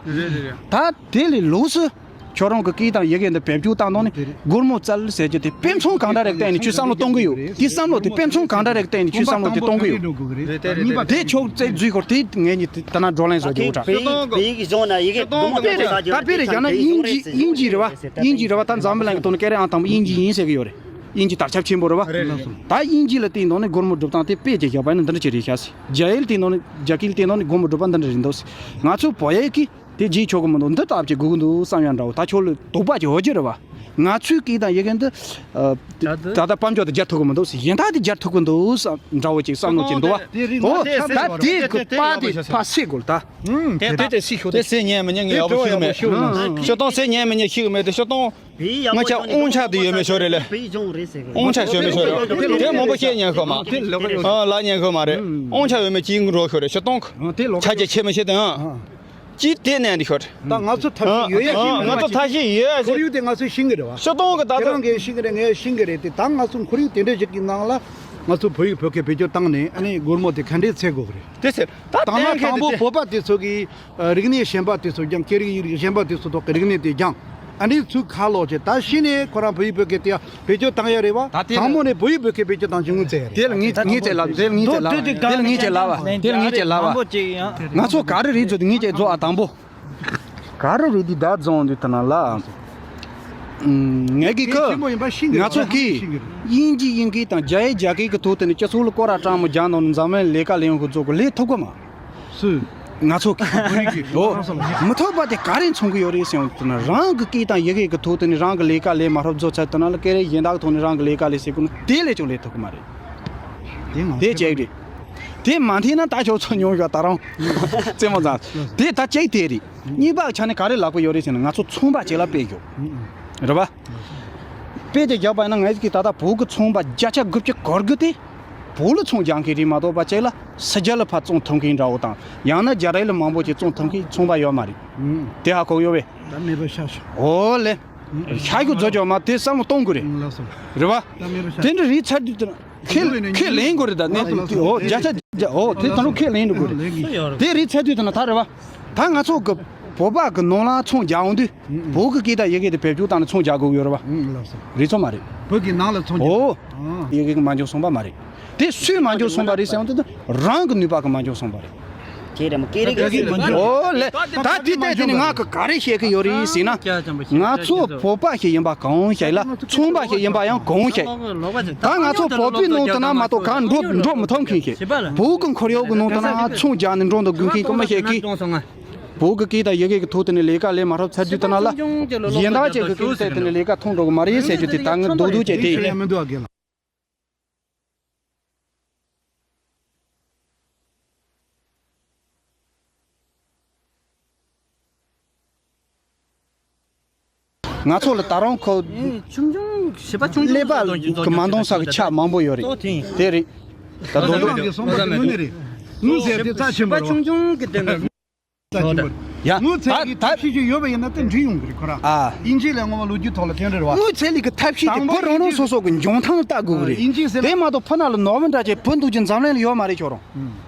ད་དེ་ལས་ལོགས་སུ། ཁྱོད་རང་གི་སྐད་དང་ཡི་གེ་འདི་བེད་སྤྱོད་བཏང་འདུག་ནི་སྒོར་མོ་བཙལ་ཟེར་རྒྱུ་དེ་དཔེ་མཚོན་གང་འདྲ་རེད་བལྟས་ནས་ཁྱོད་བསམ་བློ་གཏོང་གི་ཡོད། དེ་བསམ་བློ་དེ་དཔེ་མཚོན་གང་འདྲ་རེད་བལྟས་ནས་ཁྱོད་བསམ་བློ་དེ་གཏོང་གི་ཡོད། དེ་ཕྱོགས་རྩེ་འཛུལ་སྐོར་དེ་ངས་ཉིད་དེ་ད་ན་བགྲོ་གླེང་བཟོ་རྒྱུ་འདྲ། བོད་ཡིག་བོད་ཡིག་གཞུང་ན་ཡི་གེ་སྒོར་མོ་དེ་ད་དཔེ་རེད་ད་དཔེ་རེད་ཡང་ན་དབྱིན་ཇི་དབྱིན་ཇི་རེད་བ། དབྱིན་ཇི་རེད་བ། ད་འཛམ་བུ་གླིང་གི་ཐོག་ནས་སྐད་རིགས་ཨང་དང་པོ་དབྱིན་ཇི་ཡིན་ཟེར་གི་ཡོད་རེད། དབྱིན་ཇི་དར་ཁྱབ་ཆེན་པོ་རེད་བ། ད་དབྱིན་ཇི་ལ་བལྟས་འདུག་ནི་སྒོར་མོ་སྒྲུབ་སྟངས་དེ་དཔེ་ཅིག་བཞག་པ་ཡིན་ན་འདི་འདྲ་ཅིག་རེད་ཤག་ཟེར། རྒྱ་ཡིག་ལ་བལྟས་འདུག་ནི་རྒྱ་སྐད་ལ་བལྟས་འདུག་ནི་སྒོར་མོ་སྒྲུབ་པ་འདི་འདྲ་རེད་འདུག་ཟེར། ང་ཚོ་བོད་ཡིག་གི་དེ་བརྗེད་ཆོག་གི་མི་འདུག་འདི་ལྟ་བུ་ཅིག་དགོས་ཀྱི་འདུག་བསམ་ཡ་འདྲ་བོ་ད་ཁྱོད་ལ་དོགས་པ་ཅིག་འོ་ཅི་རེད་བ། ང་ཚོའི་སྐད་དང་ཡི་གེ་འདི། ད་ལྟ་དཔལ་འབྱོར་དུ་སྦྱར་ཐུབ་ཀྱི་མི་འདུག་ཟེར། གཞན་དག་དེ་སྦྱར་ཐུབ་ཀྱི་འདུག་བསམ་འདྲ་བོ་ཅིག་བསམ་བློ་ཅིག་འདུག་བ། འོ་ད་དེ་གི་པ་དེ་ཕ་སེ་དགོས་ད། དེ་དེ་དེ་སི་ཤོ་དེ་སེ་ཉན་མི་ཉན་ངས་ཡག་པོ་ཤེས་མེད། ཤོ་ཏོང་སེ་ཉན་མི་ཉན་ཤེས་མེད་དེ་ཤོ་ཏོང་། ང་ཆ་དབང་ཆ་དེ་ཡོད་མེད་ཤོ་རེ་ལེ། དབང་ཆ་ཤོ་མེད་ཤོ་རེ། དེ་མང་པོ་བཤད་ཉན་ཤོ་མ། ཨ་ལ་ཉན་ཤོ་མ་རེད། དབང་ཆ་ཡོད་མེད་ཅིག་རོ་ཤོ་རེ་ཤོ་ཏོང་། ཆ་ཆ་ཆེ་མི་ཤེས་དང་། ཅི་དེ་ནས་འདི་ཤོར། ད་ང་ཚོ་ཐབས་ཤེས་ཡོད་ཡ་ཤེས་ང་ཚོ་ཐབས་ཤེས་ཡོད་ཡ་ཁོར་ཡུག་དེ་ང་ཚོས་ཤེས་ཀྱི་རེད་བ། ཤོ་སྟོང་གི་ད་ཁྱེད་རང་གིས་ཤེས་ཀྱི་རེད། ངས་ཤེས་ཀྱི་རེད་དེ། ད་ང་ཚོ་ཁོར་ཡུག་དེ་འདྲ་ཞིག་གི་ནང་ལ་ང་ཚོ་བོད་ཡིག་བོད་སྐད་བེད་སྤྱོད་བཏང་ནས་ཨ་ནི་སྒོར་མོ་དེ་ག་འདྲས་འཚོལ་དགོས་ཀྱི་རེད། དེ་ཟེར་ད་དང་མ་གཏན་འཁེལ་དང་དེ་པོ་དེ་བོད་པ་དེ་ཚོ་གི་རིག་གནས་གཞན་པ་དེ་ཚོ་སྦྱང་། སྐད་རིགས་ཡིག་རིགས་གཞན་པ་དེ་ཚོ་ཐོག་གི་རིག་གནས་དེ་སྦྱང་། ཨ་ནི་ཚུར་ཁ་ལོག་བྱས། ད་གཞི་ནས་ཁོ་རང་བོད་ཡིག་བོད་སྐད་དེ་ཡང་བེད་སྤྱོད་བཏང་ཡ་རེད་བ། ད་དེ་ལ་དང་པོ་ནས་བོད་ཡིག་བོད་སྐད་བེད་སྤྱོད་བཏང་ཞིང་ངོས་བཙལ་ཡ་རེད། དེ་ལ་ངས་ངས་བཙལ་ལབ། དེ་ལ་ངས་བཙལ་ལབ་པ། དེ་ལ་ངས་བཙལ་ལབ་པ། ང་ཚོ་ག་རེ་རེད་ཚོད་དེ་ངས་བཙལ་རྫོགས་ཨ། དང་པོ་ང་ཚོ་ག་རེ་རེད་ཚོད་དེ་ངས་བཙལ་རྫོགས་ཨ། དང་པོ་ག་རེ་རེད་དེ་ད་རྫོང་འདི་ད་ན་ལ། ངས་ཀྱི་ཁོ་ང་ཚོ་གིས་དབྱིན་ཇི་དབྱིན་སྐད་དང་རྒྱ་ཡིག་རྒྱ་སྐད་ཀྱི་ཐོག་དེ་ནས་སྤྱི་ཚོགས་ལ་སྐོར་ར་གྲངས་མོ་རྒྱག་ནང་ནས་འཛམ་གླིང་ལས་ཀ་ལས་ཡོང་གི་རྫོགས་གི་ལས་ཐུབ་གི་མ། སུ། ང་ཚོ་གི་ཨོ། མི་ཐོབ་པ་དེ་ག་རེ་མཚོན་གི་ཡོད་རེད་ཟེར་ཡོང་དུས་ན། རང་གི་སྐད་དང་ཡི་གེ་གི་ཐོག་དེ་ནས་རང་གི་ལས་ཀ་ལས་མ་ཧྲོབ་བཟོ་ཚར་དུས་ན་ལ་སྐད་རིགས་གཞན་དག་ཐོག་ནས་རང་གི་ལས་ཀ་ལས་ཟེར་གི་ནོ་དེ་ལས་ཀྱང་ལས་ཐུབ་གི་མ་རེད། དེ་ང་དེ་ཚོ་ཅེག་རེད། དེ་མ་འཐེན་ན་ད་ཁྱོད་ཚོ་ཉོ་ཡོད་ད་རང་རྩེད་མོ་ཚང་དེ་ད་ཅེག་དེ་རེད། གཉིས་པ་ཆ་ནས་ག་རེ་ལག་པ་ཡོད་རེད་ཟེར་ན། ང་ཚོ་ཚོང་པ་ཅིག་ལ་དཔེ་ཞོག་རེད་པ། དཔེ་དེ་རྒྱག་པ་ཡིན་ན་ང་ཚོ་གི་ད་ལྟ་བོད་ཀྱི་ཚོང་པ་བརྒྱ་ཆ་དགུ་བཅུ་གོ་དགུ་དེ་བོད་ལ་ཚོང་རྒྱག་མཁན་རེད་མ་གཏོགས་པ་ཅིག་ལ་ཕྱི་རྒྱལ་ལ་ཕར་བཙོང་ཐུབ་མཁན་འདྲ་བོ་དང་། ཡང་ན་རྒྱ་རིགས་ལ་མང་པོ་ཅིག་བཙོང་ཐུབ་མཁན་ཚོང་པ་ཡོད་མ་རེད། ཨུམ། དེ་ཧ་གོ་ཡོད་པས། ད་མེད་པ་ཤ་ཤ། ཨོ་ལེ། ཤ་ཤུ་རྫོགས་ཀྱང་མ་དེ་བསམ་བློ་གཏོང་དགོས་རེད། ཨུམ། ལགས་སོ། རེད་པ། ད་མེད་པ་ཤ་ཤ། དེ་འདྲ་རེད་ཚར་དུས་དེ་ན་ཁས་ཁས་ལེན་དགོས་རེད། ད་ནས་ཨོ་བརྒྱ་ཆ་བརྒྱ་ཨོ་དེ་ད་རུང་ཁས་ལེན་དགོས་རེད། དེ་རེད་ཚར་དུས་དེ་ན་ད་རེད་པ། ད་ང་ཚོ་གི་བོད་པ་གི་ནང་ལ་ཚོང་རྒྱག་འོང་དུས། ཨུམ། བོད་ཀྱི་སྐད་དང་ཡི་གེ་དེ་བེད་སྤྱོད་བཏང་ནས་ཚོང་རྒྱག་དགོས་ཡོད་རེད་པ། ཨུམ། ལགས་སོ། རེད་ཚོད་མ་རེད། བོད་ཀྱི་ནང་ལ་ཚོང་རྒྱག་ཨོ། ཨ། ཡི་གེ་གི་མ་འཇོན་སོང་པ་མ་རེད། དེ་སུས་མ་འཇོན་སོང་པ་རེད་ཟེར་ཡོང་དུས་ད་རང་གི་ནུས་པ་གི་མ་འཇོན་སོང་པ་རེད། ཁྱེད་རང་སྐད་རིགས་ཀྱི་ཨོ་ལེ། ད་དེ་ལྟ་དེ་ནི་ང་གི་ག་རེ་བཤད་ཀྱི་ཡོད་རེད་ཟེར་ན། ང་ཚོ་བོད་པ་ཞིག་ཡིན་པ་གང་ཤེས་ལ་ཚོང་པ་ཞིག་ཡིན་པ་ཡང་གང་ཤེས། ད་ང་ཚོ་བོད་པའི་ནང་དུ་ན་མ་གཏོགས་གང་འགྲོ་འགྲོ་མི་ཐུབ་མཁན་ཞིག་བོད་ཀྱི་ཁོར་ཡུག་གི་ནང་དུ་ན་ཚོང་རྒྱག་ནས་འགྲོ་འདུག་དགོས་མཁན་ཀྱི་མ་ཤེས་ཀི། བོད་ཀྱི་སྐད་དང་ཡི་གེ་གི་ཐོག་དེ་ནས་ལས་ཀ་ལས་མ་ཐུབ་ཚར་དུས་དེ་ན་ལ། གཞན་དག་ཅིག་གི་སྐད་ཐོག་དེ་ནས་ལས་ཀ་ཐོན་འགྲོ་གི་མ་རེད་ཟེར་རྒྱུ་དེ་ད་ངས་རྡོག་རྡོག་བྱས་ཏེ། ང་ཚོ་ལ་ད་རུང་ཁོ་ཆུང་ཆུང་བྱིས་པ་ཆུང་ཆུང་ཀླད་པ་གི་མ་འདང་ས་གི་ཆ་མང་པོ་ཡོད་རེད། གཙོ་དེ་ཡིན། དེ་རེད། ད་རྡོག་རྡོག་རེད། ངོས་ཟེར་དེ་རྩ་ཆེན་པོ་རེད། ཆུང་ཆུང་གི་དེ་འདྲ། རྩ་ཆེན་པོ་རེད། ཡ། ངོས་ཚན་གྱི་ད་ད་ཐབས་ཤེས་ཅིག་ཡོད་པ་ཡིན་ན་དེ་འགྲིག་ཡོང་གི་རེད་ཁོ་རང་། ཨ། དབྱིན་ཇི་ལ་སྔོན་མ་ལོ་རྒྱུས་ཐོག་ལ་དེ་འདྲ་རེད་བ། དངུལ་ཚན་ལས་ཀྱི་ཐབས་ཤེས་དེ་ཁོ་རང་རང་སོ་སོ་གི་འཇོན་ཐང་ལ་ལྟ་དགོས་ཀྱི་རེད། དབྱིན་ཇི་ཟེར་ན། དེ་མ་གཏོགས་ཕུ་ན་ལ་ནོར་བུ་འདྲ་ཅིག་བུ་འདུག་ཅིག་འཛམ་གླིང་ལ་ཡོད་མ་རེད་ཁྱོད་རང་།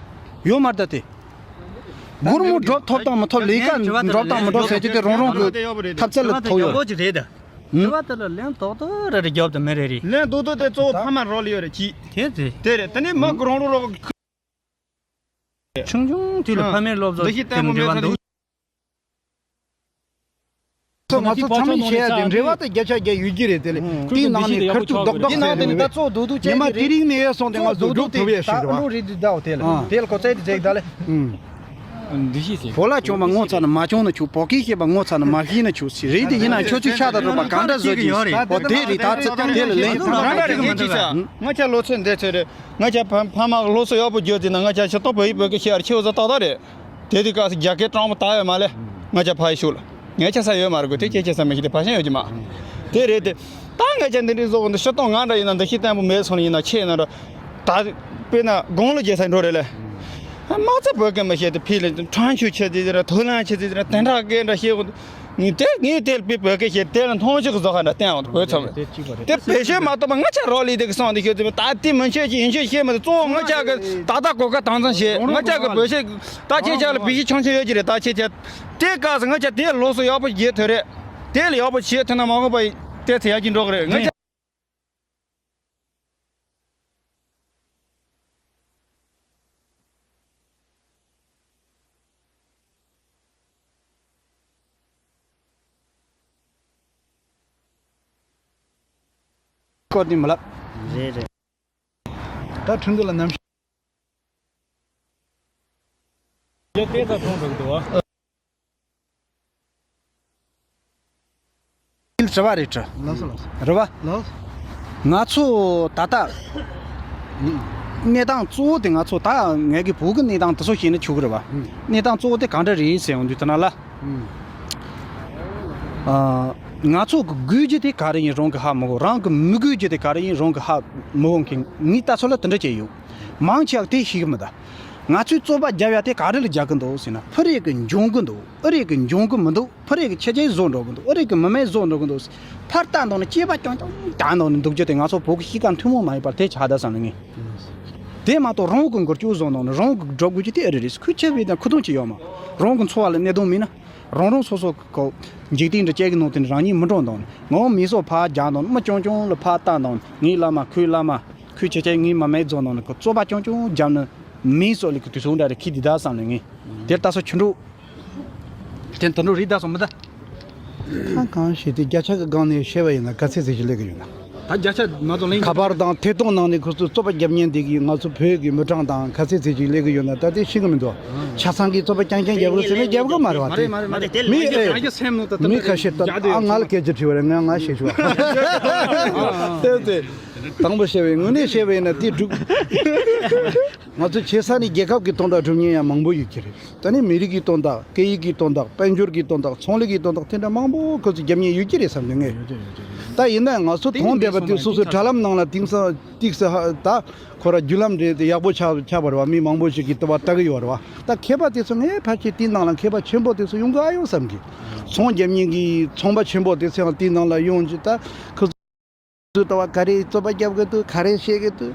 ཡོད་མ་རེད་ད་དེ། སྒོར་མོ་འགྲོ་ཐོབ་དང་མི་ཐོབ། ལས་ཀ་འགྲོ་དང་མི་འགྲོ་ཟེར་རྒྱུ་དེ་རང་རང་གི་ཐབས་ཚད་ལ་ཐུག་ཡོད་རེད། དྲི་བ་དེ་ལ་ལན་རྡོག་རྡོག་རེ་རེ་རྒྱོབ་ཏུ་མེད་རེད་རེད། ལན་རྡོག་རྡོག་དེ་གཙོ་བོ་ཕ་མར་རོགས་ལ་ཡོད་རེད་ཅིག་དེ་དེ། དེ་རེད། དེ་ནས་མི་གི་རང་རང་རོགས། ཆུང་ཆུང་དུས་ལ་ཕ་མའི་སློབ་གསོ་འདི་ཤེས་ལྟད་མོ་དེ་འབྲེལ་བ་མེད་ན་འདུག་ང་ཚོ་ཚང་མས་བཤད་ཡ་དེ་འབྲེལ་བ་དེ་བརྒྱ་ཆ་བརྒྱ་ཡོད་ཀྱི་རེད། དེ་ལས་དེའི་ནང་ནས་ཁ་ཐུག་རྡོག་རྡོག་ཟེར་ནས་ད་གཙོ་རྡོག་རྡོག་ཉི་མ་དེ་རིང་ནས་ཡར་སོང་སྟེ་ང་ཚོ་རྡོག་རྡོག་ཐུབ་ཡ་ཞིག་རེད་བ། དེ་ལ་གོ་ཚད་དེ་ཟེག་ད་ལེ། འདི་ཤེས་ཟེར། བོད་ལྭ་གྱོན་པ་ངོ་ཚ་ན་མ་གྱོན་ན་ཆོག་བོད་སྐད་བཤད་པ་ངོ་ཚ་ན་མ་བཤད་ན་ཆོག་ཟེར་རེད། དེ་ཡིན་ན་ཁྱོད་ཚོས་ཤ་དང་རུས་པ་གང་འདྲ་བཟོ་གི་ཡོད་རེད། འོ་དེ་རེད། ད་ཚེ་དེ་ལ་ལན་རང་རང་རེད། ངས་ཅི་ཟེར། ང་ཆ་ལོ་ཚོད་འདས་ཚོད་རེད། ང་ཆ་ཕ་ཕ་མ་ལོ་སོ་ཡག་པོ་བརྒྱུད་དེ་ན་ང་ཆ་ཤི་སྟོང་བོད་ཡིག་བོད་སྐད་ཤེས་ཡར་ཆེ་བ་ཟ་ཏག་ཏག་རེད། དེ་དུས་སྐབས་སུ་རྒྱ་སྐད་སྤྲང་པོ་ད་ཡོད་མ་ལས། ང་ཆ་ཕ་ཡི་ཤུགས་ལ། ངས་ཆ་ས་ཡོད་མ་རེད་གོ། དེ་ཁྱེད་ཆ་ས་མི་ཤེས་དེ་ཕ་ཤན་ཡོད་ཀྱི་མ། དེ་རེད་དེ། ད་ངས་ཆ་འདི་འདྲའི་བཟོ་གོ་འདི་ཤི་སྟོང་ང་འདྲ་ཡིན་ན་འདི་ཤི་བརྟན་པོ་མེད་སོང་ཡིན་ན་ཆེ་ཡིན་ན་འདྲ། ད་དཔེར་ན་དགུང་ལོ་རྒྱས་ས་འགྲོ་རེད་ལ། མ་ཚད་བོད་སྐད་མི་ཤེས་དེ་ཕི་ལ་ཁྲང་ཆུ་ཆེ་དེ་ར་ཐོ་ལང་ཆེ་དེ་ར་དེ་འདྲ་སྐད་འདྲ་ཤེས་གོ། ངས་དེ་ངས་དེ་ལ་བོད་སྐད་བཤད་དེ་ལ་མཐོང་ཆོས་ཀྱི་བཟོ་ཁ་འདྲ་བསྟན་འོང་བོད་ཚོ་དེ་བེད་སྤྱོད་མ་གཏོགས་པ་ང་ཆ་རོགས་ལས་དེ་གི་སོང་དེ་ཤོད་དེ་ད་དེ་མི་ཆོས་ཀྱི་ཡིན་ཆོས་ཤེས་མ་དེ་གཙོ་བོ་ང་ཆ་གི་ད་ལྟ་གོ་སྐབས་དྭངས་གཙང་བྱེད་ང་ཆ་གི་བོད་ཤེས་ད་ཁྱེད་ཆ་ལ་བེད་སྤྱོད་ཆུང་ཆུང་ཡོད་ཀྱི་རེད། ད་ཁྱེད་ཆ་དེ་སྐབས་སུ་ང་ཆ་དེ་ལོ་སོ་ཡག་པོ་བྱེད་ཐུབ་རེད། དེ་ལ་ཡག་པོ་བྱེད་ཐུབ་ན་མ་འོངས་པ་དེ་ཚེ་ཡག་གི་འགྲོ་གི་རེད། ང་ཆ། སྐོར་ནི་མ་ལབ། རེད་རེད། ད་ཁྲིན་ཏུ་ལ་ནམ་ཞིག་རྒྱ་བལྟས་ས་མཐོང་འགྲོ་གི་འདུག་བ། དྲི་བ་རེད་དྲི། ལགས་སོ་ལགས་སོ། རེད་བ། ལགས། ང་ཚོ་ད་ལྟ་གནས་སྟངས་གཙོ་བོ་དེ་ང་ཚོ་ད་ངས་གི་བོད་ཀྱི་གནས་སྟངས་དེ་ཚོ་བཤད་ན་ཆོག་གི་རེད་བ། ཨུམ། གནས་སྟངས་གཙོ་བོ་དེ་ག་འདྲ་རེད་ཟེར་ཡོང་དུས་དེ་ན་ལ། ཨུམ། ཨ། ང་ཚོ་གི་དགོས་རྒྱུ་དེ་ག་རེ་ཡིན་རང་གི་ཧ་མི་གོ། རང་གི་མི་དགོས་རྒྱུ་དེ་ག་རེ་ཡིན་རང་གི་ཧ་མི་གོ་མཁན་ངས་ད་ཚོ་ལ་དེ་འདྲ་བྱས་ཡོད། མང་ཆེ་བ་དེ་ཤེས་གི་མི་གདའ། ང་ཚོས་རྩོད་པ་རྒྱབ་ཡ་དེ་ག་རེ་ལ་རྒྱག་གི་འདུག་ཟེར་ན། ཕུ་རེ་གི་འཇོན་གི་འདུག་ཨུ་རེ་གི་འཇོན་གི་མི་འདུག་ཕུ་རེ་གི་ཁྱི་ཆེན་བཟོ་འགྲོ་གི་འདུག་ཨུ་རེ་གི་མི་མེད་བཟོ་འགྲོ་གི་འདུག་ཕར་ལྟ་འདུག་ན་སྐྱེས་པ་རྐྱང་རྐྱང་བསྡད་འདུག་ན་འདུག་རྒྱུ་དེ་ང་ཚོ་བོད་ཀྱི་གཤིས་ཀ་ཐུན་མོང་མ་ཡིན་པར་དེ་ཆགས་ད་བསམ་ནས་ངས། དེ་མ་གཏོགས་རང་གི་མགོ་སྐྱོ་བཟོ་འདུག་ན་རང་གི་སྒྲུབ་དགོས་ཀྱི་དེ་ཨེ་རེད། རེད་ཁུལ་ཆེ་བའི་དང་ཁུ་ཐུང་ཅི་ཡོད་མ། རང་གི་འཚོ་བ་ལ་གནད་དོན་མེད་ན། རང་རང་སོ་སོ་གི་འཇིག་རྟེན་འདི་སྐྱེ་གི་ནང་དེ་རང་ཉིད་མི་འགྲོ་འདུག་ན། ངའོ་མི་སོ་ཕར་རྒྱག་འདུག་ན། མི་རྐྱང་རྐྱང་ལ་ཕར་ལྟ་འདུག་ན། ངའི་བླ་མ་ཁོའི་བླ་མ། ཁོའི་ཁྱི་ཆེན་ངའི་མ་མེད་བཟོ་འདུག་ན། ཁོ་རྩོད་པ་རྐྱང་རྐྱང་རྒྱབ་ན། མིའི་སྲོག་ལ་གི་དུས་སུ་འདྲ་རེ་ཁྱི་འདི་ད་བསམ་ནས་ངས། དེར་ལྟ་སོ་ཆུ་འགྲོ། དེ་ད་འགྲོ་རེད་ད་སོ་མི་ད། ད་གང་ཞིག་དེ་བརྒྱ་ཆ་གི་སྒང་ནས་བཤད་པ་ཡིན་ན་ག་ཚད་ཚད་ཞིག་ལས་གི་ཡོད་ན། ད་བརྒྱ་ཆ་མ་གཏོགས་ལེན། ཁ་པར་དང་ཐད་གཏོང་ནང་ནས་ཁོ་ཚོས་རྩོད་པ་རྒྱབ་ཉན་དེ་གི་ང་ཚོ་བོད་ཀྱི་མི་གྲངས་དང་ག་ཚད་ཚད་ཅིག་སླེབས་ཀྱི་ཡོད་ན་ད་དེ་ཤེས་ཀྱི་མི་འདུག་ཆ་ཚང་གིས་རྩོད་པ་རྐྱང་རྐྱང་རྒྱབ་གི་ཟེར་ན་རྒྱབ་གི་མ་རེད་བ། དེ་མི་ཨེ་མི་ཁ་ཤས་ད་ཨ་ང་ལ་སྐད་ཆ་དྲིས་པ་རེད། ང་ང་ཤེས་ཤོག་དེ་དེ་དང་པོ་བཤད་པའི་དངོས་གནས་བཤད་པ་ཡིན་ན་དེ་འགྲུབ། ང་ཚོ་བྱེད་ས་ནི་རྒྱལ་ཁབ་ཀྱི་དོན་དག་སྒྲུབ་མཁན་ཡང་མང་པོ་ཡོད་ཀྱི་རེད། ད་ནི་མི་རིགས་ཀྱི་དོན་དག་སྐད་ཡིག་གི་དོན་དག་དཔལ་འབྱོར་གྱི་དོན་དག་ཚོང་ལས་ཀྱི་དོན་དག་དེ་འདྲ་མང་པོ་ཁོ་ཚོས་རྒྱབ་མཁན་ཡོད་ཀྱི་རེད་བསམ་གྱི་ངས། ད་ཡིན་ན་ང་ཚོ་དོན་འདས་པ་དེ་སོ་སོའི་དྲ་ལམ་ནང་ལ་ཏིང་ས་ཏིག་ས་ད་ཁོ་ར་བརྒྱུད་ལམ་རེད་དེ་ཡག་པོ་ཆགས་ཆགས་པ་རེད་བ། མི་མང་པོ་ཞིག་གིས་ལྟ་བ་ལྟ་གི་ཡོད་རེད་བ། ད་མཁས་པ་དེ་ཚོ་ངས་ཕལ་ཆེར་དེའི་ནང་ལ་མཁས་པ་ཆེན་པོ་དེ་ཚོ་ཡོང་གི་ཨ་ཡོད་བསམ་གྱི། ཚོང་རྒྱབ་མཁན་གྱི་ཚོང་པ་ཆེན་པོ་དེ་ཚོ་ཡང་དེའི་ནང་ལ་ཡོང་གི་ད་ཁོ། ཚོས་ལྟ་བ་ག་རེ་རྩོད་པ་རྒྱབ་གི་འདུག་ག་རེ་བཤད་གི་འདུག་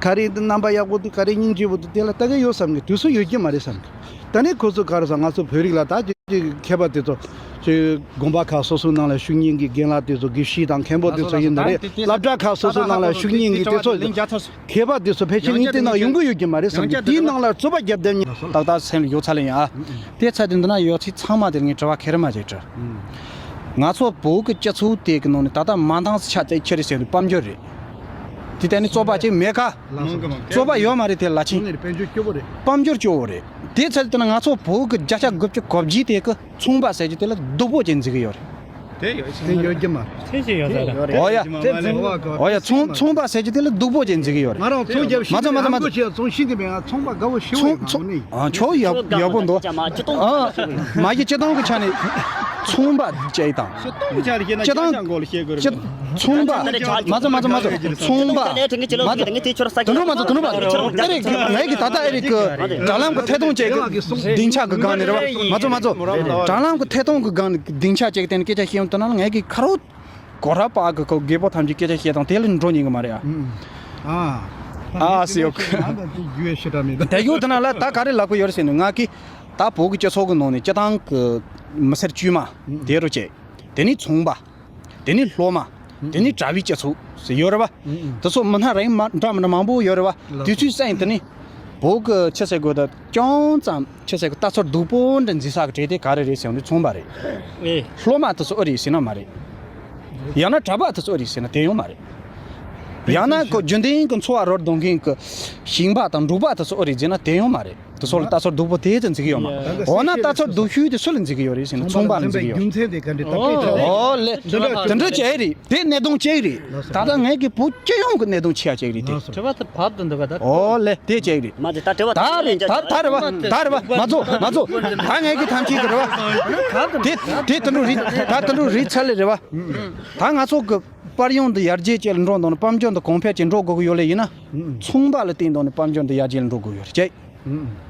ག་རེ་འདི་རྣམ་པ་ཡག་པོ་འདུག་ག་རེ་སྙིང་རྗེ་པོ་འདུག་དེ་ལ་ལྟ་གི་ཡོད་བསམ་གི། དུས་ཚོད་ཡོད་ཀྱི་མ་རེད་བསམ་གི། ད་ནི་ཁོ་ཚོ་ག་རེ་ཟེར། ང་ཚོ་བོད་རིགས་ལ་ད་ཅིག་ཅིག་མཁས་པ་དེ་ཚོ་ཅིག་དགོན་པ་ཁག་སོ་སོའི་ནང་ལ་བཞུགས་མཁན་གྱི་རྒན་ལགས་དེ་ཚོ་དགེ་བཤེས་དང་མཁན་པོ་དེ་ཚོ་ཡིན་ན་རེད། སློབ་གྲྭ་ཁག་སོ་སོའི་ནང་ལ་བཞུགས་མཁན་གྱི་དེ་ཚོ་མཁས་པ་དེ་ཚོ་ཕལ་ཆེར་ངས་དེ་ནང་ཡོང་གི་ཡོད་ཀྱི་མ་རེད་བསམ་གི། དེའི་ནང་ལ་རྩོད་པ་རྒྱབ་བསྡད་མཁན་ཏག་ཏག་སེམས་ལ་ཡོད་ཚར་ལེ་ཡིན་ཨ། དེ་ཚ་དེ་འདི་ན་ཡོད་ཚིག་ཚང་མ་དེ་ངས་དྲི་བ་ཁེར་མ་ཅིག་དྲི། ང་ཚོ་བོད་ཀྱི་སྤྱི་ཚོགས་དེ་གི་ནང་ནས་ད་ལྟ་མ་འདང་ཆ་དེ་ཁྱེར་ཟེར་དུས་དཔལ་འབྱོར་རེད། དེ་ལྟ་ནི་རྩོད་པ་ཅིག་མེད་ཀ། རྩོད་པ་ཡོད་མ་རེད་དེ་ལ་ཕྱིན། དཔལ་འབྱོར་སྐྱོ་བོ་རེད། དེ་ཚད་དེ་ན་ང་ཚོ་བོད་ཀྱི་བརྒྱ་ཆ་དགུ་བཅུ་གོ་བརྒྱད་དེ་གི་ཚོང་པ་ཟེར་རྒྱུ་དེ་ལ་སྡུག་པོ་ཅིག་འཛིན་གི་ཡོད་རེད། དེ་ཡོད་ཀྱི་མ་རེད། ཨོ་ཡ། ཨོ་ཡ། ཚོང་ཚོང་པ་ཟེར་རྒྱུ་དེ་ལ་སྡུག་པོ་ཅིག་འཛིན་གི་ཡོད་རེད། ང་རང་ཚོང་རྒྱབ་ཤེས། མ་ཚོ་མ་ཚོ་མ་ཚོ། ཚོང་ཤེས་ཀྱི་མེད། ང་ཚོང་པ་དགའ་བོ་ཞེ་པོ་ཡོད་ནི། ཨ་ཆོ་ཡག་ཡག་པོ་འདུག་ཨ་མ་གི་སྤྱི་བཏང་གི་ཆ་ནས་ཚོང་པ་བཅས་དང་། སྤྱི་བཏང་གི་ཆ་ནས་སྤྱི་བཏང་གི་ཆ་ནས་ཚོང་པ། མ་ཚོ་མ་ཚོ་མ་ཚོ། ཚོང་པ། མ་ཚོ་མ་ཚོ་མ་ཚོ། དུ་འགྲོ་མ་ཚོ་དུ་འགྲོ་མ་ཚོ། ཨེ་རིག་ངའི་གི་ད་ལྟ་ཨེ་རིག་གི་དྲ་ལམ་གི་ཐད་གཏོང་བཅས་གི་སྡིངས་ཆ་གི་སྒང་ནས་རེད་བ། མ་ཚོ་མ་ཚོ། དྲ་ལམ་གི་ཐད་གཏོང་གི་སྒང་ནས་སྡིངས་ཆ་བཅས་གི་དེ་ནས་སྐད་ཆ་བཤད་ཡོང་དུས་ན་ངའི་གི་ཁ་རོག་གོ་ར་པ་གི་ཁོ་རྒད་པོ་ཐམས་ཅད་སྐད་ཆ་བཤད་དང་དེ་ལ་འགྲོ་ཉན་གི་མ་རེད་ཨ། ཨ། ཨ་སི་ཡོ། དེ་ཡོད་དེ་ན་ལ་ད་ག་རེ་ལབ་གི་ཡོད་རེད་ཟེར་ན་ང་གི་ད་བོད་ཀྱི་སྤྱི་ཚོགས་ཀྱི་ནང་ནས་སྤྱི་བཏང་གི་མི་སེར་དཀྱུས་མ་དེ་རུ་བཅས། དེ་ནི་ཚོང་པ། དེ་ནི་སློབ་མ། དེ་ནི་གྲྭ་པའི་སྤྱི་ཚོགས་ཟེར་ཡོད་རེད་བ། དེ་ཚོ་མི་སྣ་རིགས་མ་འདྲ་མི་འདྲ་མང་པོ་ཡོད་རེད་བ། དེ་ཚོའི་སེམས་དེ་ནི་བོད་ཀྱི་ཆི་ཟེར་དགོས་ད། ཅུང་ཙམ་ཆི་ཟེར་གི་ལྟ་ཚུལ་སྡུག་པོ་འདྲ་འཛིན་ས་གི་གྲས་དེ་ག་རེ་རེད་ཟེར་ཡོང་དུས་ཚོང་པ་རེད། ཨེ། སློབ་མ་དེ་ཚོ་ཨེ་རེད་ཟེར་ན་མ་རེད། ཡང་ན་གྲྭ་པ་དེ་ཚོ་ཨེ་རེད་ཟེར་ན་དེ་ཡང་མ་རེད། ཡང་ན་ཁོ་རྒྱུན་ལྡན་གྱི་འཚོ་བ་རོལ་གཏོང་མཁན་གྱི་ཞིང་པ་དང་འབྲོག་པ་དེ་ཚོ་ཨེ་རེད་ཟེར་ན་དེ་ཡང་མ་རེད། དེ་ཚོ་ལ་ལྟ་ཚུལ་སྡུག་པོ་དེ་ཙམ་འཛིན་གི་ཡོད་མ་རེད། འོ་ན་ལྟ་ཚུལ་སྡུག་ཤོས་དེ་སུ་ལ་འཛིན་གི་ཡོད་རེད་ཟེར་ན་ཚོང་པ་ལ་འཛིན་གི་ཡོད། རྒྱུ་མཚན་དེ་ག་འདྲ་ད་དཔེ་ཁྲལ། ཨོ་ལེ། དེ་འདྲ་དེ་འདྲ་བྱས་རེད། དེ་གནད་དོན་གཅིག་རེད། ད་ལྟ་ངས་ཀྱི་བོད་སྤྱི་ཡོངས་ཀྱི་གནད་དོན་ཆེ་ཡ་གཅིག་རེད་དེ། དྲི་བ་དེ་བབ་དུ་འདུག་ག་ད། ཨོ་ལེ་དེ་གཅིག་རེད། མ་དེ་ད་དྲི་བ་ད་རེད་ད་ད་རེད་བ་ད་རེད་བ། མ་ཚོ་མ་ཚོ། ད་ངས་ཀྱི་ཐམས་ཅད་ཀྱི་རེད་བ། དེ་དེ་དེ་འདྲ་རེད། ད་དེ་འདྲ་རེད་ཚར་ལེ་རེད་བ། ད་ང་ཚོ་གི་པར་ཡོང་དུ་ཡར་རྒྱས་བཅས་ལ་འགྲོ་འདུག་ན་དཔལ་འབྱོར་འདི་གོང་འཕེལ་གྱི་འགྲོ་དགོས་ཀྱི་ཡོད་ལེ་ཡིན་ན། ཚོང་པ་ལ་བརྟེན་འདུག་ནས་དཔལ་འབྱོར་འདི་ཡར་རྒྱས་ལ་འགྲོ་དགོས་ཡོད་རེད་ཅེས།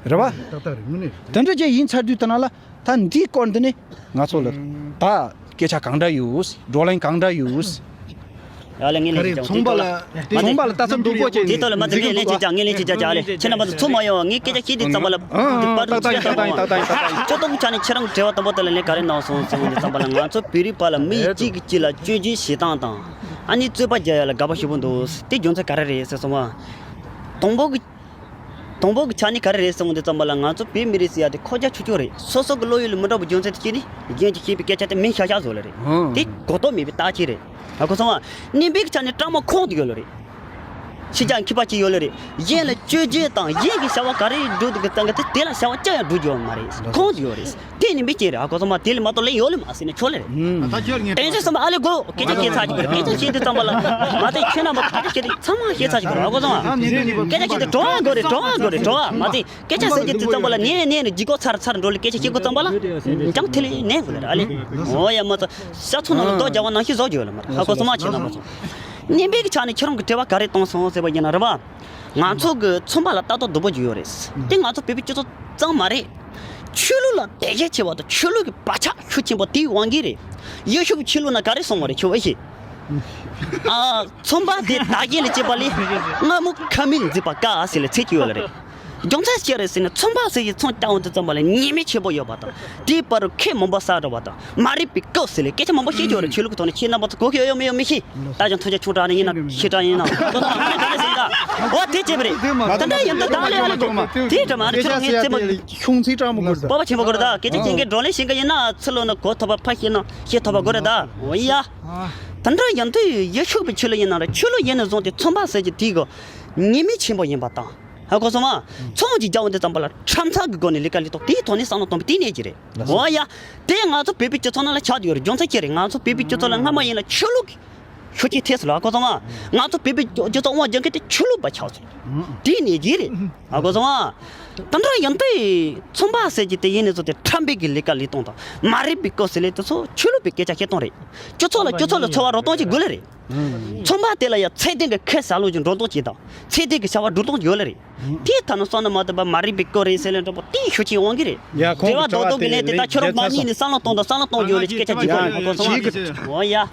རེད་བ། ཏག་ཏག་རེད་དངོས་གནས་རེད། དེ་འདྲ་ཅིག་ཡིན་ཚར་དུས་དེ་ན་ལ་ད་འདིའི་སྐོར་འདི་ནི་ང་ཚོ་ལ་ད་སྐད་ཆ་གང་འདྲ་ཡོད། བགྲོ་གླེང་གང་འདྲ་ཡོད། ཡ་ལེ་ངས་ལེན་ཅིག་ཀྱང་ཚོང་པ་ལ་དེ་ཚོང་པ་ལ་ལྟ་ཚུལ་སྡུག་པོ་ཅིག་དེ་ཐོག་ལ་མ་ཚད་ངས་ལེན་ཅིག་ཀྱང་ངས་ལེན་ཅིག་ཀྱང་ལེ་ཁྱེད་རྣམ་པ་ཚོ་ཚུར་མ་ཡོང་བ་ངས་སྐད་ཆ་བཤད་དུས་ཙམ་པ་ལ་འདི་པར་ཏག་ཏག་ཏག་ཏག་ཏག་ཏག་ཏག་སྤྱི་བཏང་ཆ་ནས་ཁྱེད་རང་གི་དྲི་བ་དང་པོ་དེ་ལ་ལན་ག་རེ་གནང་སོང་ཟེར་བ་འདི་ཙམ་པ་ལ་ང་ཚོ་བོད་རིགས་བར་ལ་མི་གཅིག་གིས་གཅིག་ལ་སྤྱོད་འཇུག་བྱེད་སྟངས་དང་ཨ་ནི་རྩོད་པ་རྒྱག་ཡ་ལ་དགའ་པོ་ཞེ་པོ་འདུག་དེ་རྒྱུ་མཚན་ག་རེ་རེད་ཟེར་སོང་བ། དང་པོ་གི་དང་པོ་གི་ཆ་ནས་ག་རེ་རེད་ཟེར་བ་འདི་ཙམ་པ་ལ་ང་ཚོ་བོད་མི་རིགས་ཟེར་ཡ་དེ་ཁོག་རྒྱ་ཆུང་ཆུང་རེད། སོ་སོ་གི་བློ་ཡུལ་ལ་མི་འདྲ་བའི་རྒྱུ་མཚན་དེ་སྐྱེས་ནས་གཞན་གྱིས་བཤད་པའི་སྐད་ཆ་དེ་མིན་ཤག་ཤག་བཟོ་ལེ་རེད། དེ་གོ་རྟོགས་མེད་པའི་རྟགས་ཅིག་རེད། ཧ་གོ་སོང་བ། གཉིས་པའི་གི་ཆ་ནས་སྤྲང་མོ་ཁོང་དུ་ཡོད་ལེ་རེད། ཕྱི་རྒྱལ་མཁས་པ་ཅིག་ཡོད་ལེ་རེད། གཞན་ལ་སྤྱོད་རྒྱུ་དང་གཞན་གྱི་བྱ་བ་ག་རེ་སྒྲུབ་འདུག་གི་སྟངས་ཀ་དེ་དེ་ལ་བྱ་བ་ཅི་ཡང་སྒྲུབ་རྒྱུ་ཡོད་མ་རེད། ཁོང་དུ་ཡོད་རེད། དེ་ནི་མི་སྐྱེ་རེད། ཧ་གོ་སོང་མ། དེ་ལས་མ་གཏོགས་ལས་ཡོད་ལེ་མ་ཟེར་ནས་ཆོག་ལེ་རེད། ད་ཁྱོད་ངས་བསྟན་བཅོས་སོང་མ་ཨ་ལེ་གོ། སྐད་ཆ་བཤད་ཚར་གྱི་རེད། སྐད་ཆ་བཤད་དུས་ཙམ་པ་ལ་མ་ཚད་ཁྱོད་རྣམ་པ་ཁ་ཆ་བཤད་དུས་ཚང་མ་བཤད་ཚར་གྱི་རེད། ཧ་གོ་སོང་མ། སྐད་ཆ་བཤད་དུས་བྲོ་བ་དགོས་རེད། བྲོ་བ་དགོས་རེད། བྲོ་བ་མ་ཚད་སྐད་ཆ་ཟེར་གྱི་དུས་ཙམ་པ་ལ་ནས་ནས་ནས་ལྗིད་ཁོག་ཚར་ཚར་འགྲོ་ལེ། སྐད་ཆ་བཤད་དགོས་ཙམ་པ་ལ་ཅང་ཐིག་ལེ་ནས་དགོས་ལེ་ར་ཨ་ལེ། འོ་ཡ་མ་ཚད་ཤ་ཚོང་ནང་ལ་རྡོ་རྒྱག་པ་ནང་བཞིན་བཟོ་རྒྱུ་ཡོད་ལེ་མ་རེད། ཧ་གོ་སོང་མ་ཁྱེད་རྣམ་པ་ཚོ། བསྙེན་པའི་གི་ཆ་ནས་ཁྱེད་རང་གི་དྲི་བ་ག་རེ་བཏང་སོང་ཟེར་བ་ཡིན་ན་རེད་བ། ང་ཚོ་གི་ཚོང་པ་ལ་ལྟ་རྟོག་སྡུག་པོ་ཅིག་ཡོད་རེད། དེ་ང་ཚོ་བོད་པའི་སྤྱི་ཚོགས་ཙམ་མ་རེད། ཆོས་ལུགས་ལ་དད་གཞི་ཆེ་བ་དང་ཆོས་ལུགས་ཀྱི་བག་ཆགས་ཤུགས་ཆེན་པོ་དེའི་དབང་གིས་རེད། ཡེ་ཤུ་གི་ཆོས་ལུགས་ན་ག་རེ་གསུངས་པ་རེད་ཁྱོད་ཨེ་ཤེས། ཨ། ཚོང་པ་དེ་དག་ཡིག་ལ་བཅད་པ་ལས་སྔ་མོ་ཁ་མིག་འཛིན་པ་དཀའ་ཟེར་ལ་ཚིག་ཅིག་ཡོད་ལ་རེད། རྒྱུ་མཚན་ཅི་རེད་ཟེར་ན་ཚོང་པ་ཟེར་གྱི་ཚོང་རྒྱག་འོང་དུས་ཙམ་པ་ལ་ཉེས་མིང་ཆེན་པོ་ཡོད་པ་དང་དེའི་བར་རུ་ཁེ་མང་པོ་བསགས་འགྲོ་བ་དང་མ་རིག་པའི་སྐབས་ཟེར་ལས་སྐད་ཆ་མང་པོ་བཤད་ཀྱི་ཡོད་རེད། ཆོས་ལུགས་ཀྱི་ཐོག་ནས་ཁྱེད་རྣམ་པ་ཚོ་གོ་གི་ཡོད་ཡོད་མེད་ཡོད་མི་ཤེས། ད་ཅང་ཐུགས་རྗེ་ཆུང་དྲགས་ནས་ཡིན་ན་ཤེས་དྲགས་ཡིན་ན་ཁོ་ཚོ་ང་ནས་ག་རེ་ཟེར་ད། འོ་དེ་བྱས་པ་རེད། ད་ལྟ་ཡིན་ད་ད་ལས་ཨ་ལས་དེ་འདྲ་མ་རེད། ཁྱོད་རང་ངའི་རྩེད་མོ་ཤོང་ཚིག་དྲག་མོ་དགོས་ད། སྤོབས་པ་ཆེན་པོ་དགོས་རེད་ད། སྐད་ཆ་བྱེད་མཁན་བགྲོ་གླེང་བྱེད་མཁན་ཡིན་ན་ཚུར་ལོག་ན་གོ་ཐུབ་པ་ཕ་ཤེས་ན་ཤེས་ཐུབ་པ་དགོས་རེད་ད། འོ་ཡ། ད་འདྲ་ཡིན་དུས་ཡེ་ཤུ་གི་ཆོས་ལུགས་ཡིན་ན་རེད། ཆོས་ལུགས་ཡིན་ནས་བཟུང་སྟེ་ཚོང་པ་ཟེར་གྱི་དེ་གི་ཉེས་མིང་ཆེན་པོ་ཡིན་པ་དང་། ཧ་གོ་སོང་ང་། ཚོང་གི་རྒྱབ་འདི་ཙམ་པ་ལ་ཁྲམ་ཚང་གི་སྒོ་ནས་ལས་ཀ་ལས་ཐོག་དེའི་ཐོག་ནས་བསམ་བློ་གཏོང་བའི་དེའི་གནས་ཀྱི་རེད། འོ་ཡ། དེ་ང་ཚོ་བོད་པའི་སྤྱི་ཚོགས་ནང་ལ་ཆགས་ཡོད་རེད། རྒྱུ་མཚན་ཅི་རེད། ང་ཚོ་བོད་པའི་སྤྱི་ཚོགས་ལ་སྔ་མ་ཡིན་ན་ཆོས་ལུགས་ཤུགས་ཆེ་ཐེབས་སོང་ལ། ཧ་གོ་སོང་ང་། ང་ཚོ་བོད་པའི་སྤྱི་ཚོགས་དབང་སྒྱུར་མཁན་དེ་ཆོས་ལུགས་པ་ཆགས་སོང་། དེའི་གནས་ཀྱི་རེད། ཧ་གོ་སོང་ང་། ད་འདྲ་ཡིན་དུས་ཚོང་པ་ཟེར་གྱི་དེ་ཡིན་ནས་ཚོ་དེ་ཁྲམ་པའི་གི་ལས་ཀ་ལས་སྟངས་དང་མ་རིག་པའི་སྐོར་ཟེར་ལས་དེ་ཚོ་ཆོས་ལུགས་པའི་སྐད་ཆ་བཤད་སྟངས་རེད། སྤྱི་ཚོགས་ལ་སྤྱི་ཚོགས་ལ་འཚོ་བ་རོལ་སྟངས་ཅིག་དགོས་ལེ་རེད། ཚོང་པ་དེ་ལ་ཡང་ཚད་ལྡན་གྱི་ཁེ་བཟའ་ལུགས་ཀྱི་འགྲོ་སྟངས་ཅིག་དང་ཚད་ལྡན་གྱི་བྱ་བ་སྒྲུབ་སྟངས་ཅིག་ཡོད་ལེ་རེད། དེའི་ཐད་ནས་བསམ་ན་མ་བཏུབ་པ་མ་རིག་པའི་སྐོར་རེད་ཟེར་ལེ་འགྲོ་པོ་དེའི་ཤུགས་ཆེའི་དབང་གིས་རེད། ཡ་ཁོང་འབྲེལ་བ་གི་རྡོག་རྡོག་གི་ལན་དེ་ད་ཁྱོད་རང་མ་གཉིས་ནས་བསམ་བློ་གཏོང་དང་བསམ་བློ་གཏོང་རྒྱུ་ལས་སྐད་ཆ་ཅིག་གོ་ནས་ཧ་གོ་སོང་ང་། འོ་ཡ།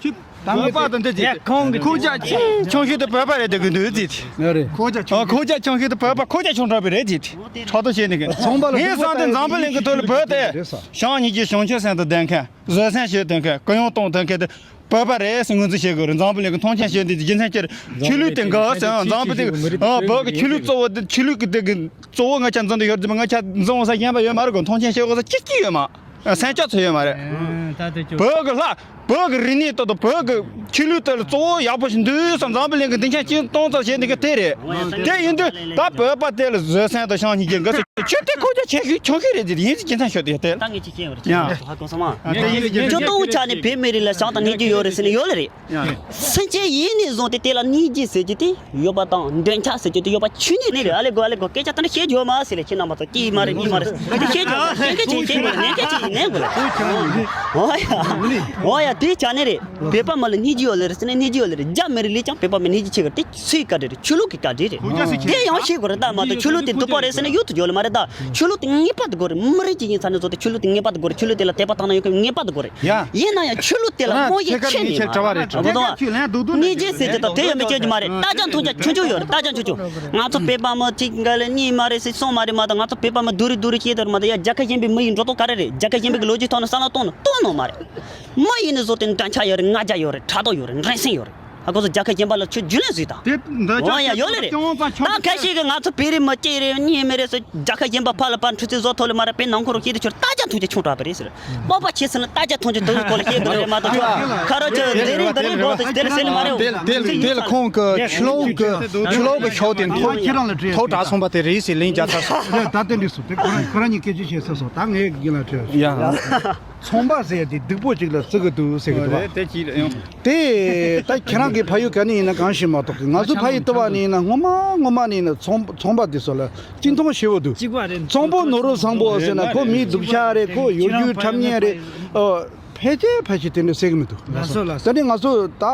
བོད་པ་དང་འདི་ཅིག་ཁོང་གི་ཁོ་ཅག་ཆུང་ཤོས་དེ་བོད་པ་རེད་དེ་གི་འདུག་ཅིག་ཁོ་ཅག་ཆུང་ཤོས་དེ་བོད་པ་ཁོ་ཅག་ཆུང་དྲགས་པའི་རེད་ཅིག་ཕྲག་དོག་བྱས་ནས་གི་ཚོང་པ་ལ་ངས་བསམ་དེ་འཛམ་བུ་གླིང་གི་ཐོག་ལ་བོད་དེ་བྱང་སྨྱོ་བྱང་ཆུབ་སེམས་དང་ལྡན་མཁན། བཟོད་བསྲན་བྱེད་ཐུབ་མཁན། གུ་ཡངས་གཏོང་ཐུབ་མཁན་དེ་བོད་པ་རེད་ཟེར་ངོས་འཛིན་བྱེད་དགོས་རེད། འཛམ་བུ་གླིང་གི་མཐོང་ཆེན་བྱེད་འདི་རྒྱུ་མཚན་ཅི་རེད། ཆོས་ལུགས་དེ་འགལ་ཟེར་ཡང་འཛམ་བུ་དེ་ཨ་བོད་ཀྱི་ཆོས་ལུགས་གཙོ་བོ་དེ་ཆོས་ལུགས་ཀྱི་དེ་གི་གཙོ་བོ་ང་ཆ་འཛིན་དུ་ཡོད་རེད། ང་ཆ་འཛིན་འོང་ས་གཞན་པ་ཡོད་མ་རེད་གོ། མཐོང་ཆེན་བྱེད་དགོས་ས་གཅིག་གཅིག་ཡོད་མ་སེམས་ཅག་ཚོད་ཡོད་མ་རེད། བོད་ཀྱི་ལྷ་བོད་ཀྱི་རིག་གནས་ཏོག་ཏོག་བོད་ཀྱི་ཆོས་ལུགས་དེ་ལ་གཙོ་བོ་ཡག་པོ་ཞིག་འདུག་བསམ་འཛམ་བུ་གླིང་གི་སྡིངས་ཆ་གཅིག་གཏོང་ཚར་བྱེད་འདི་གི་དེ་རེད། དེ་ཡིན་དུས་ད་བོད་པ་དེ་ལ་བཟོད་བསྲན་དང་བྱམས་སྙིང་རྗེ་འགའ་ཚོད་ཆོས་དེ་ཁོ་ཅག་ཆེ་ཤོས་ཆུང་ཤོས་རེད། དེ་ཡིན་ཟེར་རྒྱུ་མཚན་ཤོད་དེ་དེ་ད་ངས་ཅིག་བཤད་པར་ཡ། ཧ་གོ་སོང་ང་། ཨ་དེ་ཡིན་ཟེར་རྒྱུ་མཚན་ཁྱོད་ཏོག་ཆ་ནས་བོད་མི་རིགས་ལ་བྱམས་དང་སྙིང་རྗེ་ཡོད་རེད་ཟེར་ནས་ཡོད་ལེ་རེད། སེམས་ཅན་ཡིན་ནས་བཟུང་སྟེ་དེ་ལ་སྙིང་རྗེ་ཟེར་རྒྱུ་དེ་ཡོད་པ་དང་འདོད་ཆགས་ཟེར་རྒྱུ་དེ་ཡོད་པ་ཆོས་ཉིད་ནས་རེད། ཨ་ལེ་གོ་ཨ་ལེ་གོ་སྐད་ཆ་དེ་འདྲ་བཤད་རྒྱུ་ཡོད་མ་ཟེར་ལེ། ཁྱེད་རྣམ་པ་ཚོ་སྐྱིད་མ་རེད་མི་མ་རེད་དེ་བཤད་རྒྱུ་ཡོད་མ་ཟེར་མཁན་ཅིག་བཤད་དགོས་ལེ། ནན་མཁན་ཅིག་ནན་དགོས་ལེ། འོ་ཡ། འོ་ཡ། དེའི་ཆ་ནས་རེད། བོད་པ་མ་ལ་སྙིང་རྗེ་ཡོད་ལེ་རེད་ཟེར་ན་སྙིང་རྗེ་ཡོད་ལེ་རེད། རྒྱ་མི་རིགས་ལས་ཀྱང་བོད་པ་མི་སྙིང་རྗེ་ཆེ་གི་རེད། དེ་སུའི་བཀའ་དྲིན་རེད། ཆོས་ལུགས་ཀྱི་བཀའ་དྲིན་རེད། དེ་ཡང་ཤེས་དགོས་རེད། ད་མ་གཏོགས་ཆོས་ལུགས་དེ་སྡུག་པོ་རེད་ཟེར་ན་ཡུལ་དུ་འཇོག་ལེ་མ་རེད། ད་ཆོས་ལུགས་དེ་ངེས་པར་དུ་དགོས་རེད། མི་རིགས་ཅིག་ཡིན་ཚར་ནས་བཟོ་དེ་ཆོས་ལུགས་དེ་ངེས་པར་དུ་དགོས་རེད། ཆོས་ལུགས་དེ་ལ་དད་པ་དང་ན་ཡོད་མཁན་ངེས་པར་དུ་དགོས་རེད། ཡ། ཡིན་ན་ཡང་ཆོས་ལུགས་དེ་ལ་དམོད་ཡིག་ཁྱེར་ནས་མ་རེད། ཨ་ཁོ་ཚོ་སྙིང་རྗེ་ཟེར་གྱི་དང་དེ་ཡང་མི་བྱེད་རྒྱུ་མ་རེད། ད་ཅང་མཐོང་རྒྱ་ཆུང་ཆུང་ཡོད་རེད། ད་ཅང་ཆུང་ཆུང་། ང་ཚོ་བོད་པ་མི་གཅིག་འགའ་ལ་གཉིས་མ་རེད་ཟེར་གསུམ་མ་རེད་མ་གཏོགས། ང་ཚོ་བོད་པ་མི་སྡུག་རེད་སྡུག་རེད་བཤད་དེ་རེད་མ་གཏོགས། ཡ། རྒྱལ་ཁབ་གཞན་པའི་མི་ཡི་འགྲོ་སྟངས་ག་རེ་རེད། རྒྱལ་ཁབ་གཞན་པའི་གི་ལོ་རྒྱུས་ཐོག་ནས་བསམ་བློ་གཏོང་ནས་གཏོང་ནོ་མ་རེད། མི་ཡིན་ནས་བཟོ་དེ་འདྲ་ཆགས་ཡོད་རེད། ང་རྒྱལ་ཡོད་རེད། ཁྲག་དོག་ཡོད་རེད། འགྲན་སེམས་ཡོད་རེད། ཨ་ཁོ་ཚོ་རྒྱལ་ཁབ་གཞན་པ་ལ་ཁྱོད་རྒྱུས་ལོན་བཟོས་དང་། དེ་འདི་འོ་ཡ་ཡོད་ལེ་རེད། ད་ཁ་ཤས་ཀྱིས་ང་ཚོ་བོད་རིགས་མི་གཅིག་རེད་གཉིས་མི་རེད་ཟེར། རྒྱལ་ཁབ་གཞན་པ་ཕར་ལ་ཕར་འཁྲུག་རྩོད་བཟོ་ཐུབ་ལེ་མ་རེད། བོད་ནང་ཁུལ་རུ་སྐྱིད་དུ་ཆུར་ད་ཅང་ཐུགས་རྗེ་ཆུང་དྲགས་པ་རེད་ཟེར། སྤོབས་པ་ཆེ་ཟེར་ན་ད་ཅང་ཐུགས་རྗེ་དུ་སྐོར་ལ་བཤད་དགོས་རེད་མ་གཏོགས། ཁ་རོ་ཆུ་དེ་རིང་དེ་རིང་འགོ་དེ་དེ་ལ་ཟེར་ནི་མ་རེད། དེ་དེ་དེ་ལ་ཁོང་གི་ཆུ་ལོག་གི་ཆུ་ལོག་གི་ཤོག་དེ་ཐོག་ཐོག་དྲག་སོང་པ་དེ་རེད་ཟེར་ལན་རྒྱག་ཚར་སོང་། ད་དེ་འདྲ་སོང་། དེ་ཁོ་རང་ཁོ་རང་གཉིས་སྐད་ཆ་བཤད་ཚར་སོང་། ད་ངས་གི་ལ་དྲིས། ཡ། ཚོང་པ་ཟེར་ཡ་དེ་སྡུག་པོ་ཅིག་ལ་བརྩི་གི་འདུག་ཟེར་གི་འདུག་བ། དེ་ཅི་ལ་ཡང་། དེ་ད་ཁྱེད་རང་གི་ཕ་ཡུལ་ག་ནས་ཡིན་ན་གང་ཤེས་མ་གཏོགས་གི། ང་ཚོ་ཕ་ཡུལ་ལྟ་བ་ནས་ཡིན་ན་སྔོན་མ་སྔོན་མ་ནས་ཡིན་ན་ཚོང་ཚོང་པ་དེ་ཚོ་ལ་བརྩི་མཐོང་ཞེ་པོ་འདུག་གཅིག་པ་རེད། ཚོང་པ་ནོར་བུ་བཟང་པོ་ཟེར་ན་ཁོ་མི་སྡུག་ཅག་རེད། ཁོ་ཡོ་རྒྱུས་ཁྲམ་ཉེས་རེད། ཨ། ཕལ་ཆེར་ཕལ་ཆེར་དེ་འདྲ་ཟེར་གི་མི་འདུག་ལགས་སོ་ལགས་སོ། ད་ནི་ང་ཚོ་ད།